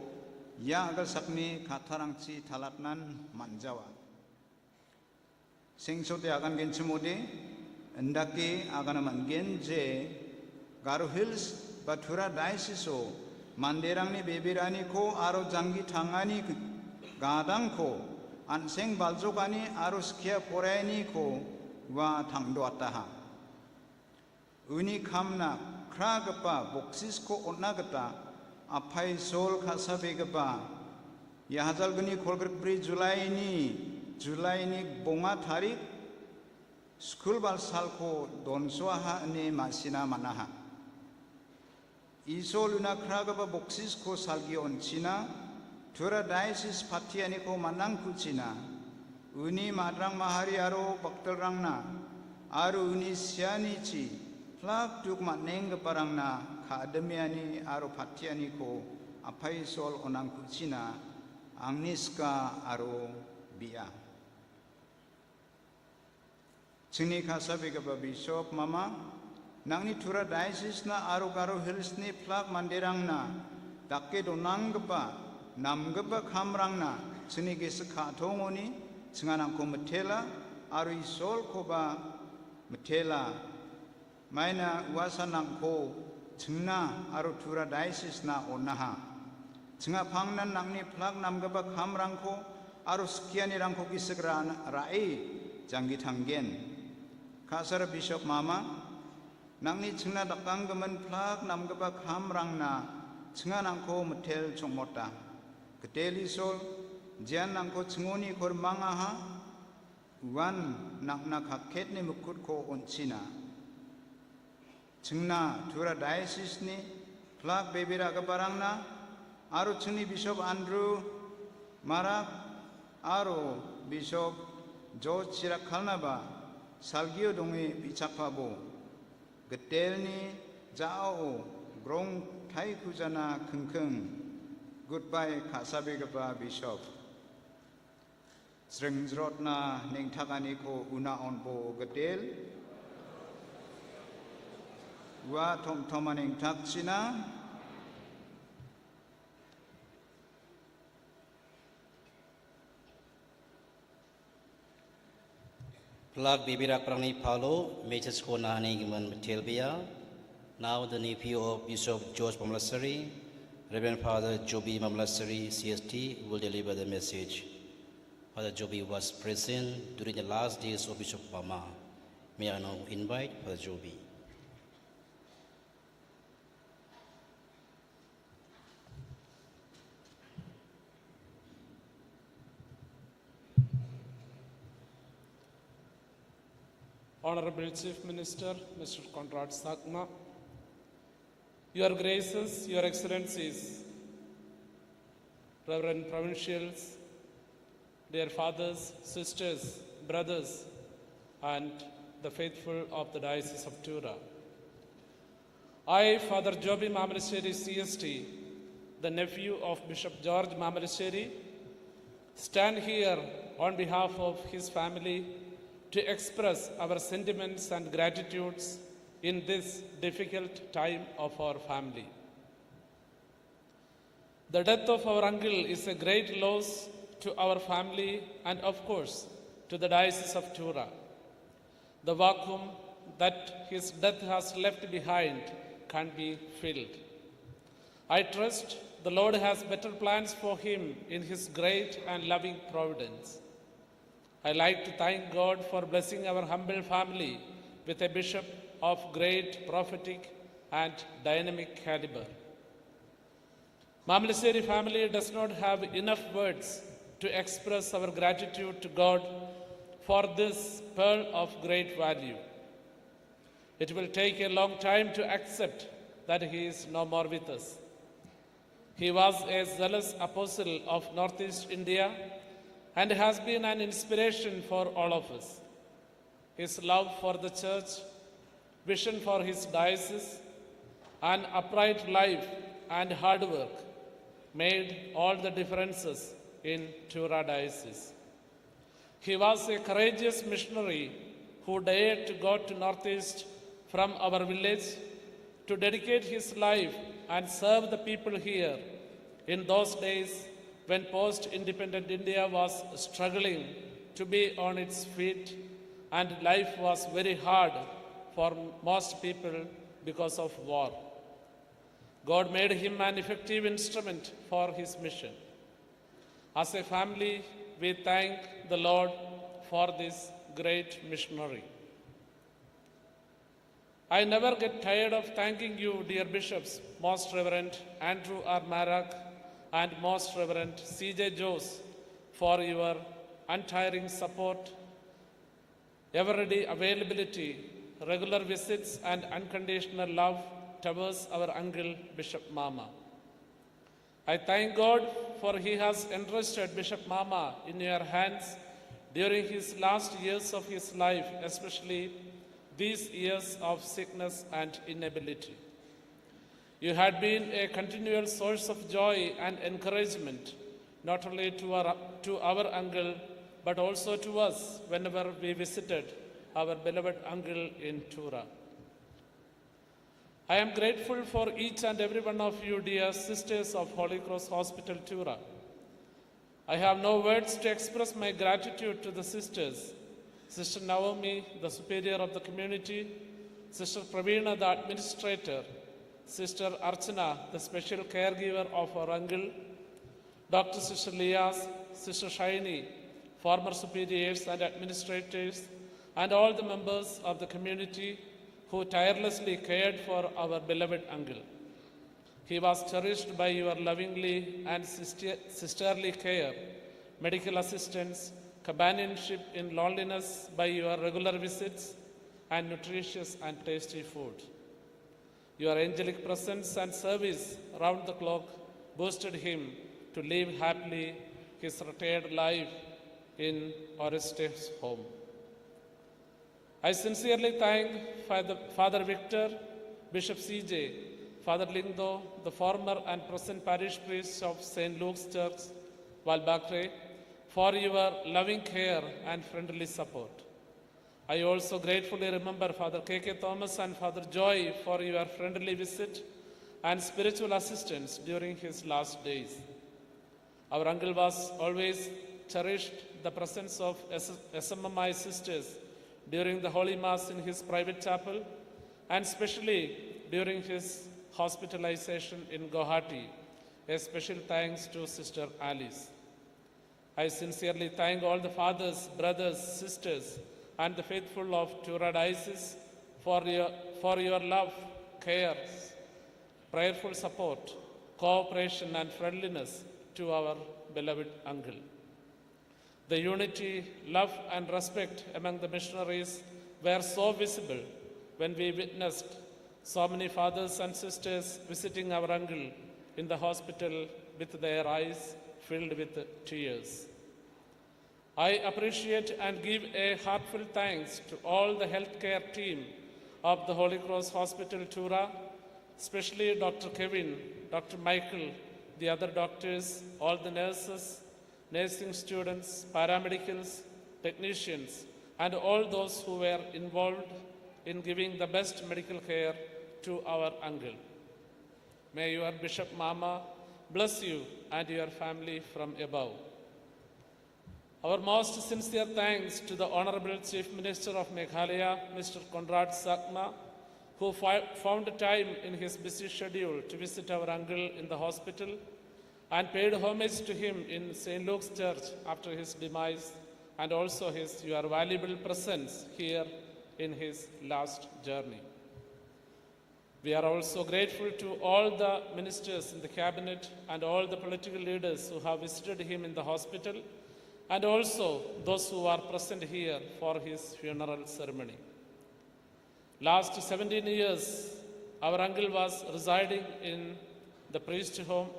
ya agal sakni katharang chi thalatnan man jawa. Singsote agan gen chemode, endake agan man gen je Garo Hills Bathura Diocese o manderangni bebirani ko aro janggi thangani gadang ko anseng baljokani aro skia poraini ko wa thangdo ataha. Uni khamna khra gapa boksis ko onna gata aphai sol khasa be gapa. Ya hajal gni kholgrek bri July ni July ni bonga tarik skul bal sal ko donswa ha ne masina manaha. Isol u na khra kaba boksis ko salgi on china, Tura Diocese phathi ani ko manang ku china, uni madrang mahari aro baktel rangna, aro uni siani chi, plak tuk maneng ke parangna, kha ademi ani aro phathi ani ko, apai Isol onang ku china, angniska aro bia. Chini khasa bikaba Bishop mama, nangni Tura Diocese na aro Garo Hills ni plak manderang na, take donang kaba, nam kaba khamrang na, chini ke sekha thongoni, chinganang ko metela, aro Isol koba metela, maina uasa nang ko, chingna aro Tura Diocese na onaha. Chinga phang nan nangni plak nam kaba khamrang ko, aro sekiani rang ko ki sekra rai, janggi thanggen. Khasar Bishop mama, nangni chingna dakang kemen plak nam kaba khamrang na, chinga nang ko metel chongmota. Ketel Isol, jian nang ko chingoni kor mangaha, wan nang na khakhet ni mekut ko on china. Chingna Tura Diocese ni, plak bebira ke parang na, aro chingni Bishop Andrew Marak, aro Bishop George Chirak Khalnaba, salgio dongi bichak pabo. Getel ni jao o, grong thai kujana kengkeng. Goodbye, khasa bikaba Bishop. Srengjrot na nengthak ani ko una on bo getel. Wa thom thom anengthak china. Plak bibirak prang ni palo, mechas ko na ani gimen metel bia. Now the nephew of Bishop George Mamlasari, Reverend Father Joby Mamlasari, C S T, will deliver the message. Father Joby was present during the last days of Bishop Mama. May I now invite Father Joby. Honorable Chief Minister, Mister Conrad Sangma, Your Graces, Your Excellencies, Reverend Provincials, dear fathers, sisters, brothers, and the faithful of the Diocese of Tura. I, Father Joby Mamlaseri, C S T, the nephew of Bishop George Mamlaseri, stand here on behalf of his family to express our sentiments and gratitudes in this difficult time of our family. The death of our uncle is a great loss to our family and, of course, to the Diocese of Tura. The vacuum that his death has left behind can't be filled. I trust the Lord has better plans for him in his great and loving providence. I like to thank God for blessing our humble family with a bishop of great prophetic and dynamic caliber. Mamlaseri family does not have enough words to express our gratitude to God for this pearl of great value. It will take a long time to accept that he is no more with us. He was a zealous apostle of Northeast India and has been an inspiration for all of us. His love for the church, vision for his diocese, and upright life and hard work made all the differences in Tura Diocese. He was a courageous missionary who dared to go to Northeast from our village to dedicate his life and serve the people here in those days when post-independent India was struggling to be on its feet and life was very hard for most people because of war. God made him an effective instrument for his mission. As a family, we thank the Lord for this great missionary. I never get tired of thanking you, dear bishops, Most Reverend Andrew R. Marak and Most Reverend C J Jones, for your untiring support, ever ready availability, regular visits, and unconditional love Towers, our uncle Bishop Mama. I thank God for he has entrusted Bishop Mama in your hands during his last years of his life, especially these years of sickness and inability. You had been a continual source of joy and encouragement, not only to our, to our uncle, but also to us whenever we visited our beloved uncle in Tura. I am grateful for each and every one of you, dear sisters of Holy Cross Hospital, Tura. I have no words to express my gratitude to the sisters, Sister Naomi, the superior of the community, Sister Praveena, the administrator, Sister Archana, the special caregiver of our uncle, Doctor Sister Lias, Sister Shiny, former superiors and administrators, and all the members of the community who tirelessly cared for our beloved uncle. He was cherished by your lovingly and sister-, sisterly care, medical assistance, companionship in loneliness by your regular visits, and nutritious and tasty food. Your angelic presence and service round the clock boosted him to live happily his retired life in Orestes' home. I sincerely thank Father, Father Victor, Bishop C J, Father Lindo, the former and present parish priest of Saint Luke's Church, Walbakre, for your loving care and friendly support. I also gratefully remember Father K K Thomas and Father Joy for your friendly visit and spiritual assistance during his last days. Our uncle was always cherished the presence of S-, S M M I sisters during the Holy Mass in his private chapel, and specially during his hospitalization in Guwahati. A special thanks to Sister Alice. I sincerely thank all the fathers, brothers, sisters, and the faithful of Tura Diocese for your, for your love, care, prayerful support, cooperation, and friendliness to our beloved uncle. The unity, love, and respect among the missionaries were so visible when we witnessed so many fathers and sisters visiting our uncle in the hospital with their eyes filled with tears. I appreciate and give a heartfelt thanks to all the healthcare team of the Holy Cross Hospital Tura, especially Doctor Kevin, Doctor Michael, the other doctors, all the nurses, nursing students, paramedicals, technicians, and all those who were involved in giving the best medical care to our uncle. May your Bishop Mama bless you and your family from above. Our most sincere thanks to the Honorable Chief Minister of Meghalaya, Mister Conrad Sangma, who fi-, found time in his busy schedule to visit our uncle in the hospital and paid homage to him in Saint Luke's Church after his demise, and also his, your valuable presence here in his last journey. We are also grateful to all the ministers in the cabinet and all the political leaders who have visited him in the hospital, and also those who are present here for his funeral ceremony. Last seventeen years, our uncle was residing in the priest home,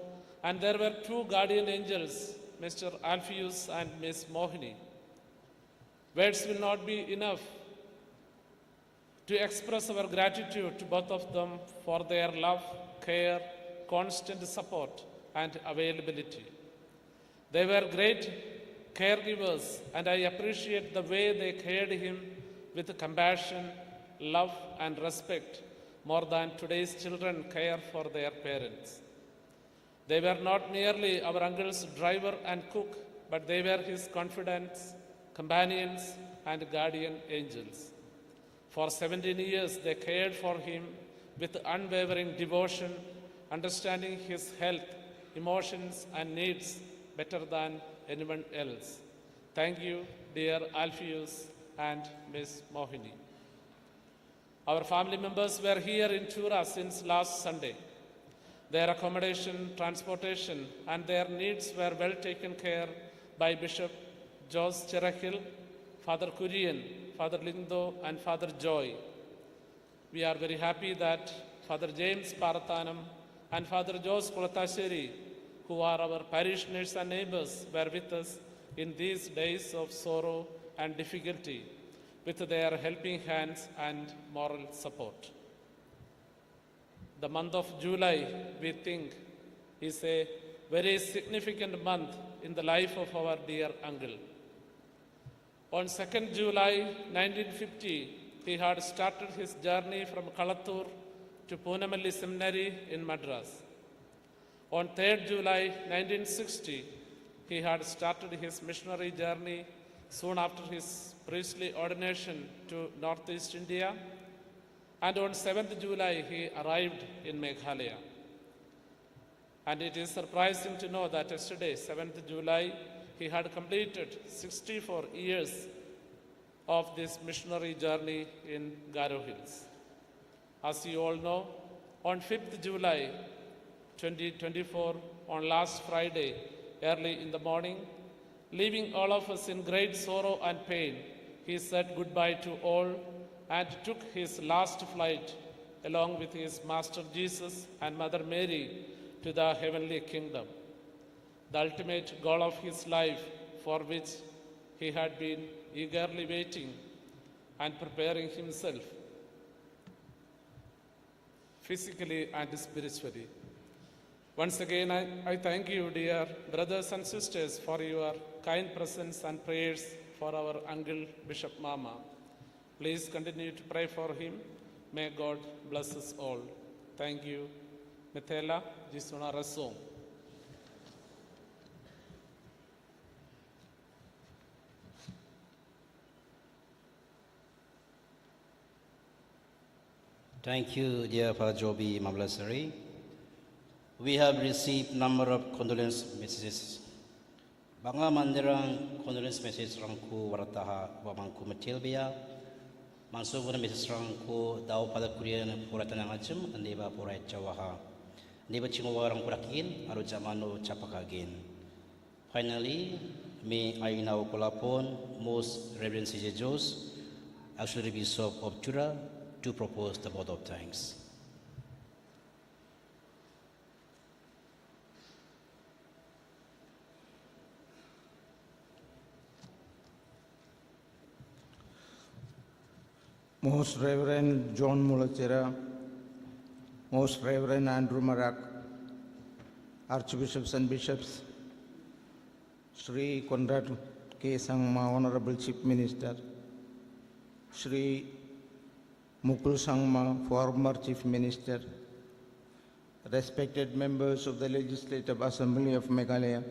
and there were two guardian angels, Mister Alpheus and Miss Mohini. Words will not be enough to express our gratitude to both of them for their love, care, constant support, and availability. They were great caregivers, and I appreciate the way they cared him with compassion, love, and respect, more than today's children care for their parents. They were not merely our uncle's driver and cook, but they were his confidants, companions, and guardian angels. For seventeen years, they cared for him with unwavering devotion, understanding his health, emotions, and needs better than anyone else. Thank you, dear Alpheus and Miss Mohini. Our family members were here in Tura since last Sunday. Their accommodation, transportation, and their needs were well taken care by Bishop Jose Chirakhil, Father Kurian, Father Lindo, and Father Joy. We are very happy that Father James Parathanam, and Father Jose Kulatasheri, who are our parishioners and neighbors, were with us in these days of sorrow and difficulty with their helping hands and moral support. The month of July, we think, is a very significant month in the life of our dear uncle. On second July nineteen fifty, he had started his journey from Kalatur to Ponamalli Seminary in Madras. On third July nineteen sixty, he had started his missionary journey soon after his priestly ordination to Northeast India, and on seventh July, he arrived in Meghalaya. And it is surprising to know that yesterday, seventh July, he had completed sixty-four years of this missionary journey in Garo Hills. As you all know, on fifth July twenty twenty-four, on last Friday, early in the morning, leaving all of us in great sorrow and pain, he said goodbye to all and took his last flight along with his Master Jesus and Mother Mary to the heavenly kingdom, the ultimate goal of his life, for which he had been eagerly waiting and preparing himself physically and spiritually. Once again, I, I thank you, dear brothers and sisters, for your kind presence and prayers for our uncle Bishop Mama. Please continue to pray for him. May God bless us all. Thank you. Mithela, Jisuna Rasong. Thank you, dear Father Joby Mablasari. We have received number of condolence messages. Banga manderang condolence message rangku warataha wa mangku metil bia. Mansu guna message rangku dau pada kurian pura tanang acem, ande ba pura cawaha. Ande ba cingwa rangku rakin, aru jamano capaka again. Finally, may I now call upon Most Reverend C J Jones, Auxiliary Bishop of Tura, to propose the vote of thanks. Most Reverend John Mulachera, Most Reverend Andrew Marak, Archbishops and Bishops, Shri Conrad K Sangma, Honorable Chief Minister, Shri Mukul Sangma, former Chief Minister, respected members of the Legislative Assembly of Meghalaya,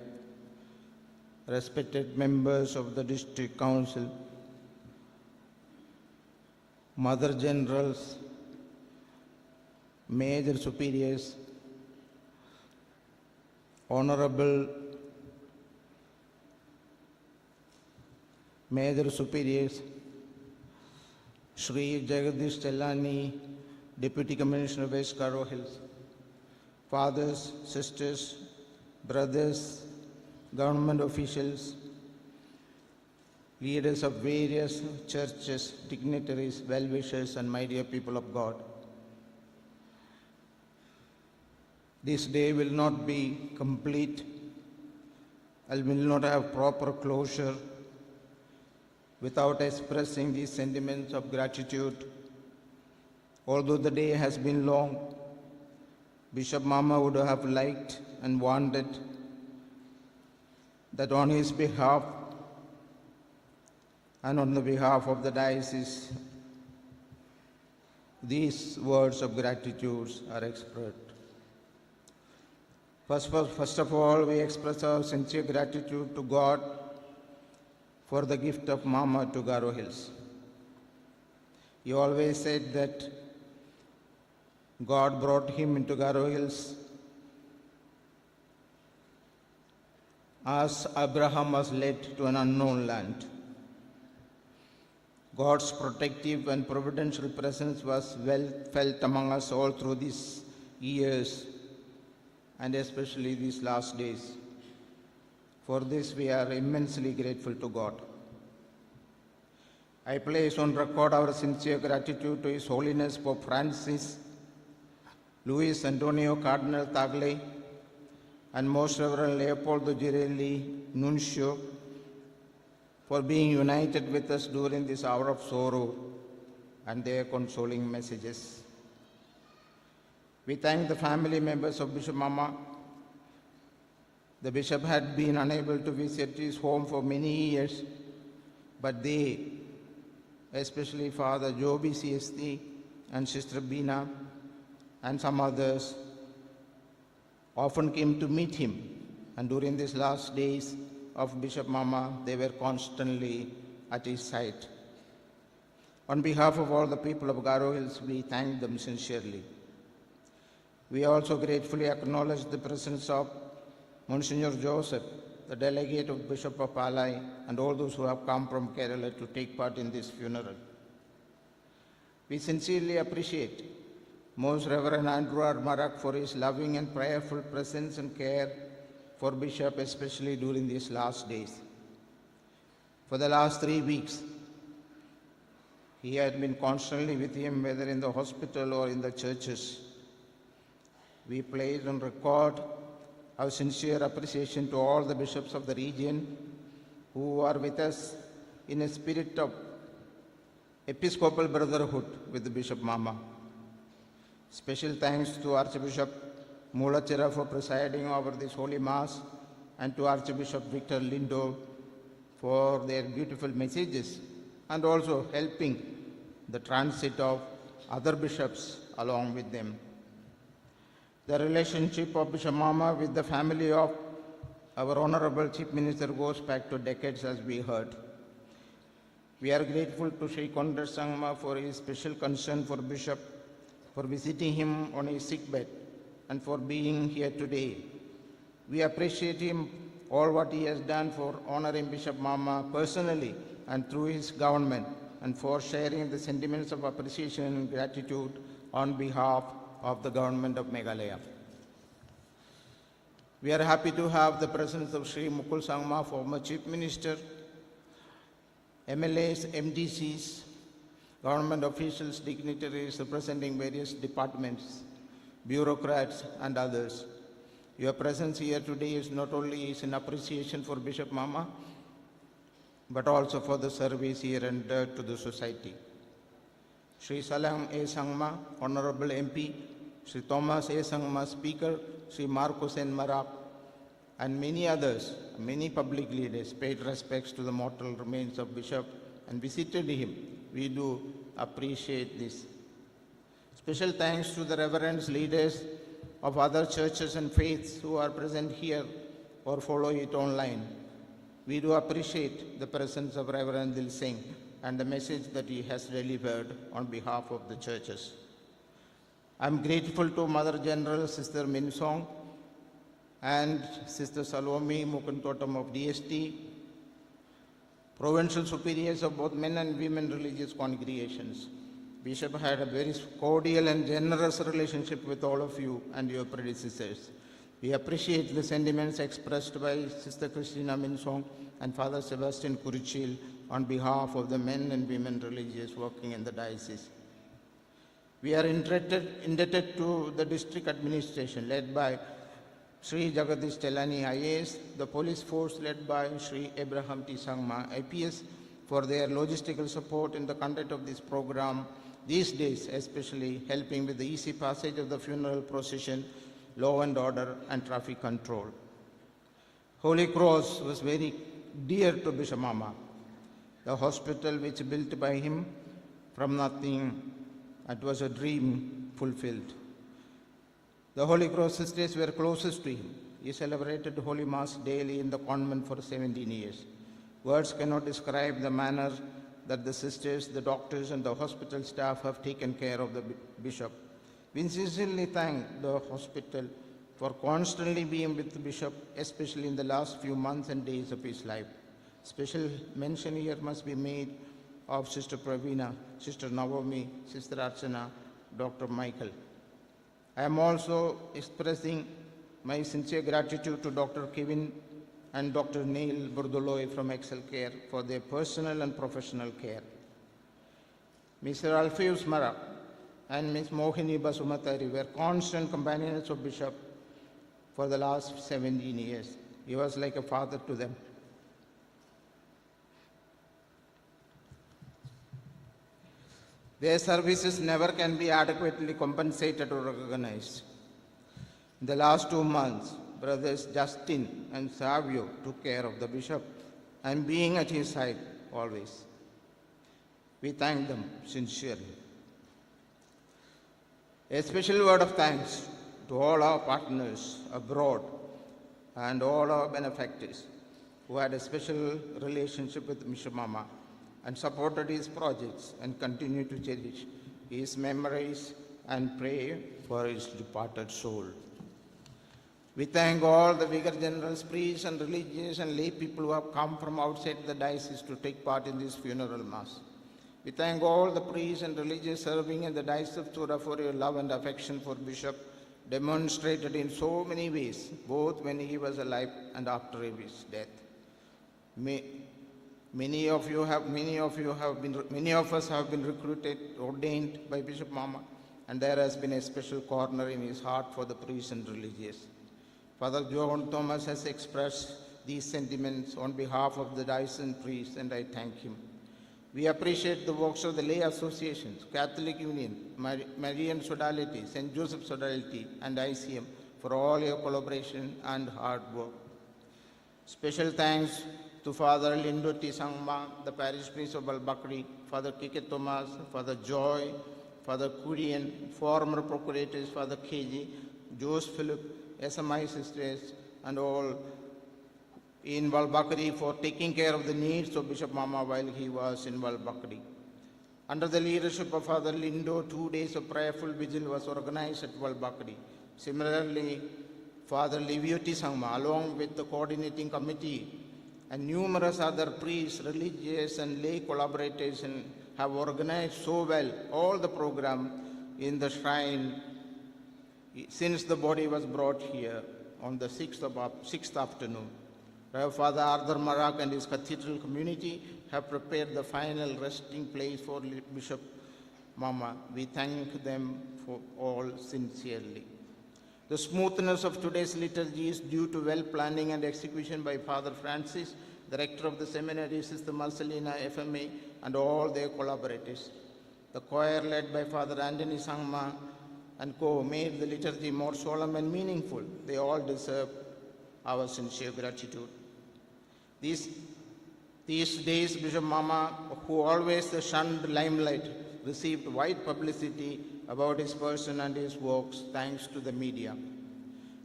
respected members of the District Council, Mother Generals, Major Superiors, Honorable Major Superiors, Shri Jagadish Chelani, Deputy Commissioner West Garo Hills, fathers, sisters, brothers, government officials, leaders of various churches, dignitaries, well-wishers, and my dear people of God. This day will not be complete and will not have proper closure without expressing these sentiments of gratitude. Although the day has been long, Bishop Mama would have liked and wanted that on his behalf and on the behalf of the diocese, these words of gratitude are expressed. First, first of all, we express our sincere gratitude to God for the gift of Mama to Garo Hills. He always said that God brought him into Garo Hills as Abraham was led to an unknown land. God's protective and providential presence was well felt among us all through these years and especially these last days. For this, we are immensely grateful to God. I place on record our sincere gratitude to His Holiness Pope Francis Luis Antonio Cardinal Tagle, and Most Reverend Leopoldo Girelli, Nuncio, for being united with us during this hour of sorrow and their consoling messages. We thank the family members of Bishop Mama. The bishop had been unable to visit his home for many years, but they, especially Father Joby C S T and Sister Bina and some others, often came to meet him, and during these last days of Bishop Mama, they were constantly at his side. On behalf of all the people of Garo Hills, we thank them sincerely. We also gratefully acknowledge the presence of Monsignor Joseph, the delegate of Bishop of Palai, and all those who have come from Kerala to take part in this funeral. We sincerely appreciate Most Reverend Andrew R. Marak for his loving and prayerful presence and care for Bishop, especially during these last days. For the last three weeks, he had been constantly with him, whether in the hospital or in the churches. We place on record our sincere appreciation to all the bishops of the region who are with us in a spirit of episcopal brotherhood with the Bishop Mama. Special thanks to Archbishop Mullachira for presiding over this Holy Mass and to Archbishop Victor Lindo for their beautiful messages and also helping the transit of other bishops along with them. The relationship of Bishop Mama with the family of our Honorable Chief Minister goes back to decades, as we heard. We are grateful to Shri Conrad Sangma for his special concern for Bishop, for visiting him on his sick bed, and for being here today. We appreciate him all what he has done for honoring Bishop Mama personally and through his government, and for sharing the sentiments of appreciation and gratitude on behalf of the government of Meghalaya. We are happy to have the presence of Shri Mukul Sangma, former Chief Minister, M L As, M D Cs, government officials, dignitaries representing various departments, bureaucrats, and others. Your presence here today is not only is an appreciation for Bishop Mama, but also for the service he rendered to the society. Shri Salang A Sangma, Honorable M P, Shri Thomas A Sangma, Speaker, Shri Marcos N Marak, and many others, many public leaders paid respects to the mortal remains of Bishop and visited him. We do appreciate this. Special thanks to the reverends, leaders of other churches and faiths who are present here or follow it online. We do appreciate the presence of Reverend Dil Singh and the message that he has delivered on behalf of the churches. I'm grateful to Mother General Sister Min Song and Sister Salome Mukuntotam of D S T, provincial superiors of both men and women religious congregations. Bishop had a very cordial and generous relationship with all of you and your predecessors. We appreciate the sentiments expressed by Sister Christina Min Song and Father Sebastian Kurichil on behalf of the men and women religious working in the diocese. We are indebted, indebted to the district administration led by Shri Jagadish Chelani I A S, the police force led by Shri Abraham T Sangma I P S, for their logistical support in the conduct of this program these days, especially helping with the easy passage of the funeral procession, law and order, and traffic control. Holy Cross was very dear to Bishop Mama. The hospital which built by him from nothing, it was a dream fulfilled. The Holy Cross sisters were closest to him. He celebrated Holy Mass daily in the convent for seventeen years. Words cannot describe the manner that the sisters, the doctors, and the hospital staff have taken care of the bi-, bishop. We sincerely thank the hospital for constantly being with the bishop, especially in the last few months and days of his life. Special mention here must be made of Sister Pravina, Sister Naomi, Sister Archana, Doctor Michael. I am also expressing my sincere gratitude to Doctor Kevin and Doctor Neil Burdoloi from Excel Care for their personal and professional care. Mister Alpheus Marak, and Miss Mohini Basumatary were constant companions of Bishop for the last seventeen years. He was like a father to them. Their services never can be adequately compensated or recognized. In the last two months, brothers Justin and Savio took care of the bishop and being at his side always. We thank them sincerely. A special word of thanks to all our partners abroad and all our benefactors who had a special relationship with Bishop Mama and supported his projects and continue to cherish his memories and pray for his departed soul. We thank all the vicar generals, priests and religious and lay people who have come from outside the diocese to take part in this funeral mass. We thank all the priests and religious serving in the Diocese of Tura for your love and affection for Bishop, demonstrated in so many ways, both when he was alive and after his death. May, many of you have, many of you have been, many of us have been recruited, ordained by Bishop Mama, and there has been a special corner in his heart for the priests and religious. Father John Thomas has expressed these sentiments on behalf of the diocesan priests, and I thank him. We appreciate the works of the lay associations, Catholic Union, Mar-, Marian Sodality, Saint Joseph Sodality, and I C M for all your collaboration and hard work. Special thanks to Father Lindo T. Sangma, the parish priest of Balbakri, Father K K Thomas, Father Joy, Father Kurian, former procurators, Father K J, Jose Philip, S M I sisters, and all in Balbakri for taking care of the needs of Bishop Mama while he was in Balbakri. Under the leadership of Father Lindo, two days of prayerful vigil was organized at Balbakri. Similarly, Father Liviuti Sangma, along with the coordinating committee and numerous other priests, religious, and lay collaborators, and have organized so well all the program in the shrine since the body was brought here on the sixth of ap-, sixth afternoon. Reverend Father Arthur Marak and his cathedral community have prepared the final resting place for Li-, Bishop Mama. We thank them for all sincerely. The smoothness of today's liturgy is due to well planning and execution by Father Francis, the rector of the seminary, Sister Marcelina, F M A, and all their collaborators. The choir led by Father Anthony Sangma and co made the liturgy more solemn and meaningful. They all deserve our sincere gratitude. These, these days, Bishop Mama, who always shunned limelight, received wide publicity about his person and his works thanks to the media.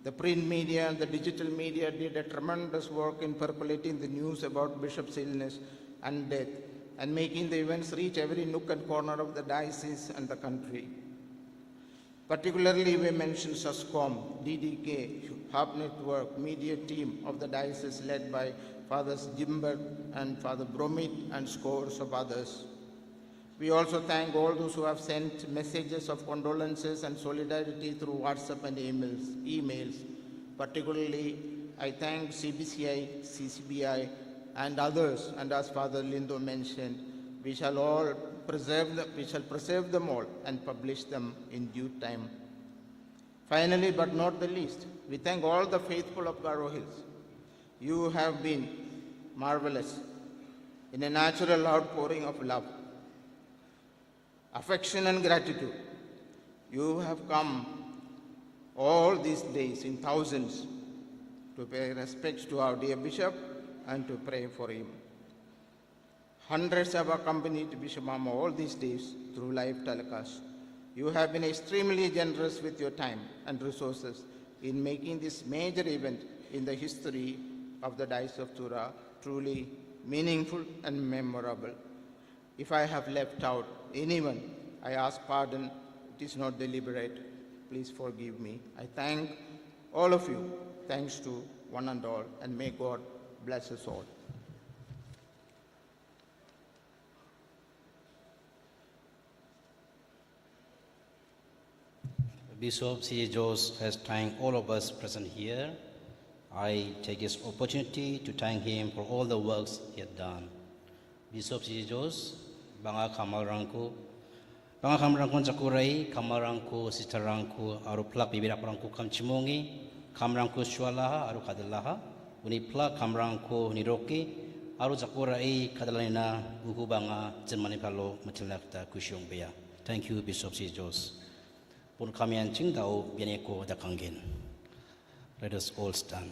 The print media and the digital media did a tremendous work in percolating the news about Bishop's illness and death and making the events reach every nook and corner of the diocese and the country. Particularly, we mention SASCOM, D D K, Hub Network, media team of the diocese led by Fathers Jimbert and Father Bromit and scores of others. We also thank all those who have sent messages of condolences and solidarity through WhatsApp and emails, emails. Particularly, I thank C B C I, C C B I, and others, and as Father Lindo mentioned, we shall all preserve the, we shall preserve them all and publish them in due time. Finally, but not the least, we thank all the faithful of Garo Hills. You have been marvelous in a natural outpouring of love, affection, and gratitude. You have come all these days in thousands to pay respects to our dear Bishop and to pray for him. Hundreds have accompanied Bishop Mama all these days through live telecast. You have been extremely generous with your time and resources in making this major event in the history of the Diocese of Tura truly meaningful and memorable. If I have left out anyone, I ask pardon. It is not deliberate. Please forgive me. I thank all of you. Thanks to one and all, and may God bless us all. Bishop C J Joes has thanked all of us present here. I take this opportunity to thank him for all the works he had done. Bishop C J Joes, ba nga kha Mawryngkneng, Khamrang ko Jakurai, khamrang ko Sitarang ko, aro phlak bibirak rang ko kam chimongi, khamrang ko Shwalaha, aro Kadalaha, uni phlak khamrang ko Niroki, aro Jakurai, Kadalina, Uhu Banga, Jenmani Palo, Matilakta, Kushong Bea. Thank you, Bishop C. Jos. Pun kamian ching dau biane ko da kanggen. Let us all stand.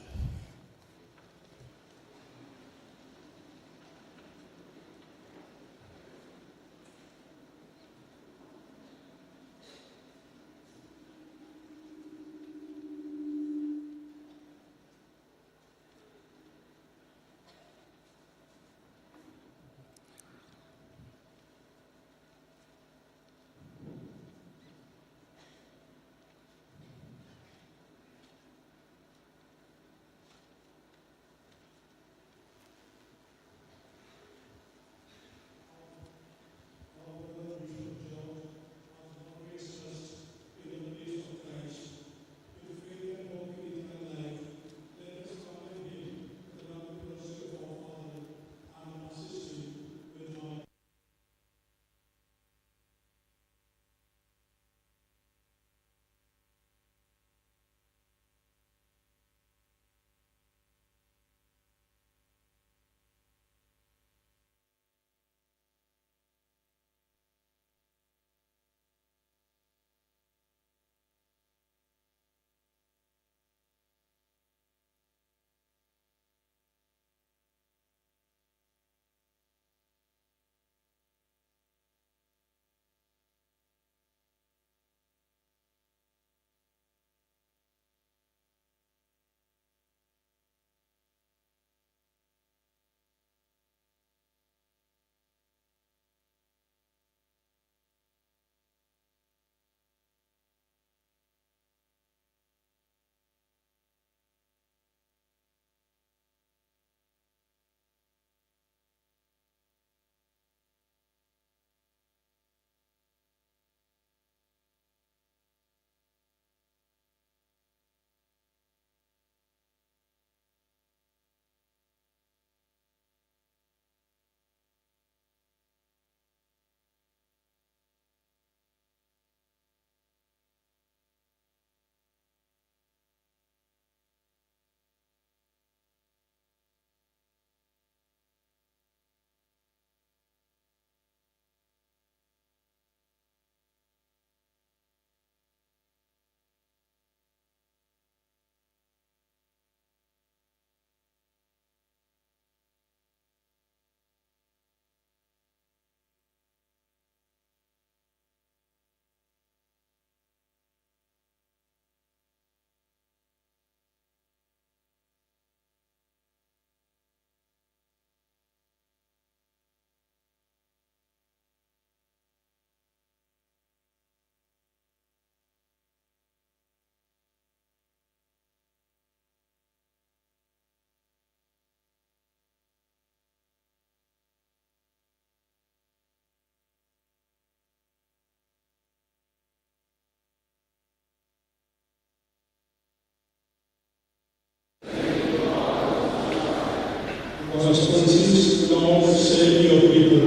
Constantius, Lord, save your people.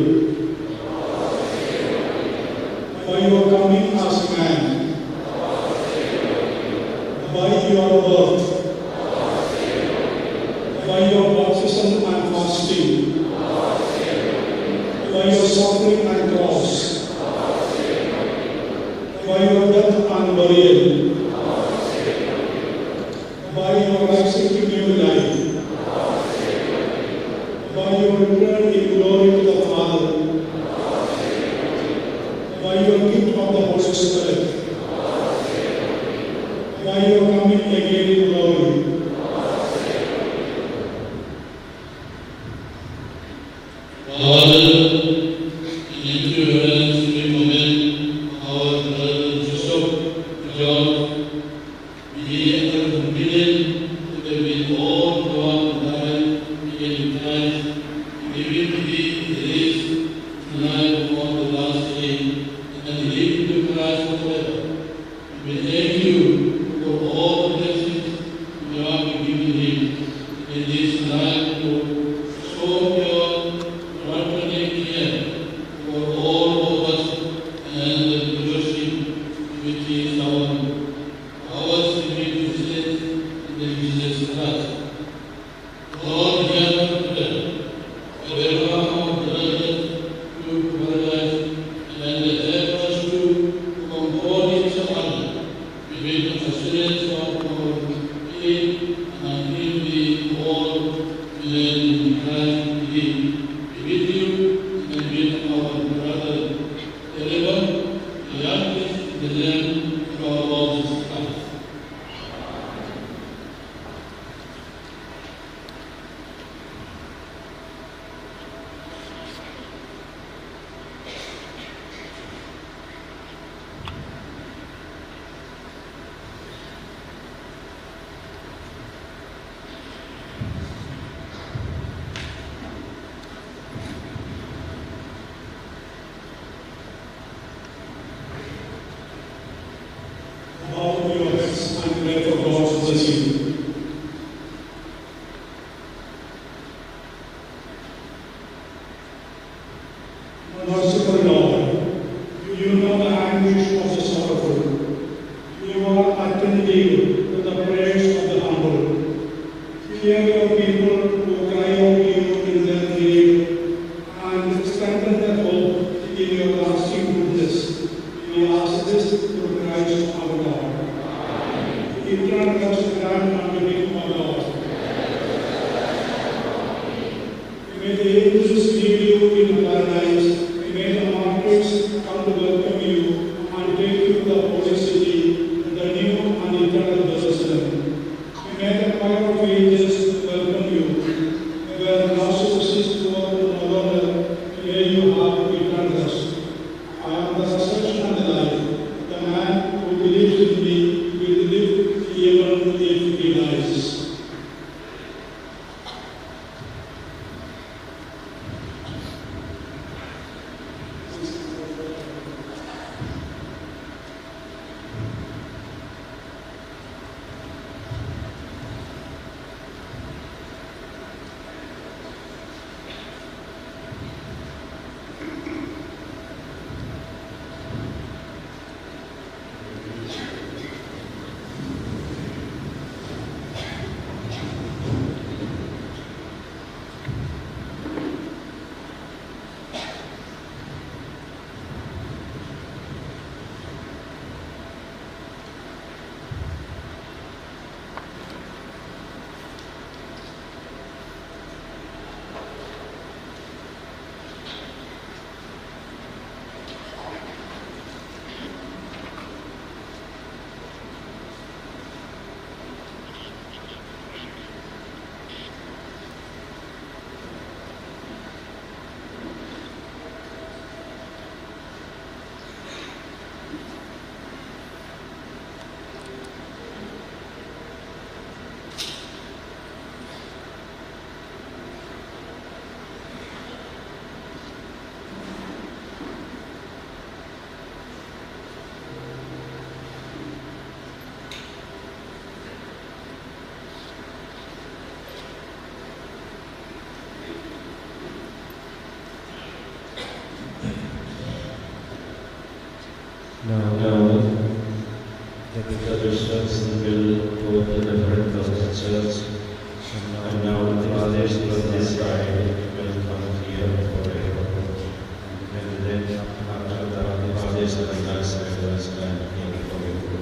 By your coming as man, by your birth, by your baptism and fasting, by your suffering and cross, by your death and burial, by your rising to new life, by your return in glory to the Father, by your gift of the Holy Spirit, by your coming again in glory. Father, into your hands we commit our brother Joseph John. May he enter the dominion to be with all throughout the night in Christ. May we be raised tonight on the last day and live with Christ forever. We thank you for all the blessings you have given him in this life, Lord. Show your fraternal care for all of us and the Ki lawan awas ki mih ki sien ïa ki Jesus Christ. Lord, hear our prayer. Wherever our brothers to paradise and the help us to comfort each other. With the assurance of our faith and until we all be in Christ, we with you and with our brother. Eleven, the youngest in the name of our Lord Jesus Christ. Bow your heads and pray for God's blessing. Merciful Lord, you know the anguish of the sorrowful. You are attending to the prayers of the humble. Hear your people who cry out to you in their need, and strengthen their hope in your lasting goodness. We ask this through Christ our Lord. Eternal Christ, grant unto him, O Lord. May the angels lead you in paradise. May the martyrs come to welcome you and take you to the holy city, the new and eternal Jerusalem. May the choir of angels welcome you. Where narcissus walk no longer, may you have eternal rest. I am the resurrection and the life. The man who believes in me will live even if he dies. Now, now, the bishops will put the reverend of the church. And now the fathers of this side will come here forever. And then after that, the fathers of the last side will stand here forever.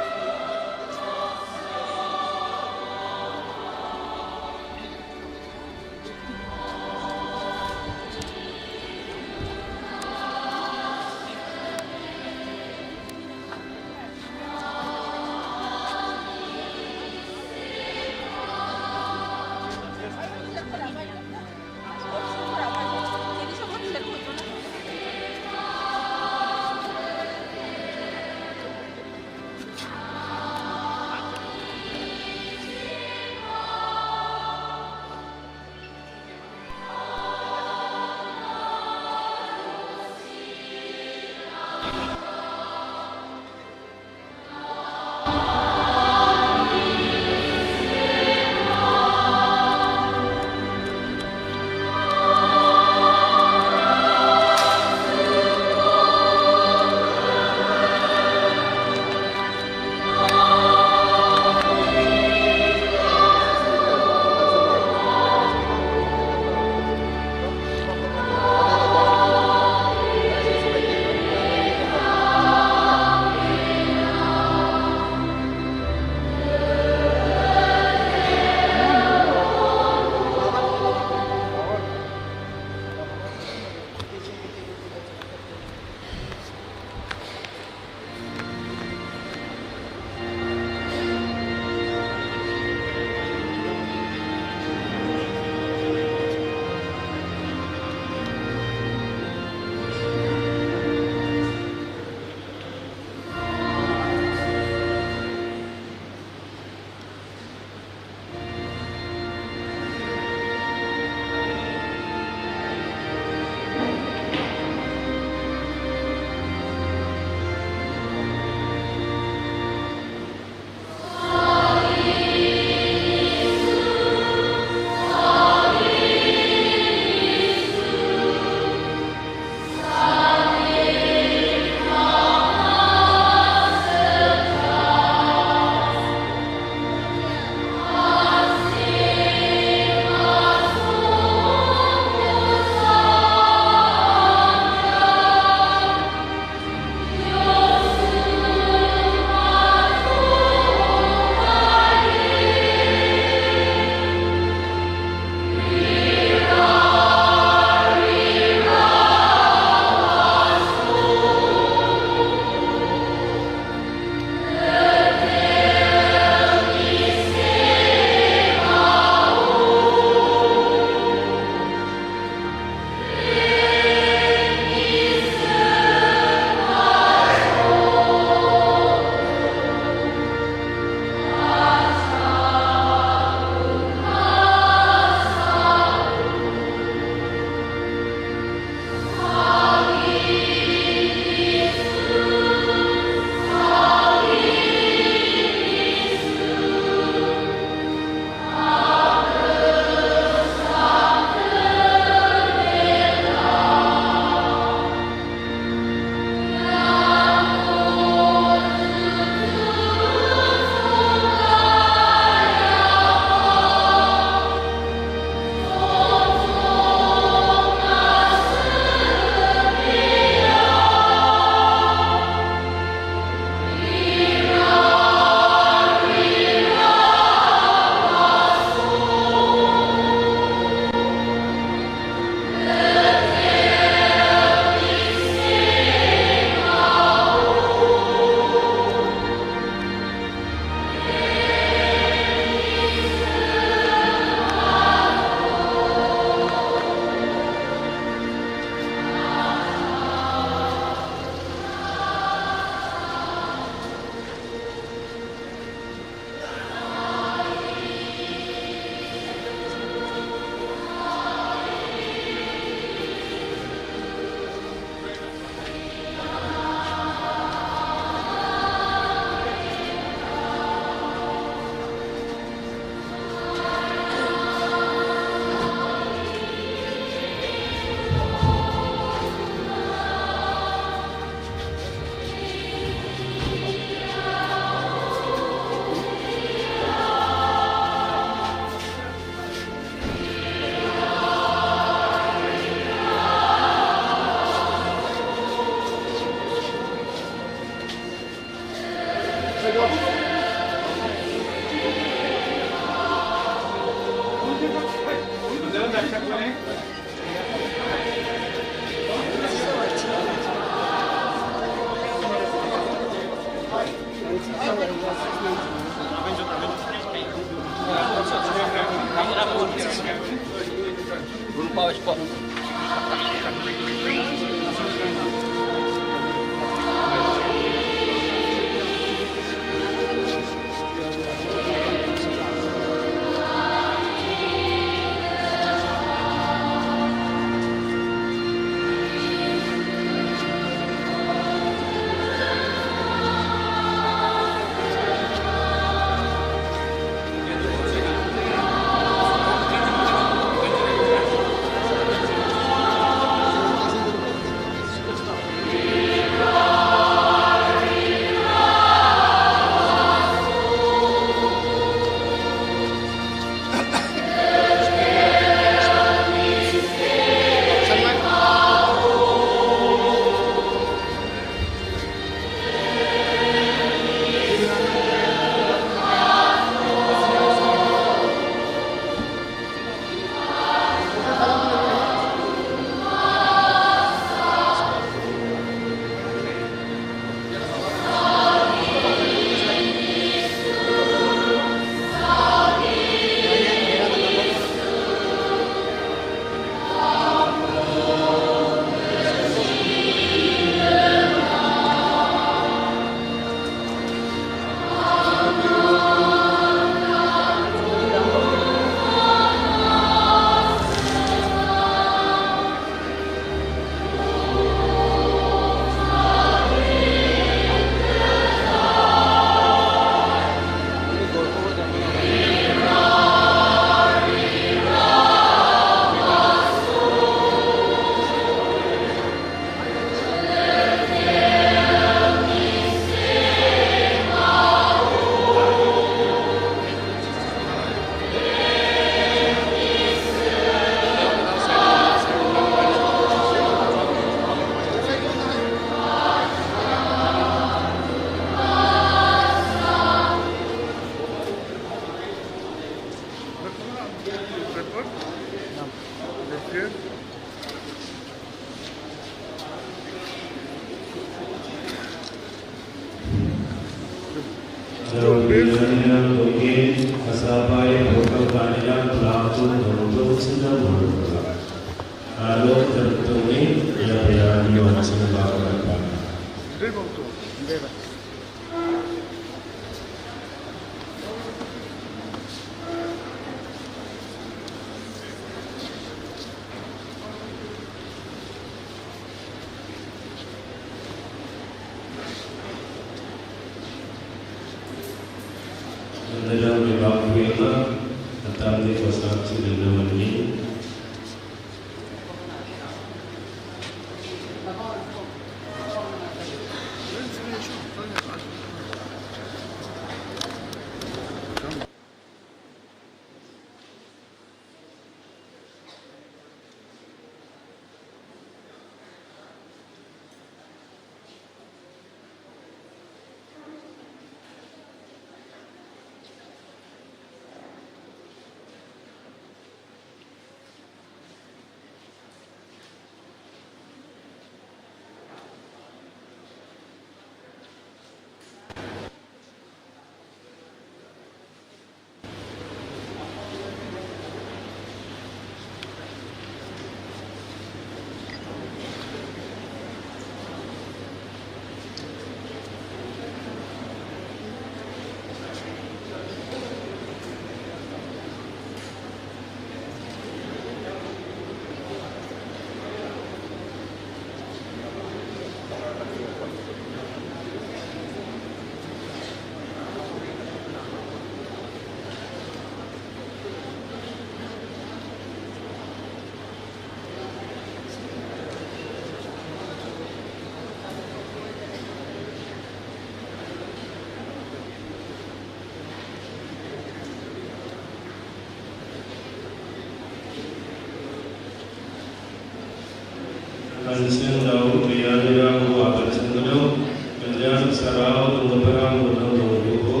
Kan sien daw, biang ïa u Aban Sengkdew, kan ïa saraw, tang ka para, u nang dong, u ho,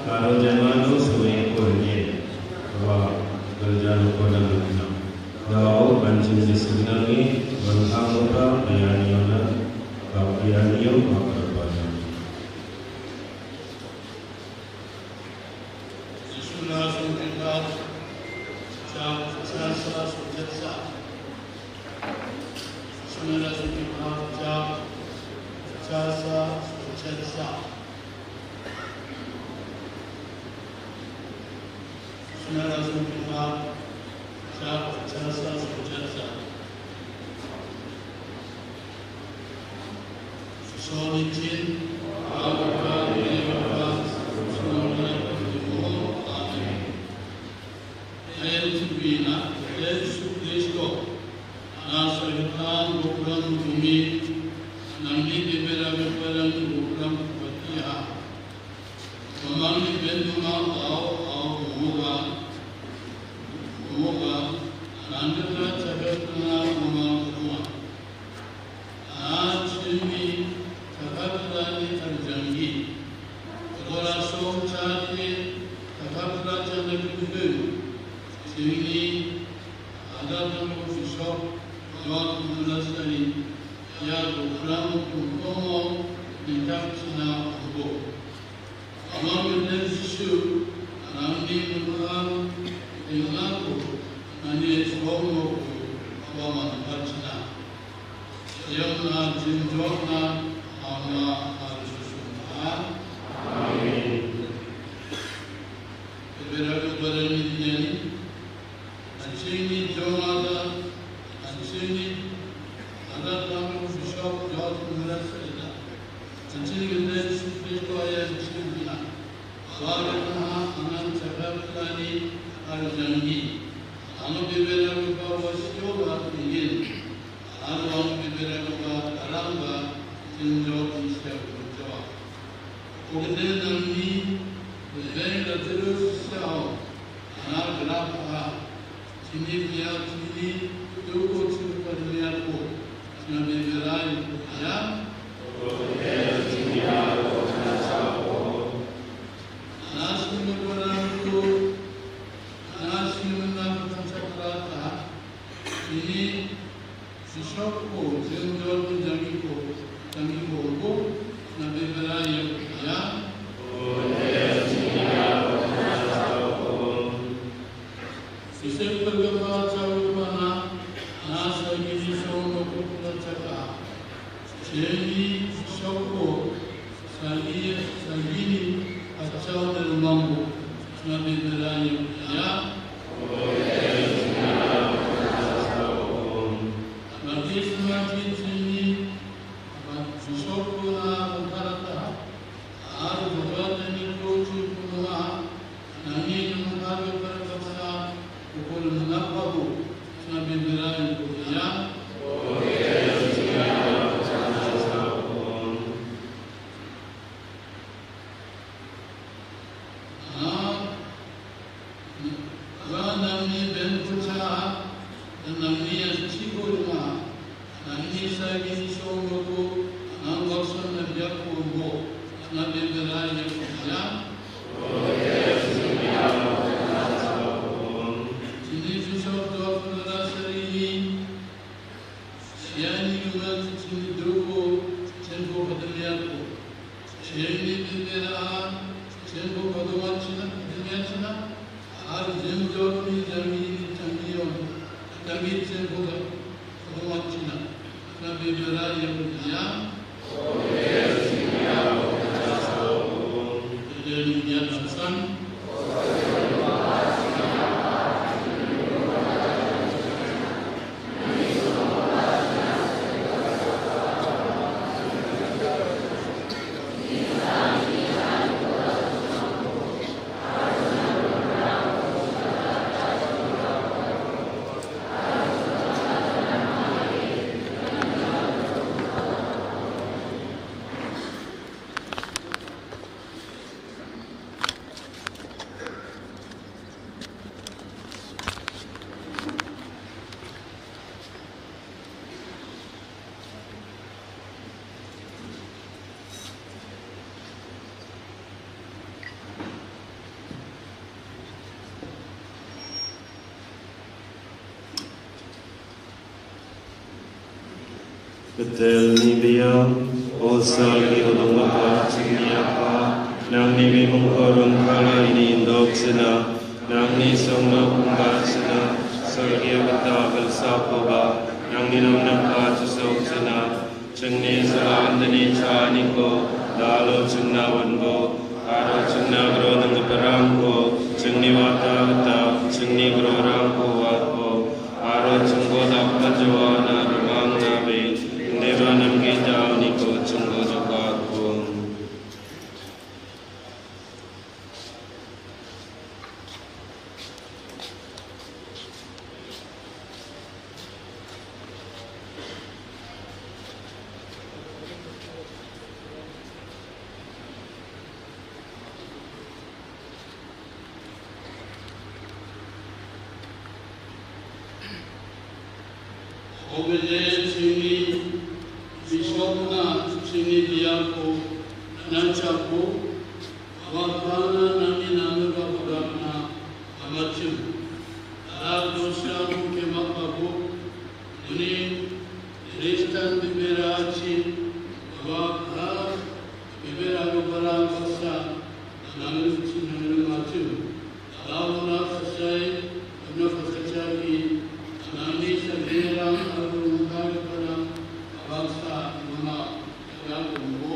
aro jaman u, sawei ko ne. Wa, kan ïa ko na. Daw, ban sien di sien nang ni, ban hang u ta, biang ïa na, ba biang ïa, ba ka pa na. Chasa Sochatsa. Sumera Sukima Chasa Sochatsa. Sumera Sukima Chasa Sochatsa. Sonitin. Amen. Ayan sibina, Yesu Kristo, na sa hitam bukram bumi, nang ni bibera bipalang bukram batia. Mamang ni ben mamang au, au muga, muga, nang ni tra cakap tengah mamang rumah. Aa, chini, thakhat rani arjangi. Kora song chani, thakhat raja na kudun. Chini, ada tamo bishop, John Munasari, ya bukram kumkomo, mintak china umbo. Among the ten Shishu, nang ni menguang, tinggal ku, nani song ku, awa man pachna. Yang na jinjok na, ama harus susungan. Amin. Bebera ku barang ni dinyani, Anchini Jomata, Anchini Adatang Bishop George Muller Srila, Anchini Gilbert Spiritual Anchini Bina, Wagana Anan Chakra Plani Arjangi, Anu Bibera Baba Siola Ingin, Anu Ang Bibera Baba Karamba, Sinjo Isya Kujawa. Ugde nang ni, Bibera Jerusalem, Ana graph ha. Chini pia chini tu ko chu pa dunia ko. Na bibera ya. Na sini ko na tu. Na sini na ko chakra ta. Chini Sishok ko, jeng jor ko, jangi ko, jangi ko ko, na bebera ya ya. Sisek pergama cawi mana, na sagi sishok ko ko na chaka. Jeng ni sishok ko, sagi, sagi ni, achau dan mambo, na bebera ya ya. Mati semati sini, amat sisok puna mengkarata, ar bukan ini koci puna, nangi mengkar berkata, pukul enam pagi, sambil berai kuliah. Nga, nga nangne ben kucha, nangne ya chigo nga, nangne sa gi song ko, nga ngorson na bia ko bo, nga bebera ya ko ya. Chini sisok dok na sari ni, Siani ngi mat chini doko chen ko kadam ya ko. Chini bibera chen ko kadam china kadam ya china. Ar jen jot ni jami ni changi yon. Changi chen ko kadam china. Na bibera ya ko ya. Bibera ya ko ya. Betel ni biang, o sa ki o dong ka chini apa, nang ni bi mung o dong kala ini indok sina, Nangne song no kumba sna, sorgia bata balsa koba, nangne nam nam ka tu song sna, chungne salam dani chani ko, dalo chungna wan bo, aro chungna gro nang parang ko, chungne wata wata, chungne gro rang ko wat ko, aro chungko dap majawa na rumang na be, nde ba nam ki jao ni ko, chungko jokat ko. Obede chini, bishop na chini diapo, na chapo, wa kana na mina nuka pagana, amachim. Ala dosia mu ke mapabu, ni, Kristan bibera chi, wa ha, bibera gubara kosa, nangin chi nangin machim. Ala wana kasai, wana kasachari, nangin sa bibera, alu nangin gubara, abasa, mama, ya kumbo,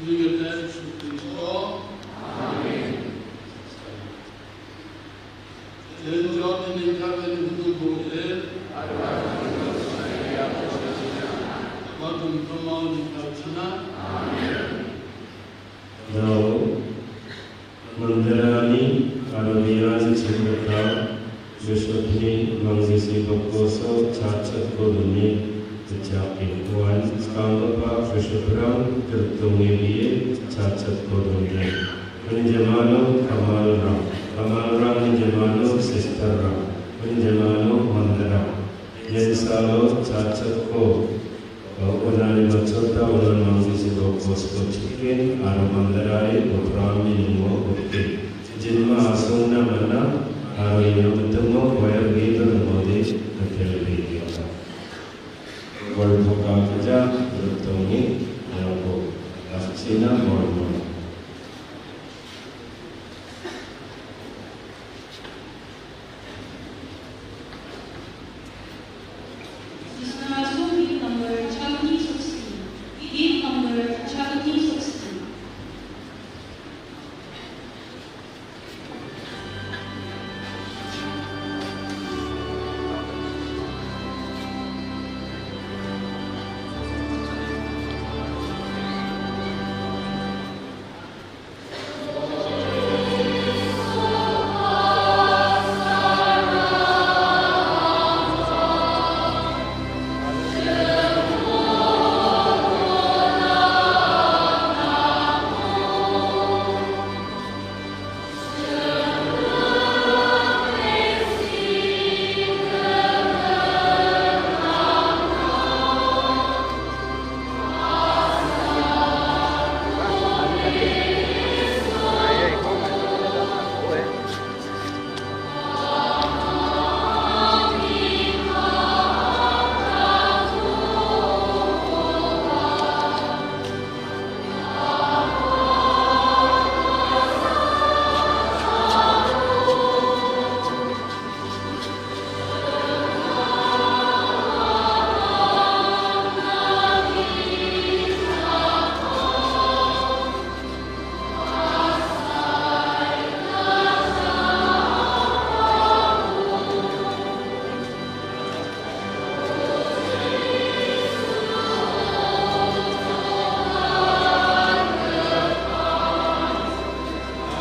ni kata Yesu Kristo. Amen. Now, Mandarani, Arabian Chimbraka, Bishop ni Mangzisi Bakoso, Chachat Koduni, Techapi, Wan, Skangapa, Bishop Ram, Tertungi Bie, Chachat Koduni. Ni Jamano, Kamal Ram. Kamal Ram ni Jamano, Sister Ram. Ni Jamano, Mandara. Yen Salo, Chachat Ko. Ba u nani machota u nan mang bisi ba u bos ko chicken, aro mandarai, ba pram ni nungo ko chicken. Jin ma asung na mana, aro ino betul mo, koyar gitu nungo di, betul di kita. Wal buka kerja, betul ni, aro ko. Asina, wal buka. Gate number sixty. Gate number sixty.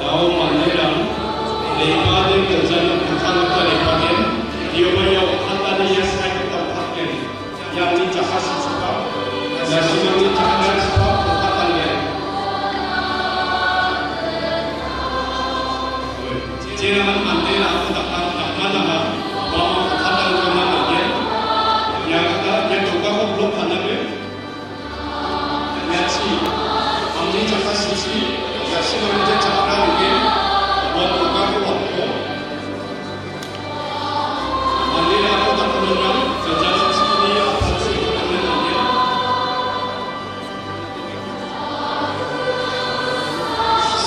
Dau manera, leiba den kerja na kuthan ka leiba den, dio ba yau kata ni yes ai kata kuthan den. Yang ni jaha si suka, yang si yang ni jaha si suka, kuthan den. Jena man manera aku tak tak tak mana ha, ba ma kuthan den ka mana den. Yang kata, yang tu ka ko blok kana be.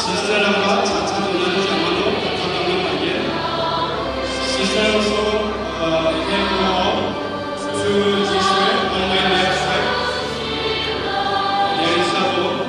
Sister Rama, cha cha dona ni jama no, kata kata ni bagian. Minister also, uh, came to the hall to this way on my left side. There is a hall.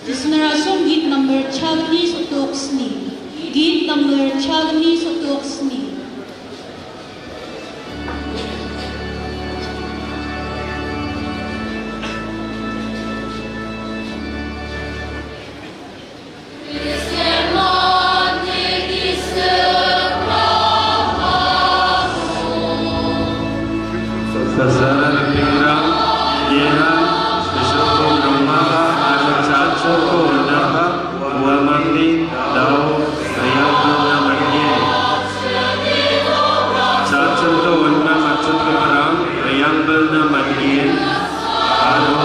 Jisnara song git number chakni sotok sni. Git number chakni sotok sni. Sa sa la ka pynrang, ïa na, special program ma ka, a sa cha cha ko na ka, wa mang ni, dau, ria ko na mang ni. Sa cha ko na ma cha ko rang, ria ko na mang ni. Aro,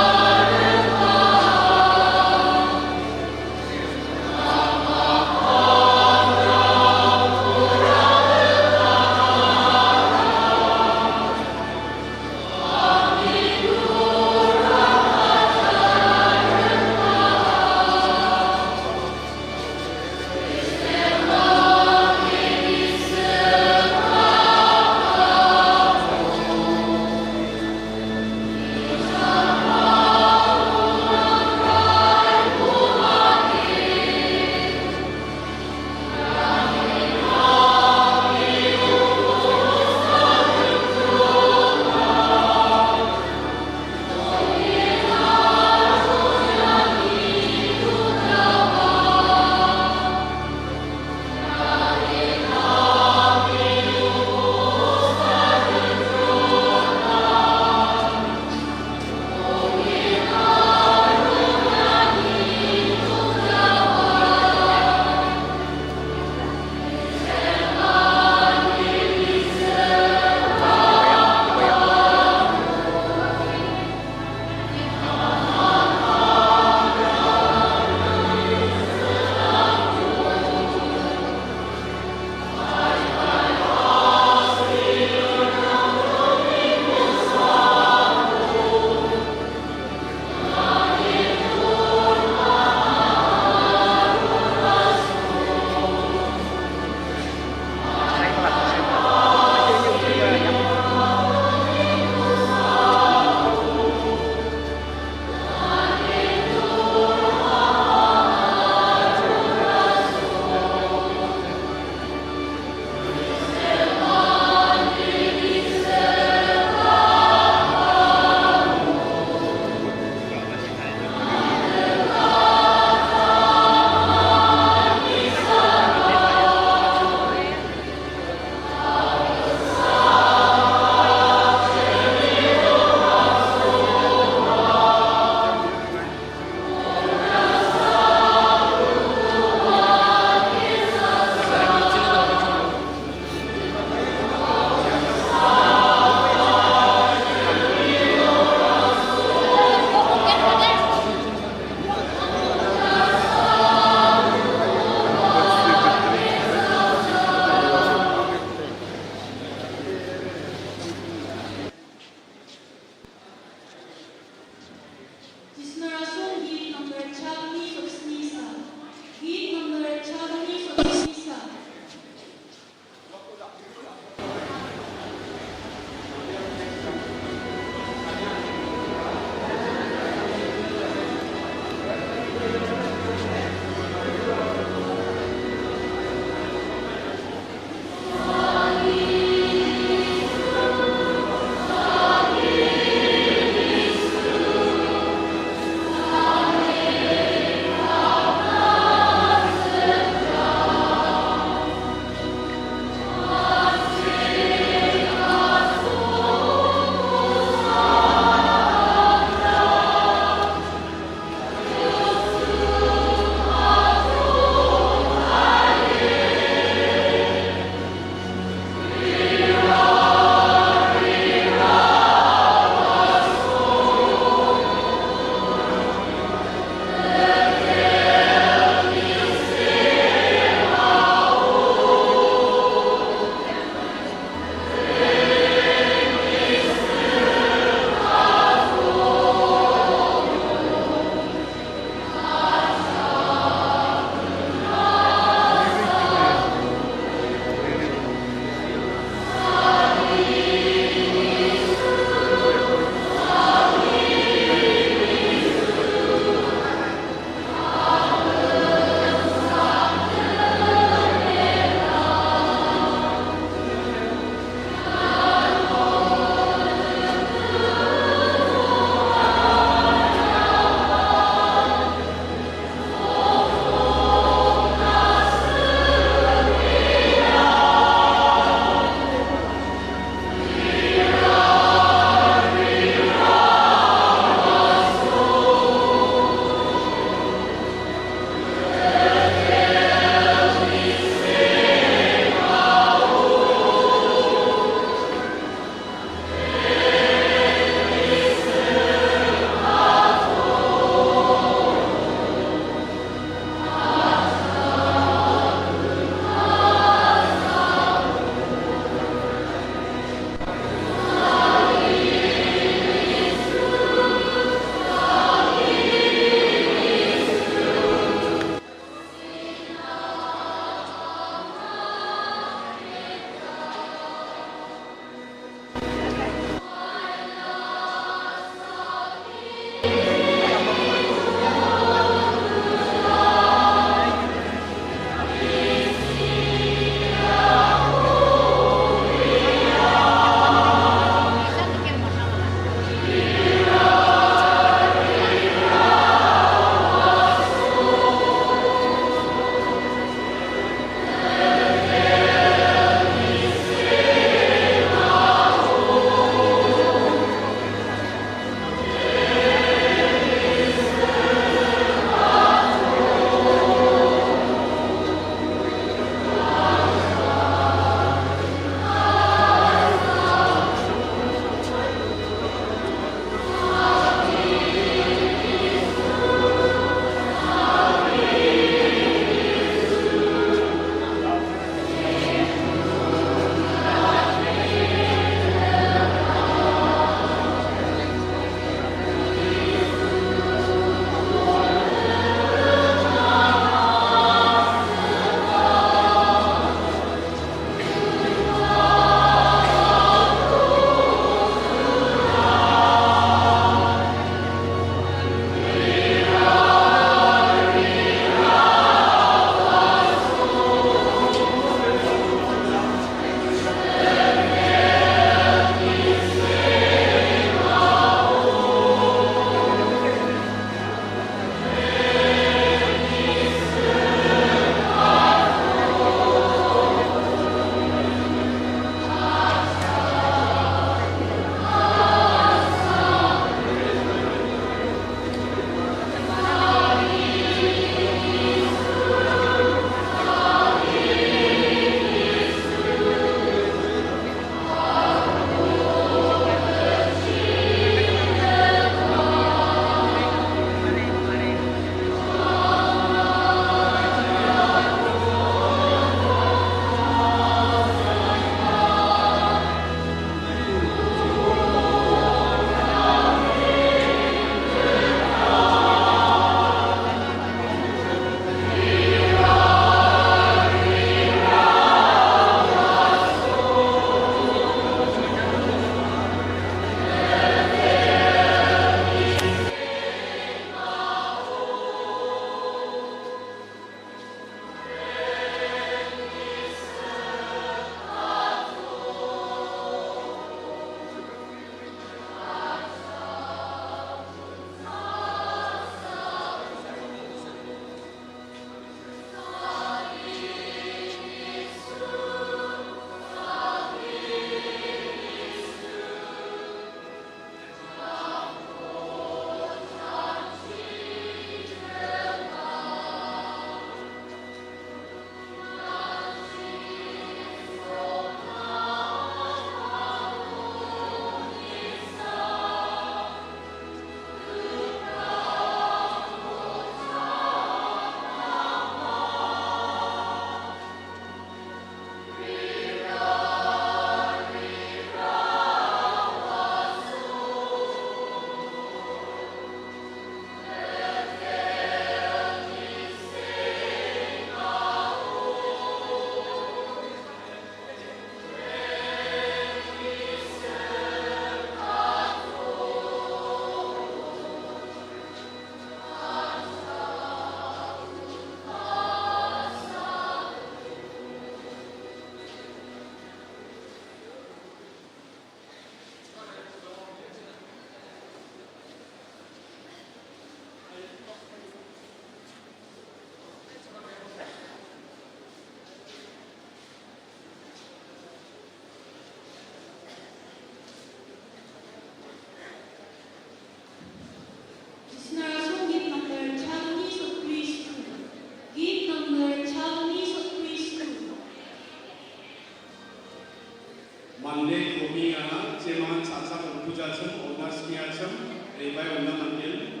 Mande komi nga, che mangan sasa kumpuja chem, onas kia chem, rebai undang angin.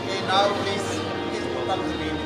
Okay, now please, please put up the name.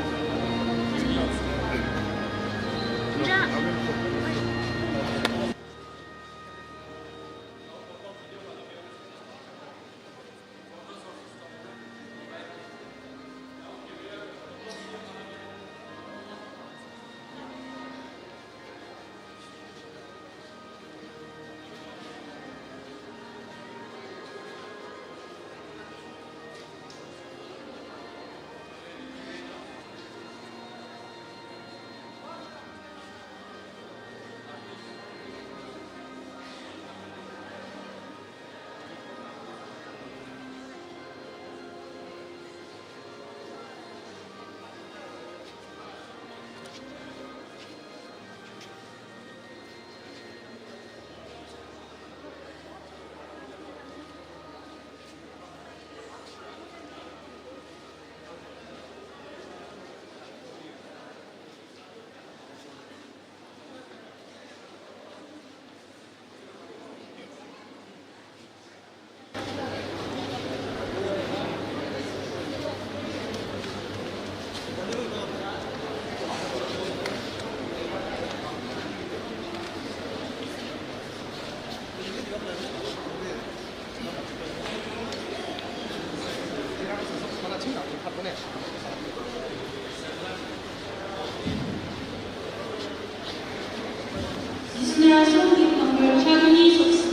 Chakni Soksi.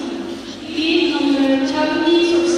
Team number Chakni Soksi.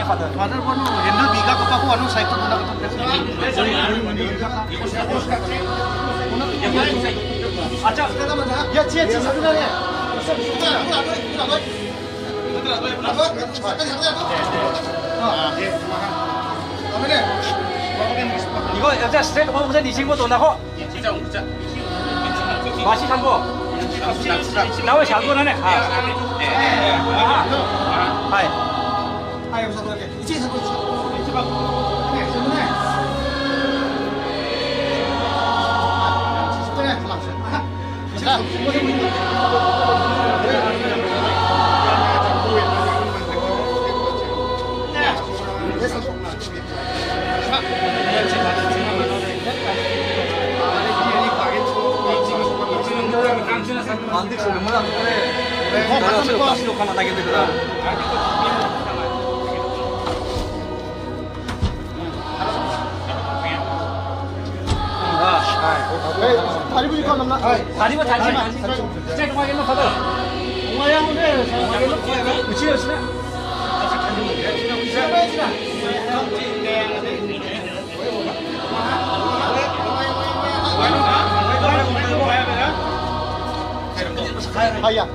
Father, bono handle biga kapa ko anu side to duna kata. Acha. Ya, ya, ya, ya. Iko, ya, straight ko, udah di sini ko, tuh, nah, kok. Masih sanggup. Tahu sanggup, nah, nih. Ah. Hai. Ayo, satu lagi. Isi satu, isi. Isi, Bang. Oke, sini, nih. Sini, nih. Sini, nih. Hiya.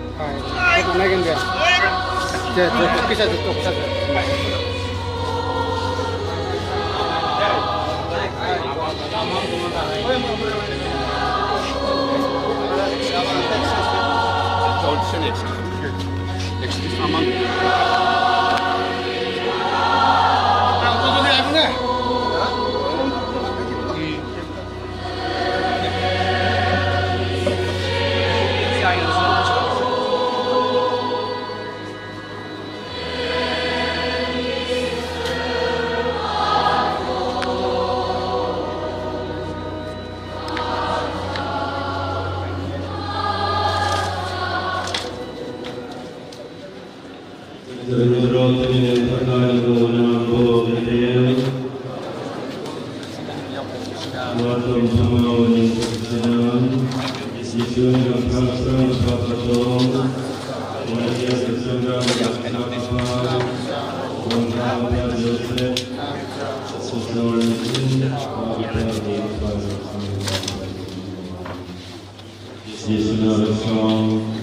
Jisu na song.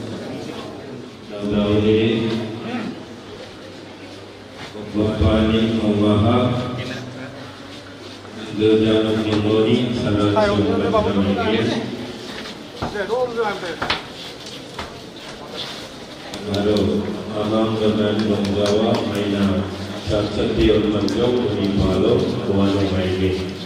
Dawei. Bapani Mawaha. Lejang Mimoni. Salam. Halo. Amang Ganan Bang Jawa. Maina. Sat Sati Manjong. Mimalo. Kuano Maine.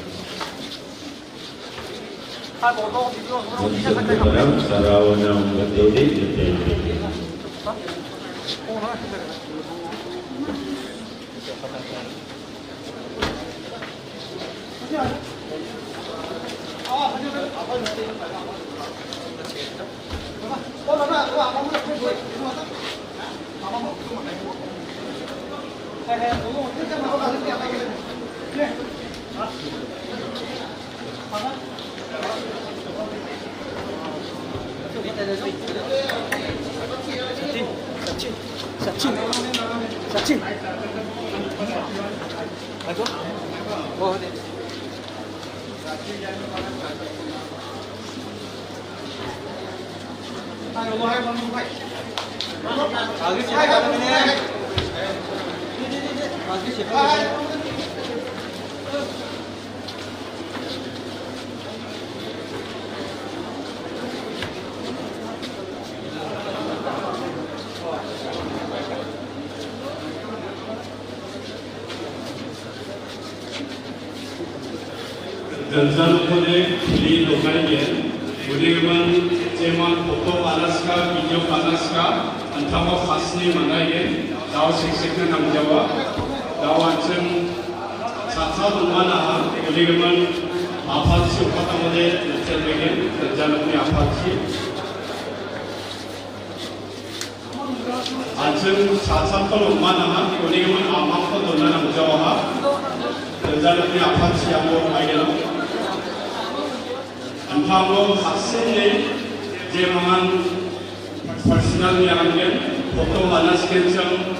Jynjar kode khli dokai ye, uni man jeman photo bana ska, video bana ska, anthama khasni mana ye, daw sik sik na nam jawa, daw anchim satsa bun mana ha, uni man apatsi upat amade, tel begin, jynjar ni apatsi. Anchim satsam ko lok mana ha, uni man amang ko dona nam jawa ha. Jynjar ni apatsi amo ai gelo. Antham lo khasni, jeman personal ni angen, photo bana sken chang.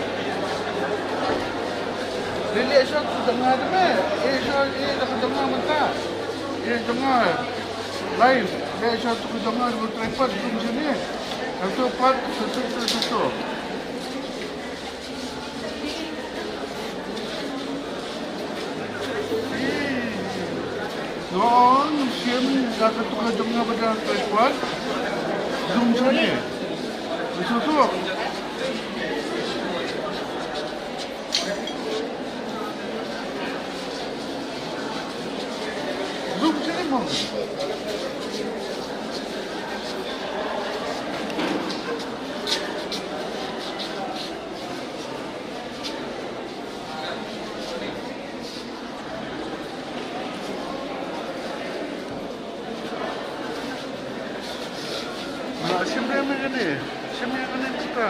Lei lei shot tu jong nga de me. Eh shot eh da ka jong nga mynta. Eh jong nga. Live. Lei shot tu ka jong nga, tripod tu macam ni. Satu part, satu, satu, satu. Ong, shim, da ka tu ka jong nga ba da tripod. Zoom sini. Besusu. Zoom sini, Mom. Shim ïa kane, shim ïa kane kita.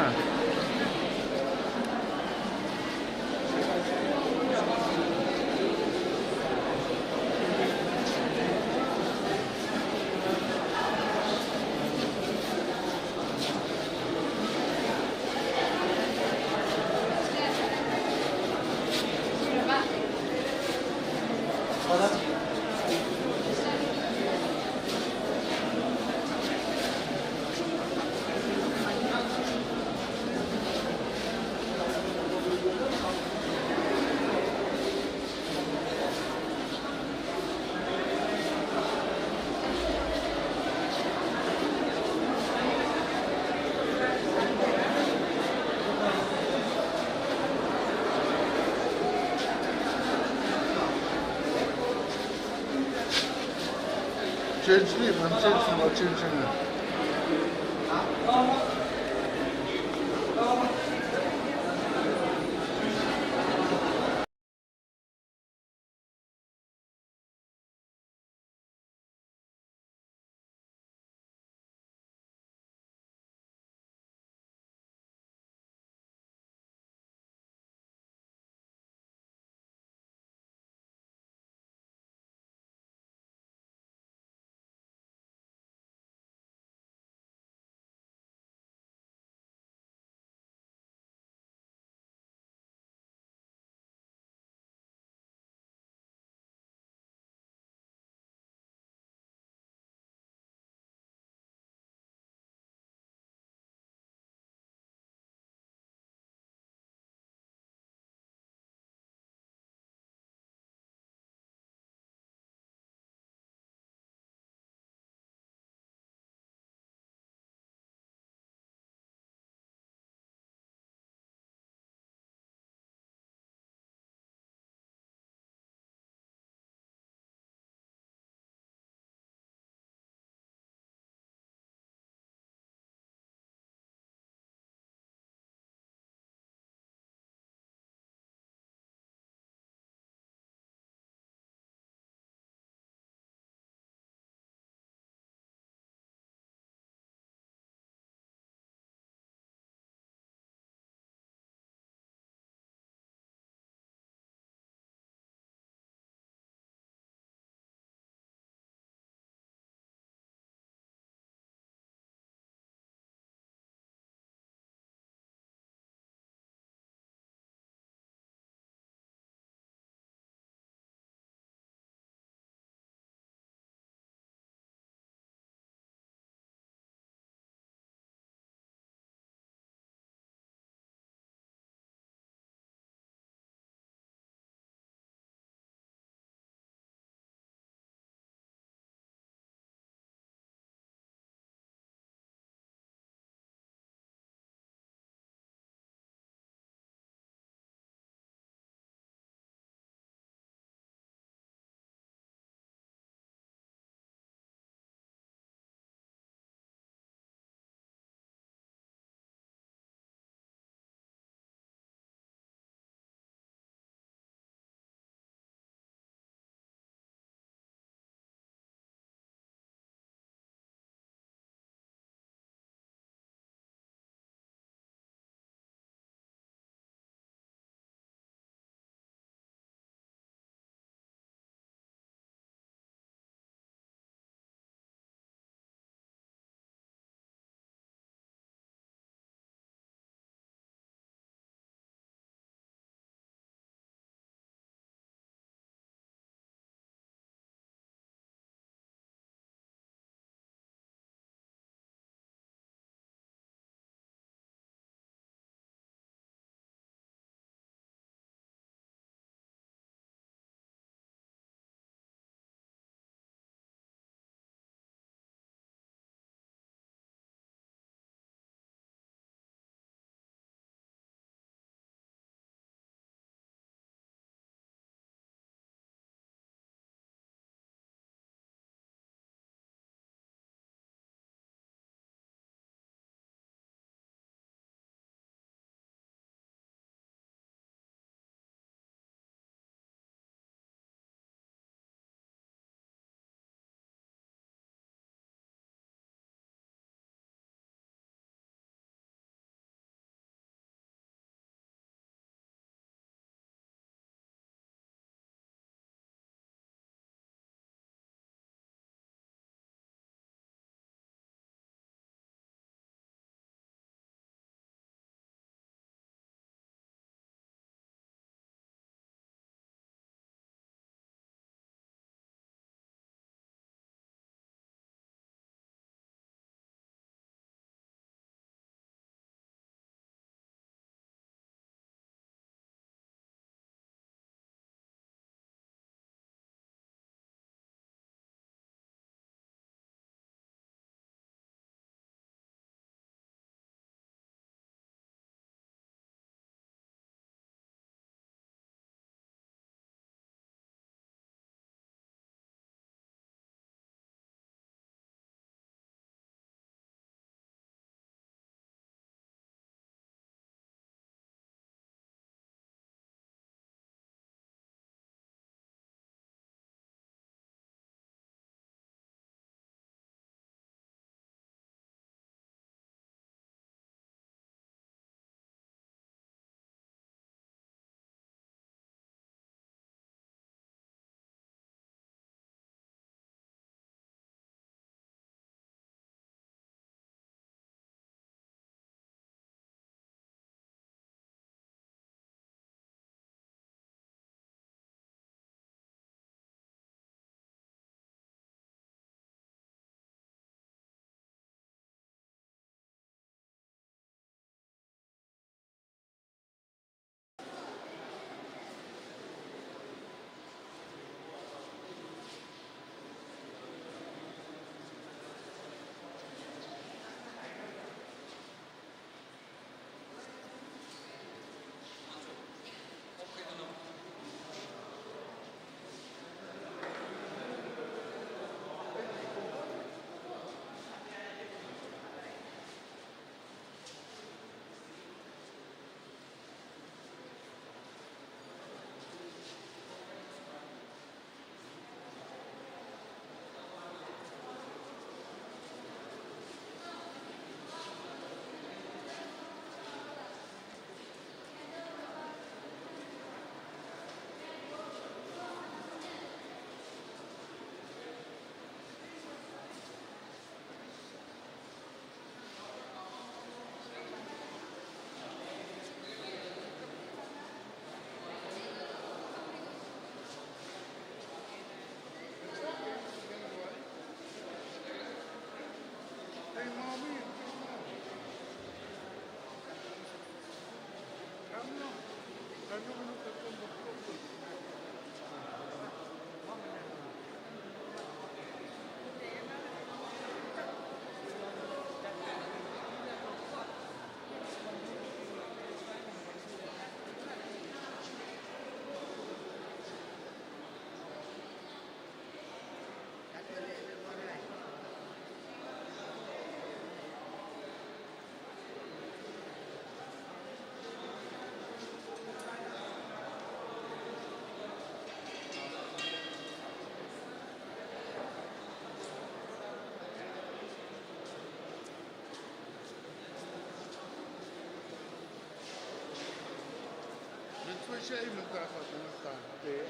Mit frische Emmentaler, mit Tante.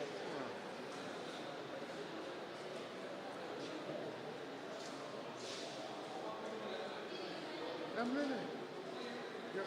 Emlene. Ja.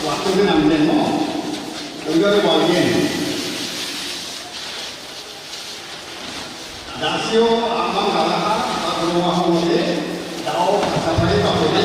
Waktu ni nang den mo. Tunggal ni bawah ni. Dasio amang kalaha, tak perlu aku ni. Dau sampai tak boleh.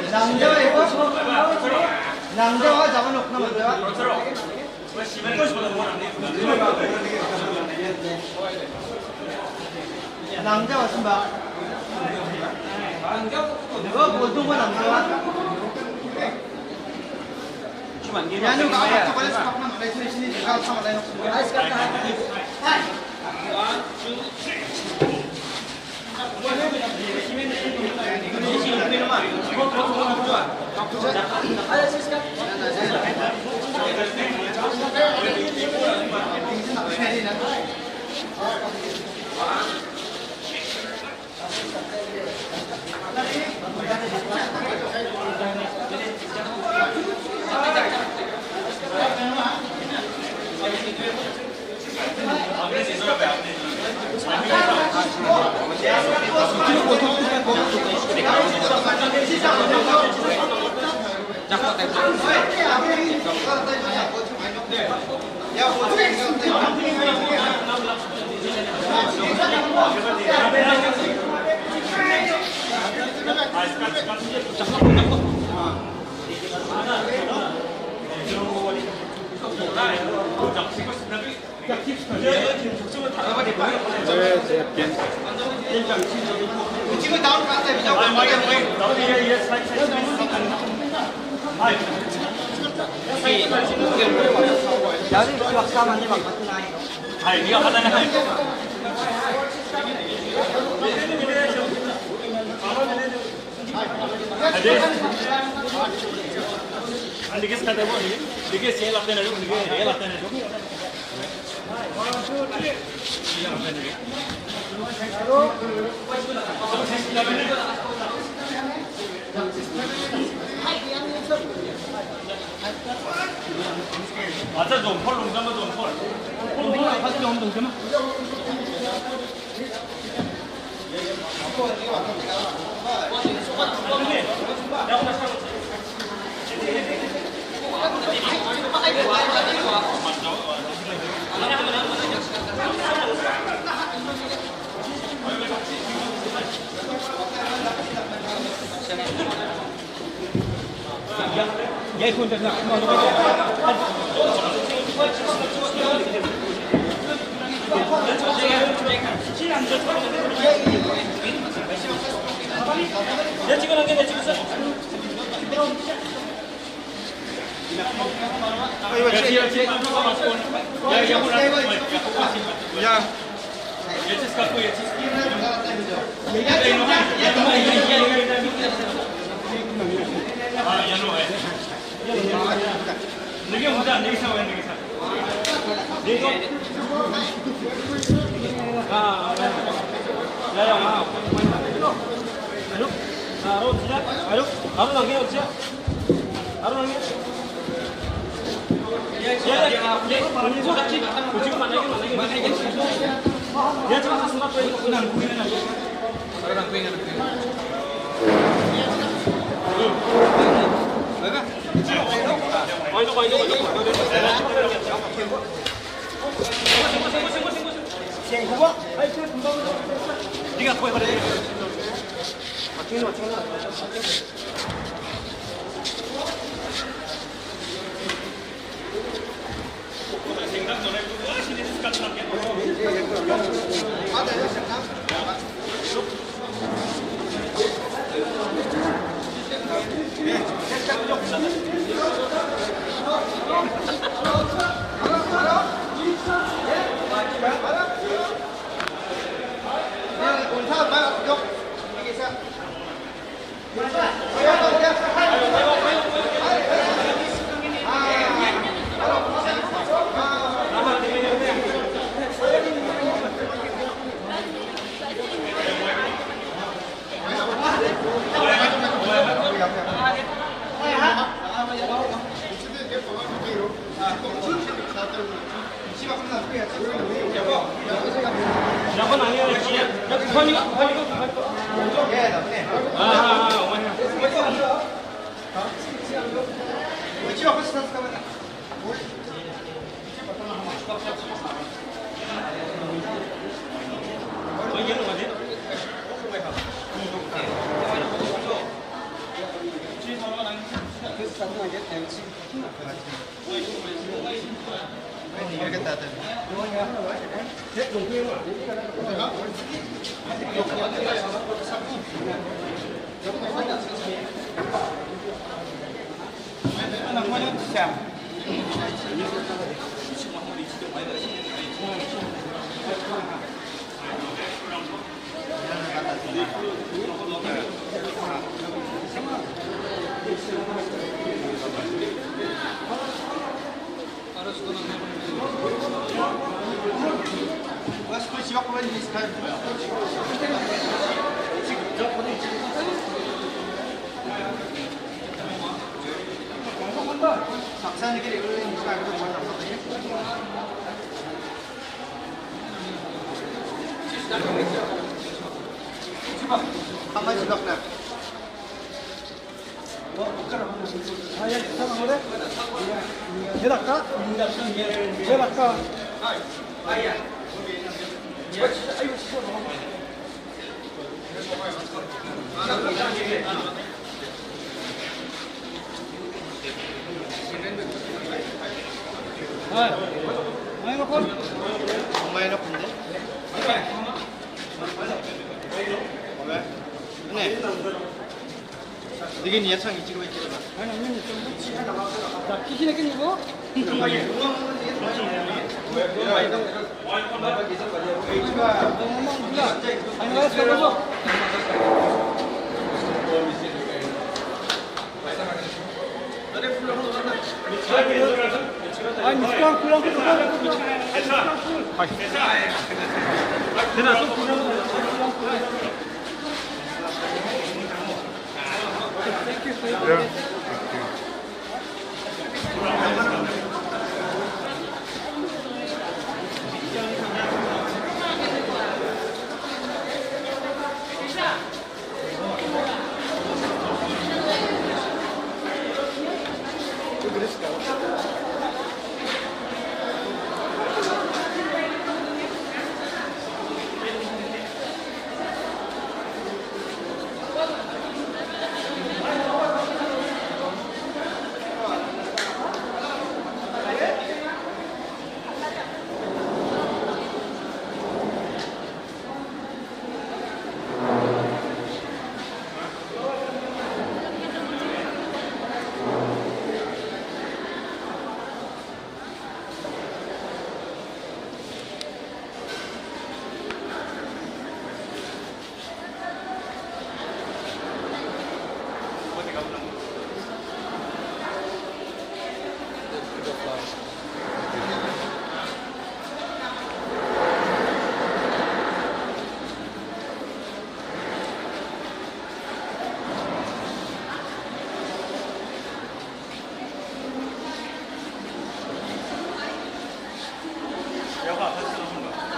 Nang jaw ai ko? Nang jaw ai, jaw nuk nama jaw? Nang jaw ai sembah. Nang jaw ai. Cuma ni. Ya, nu ka apa tu, boleh stop, mana? Boleh sini, sini, kalau sama lain. Hai, sekarang. Hai. Acha, jong phol, long jam, jong phol.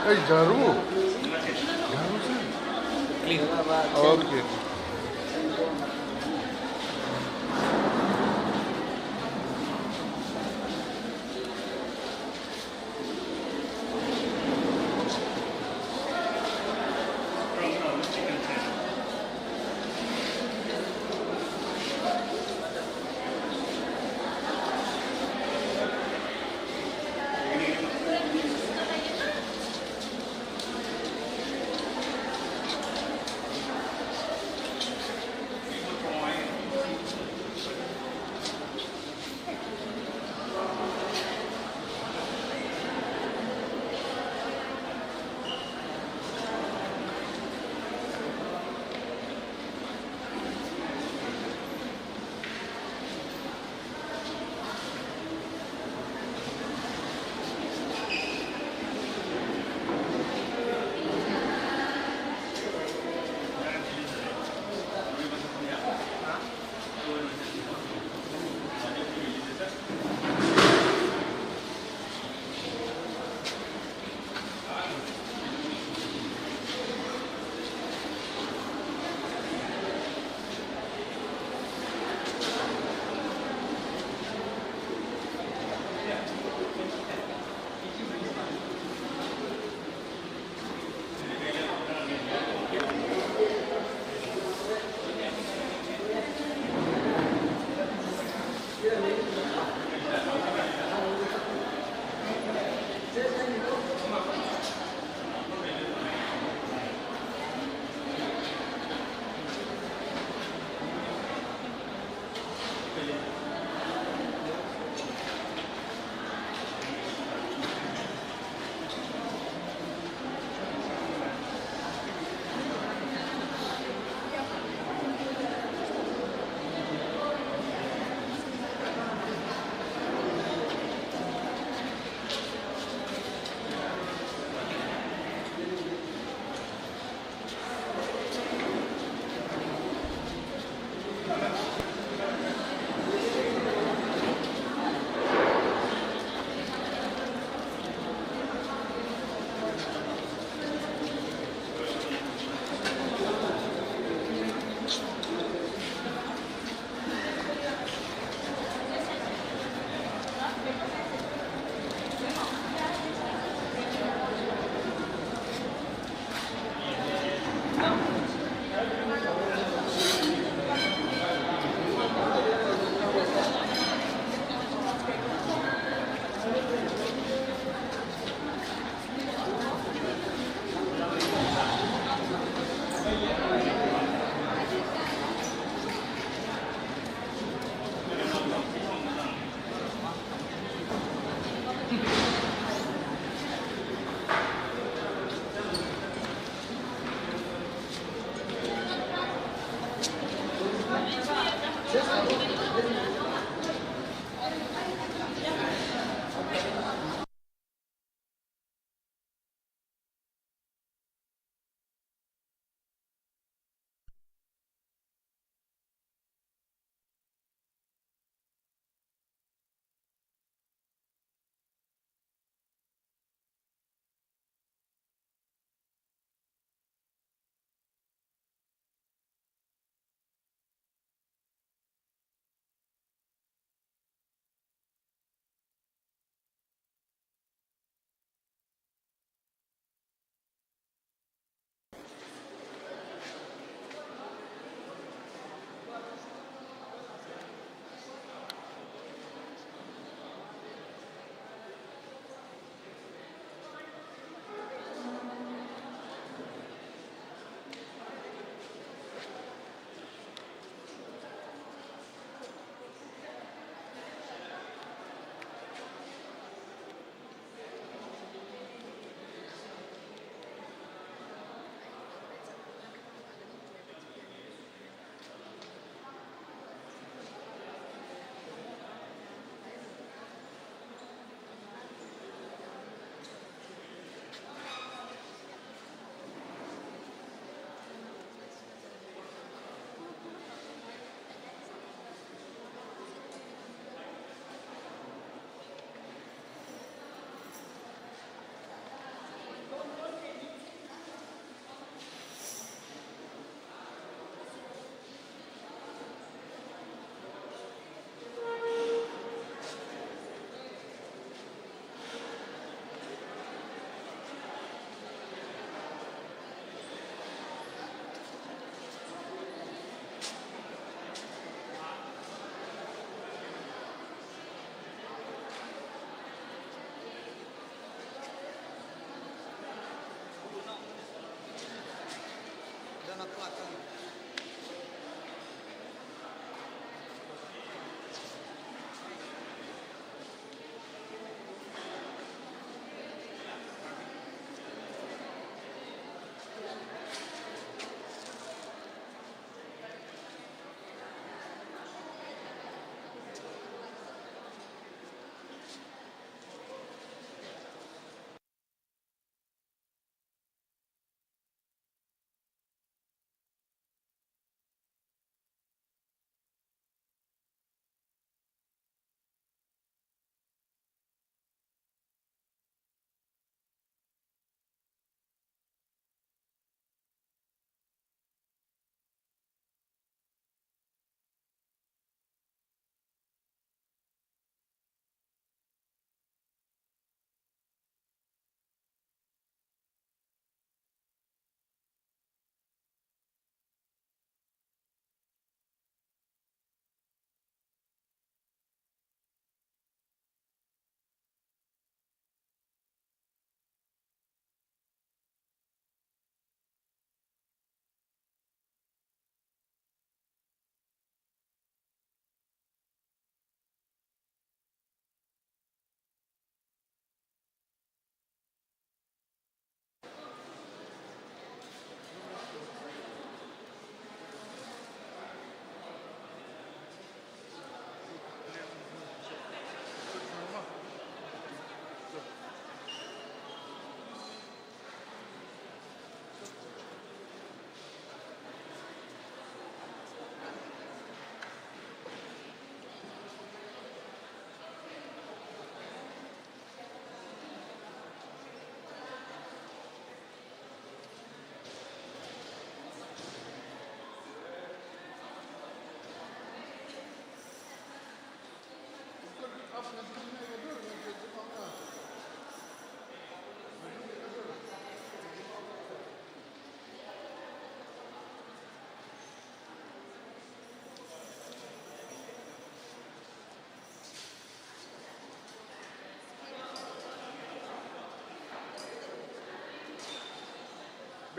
Ei, jaru. Jaru sir. Clean. Okay.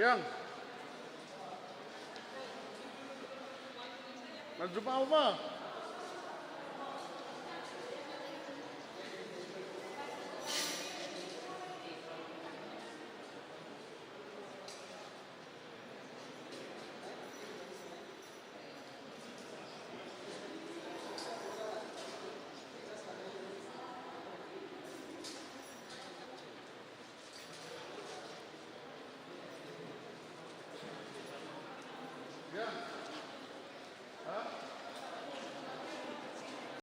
Biang. Mas jumpa apa?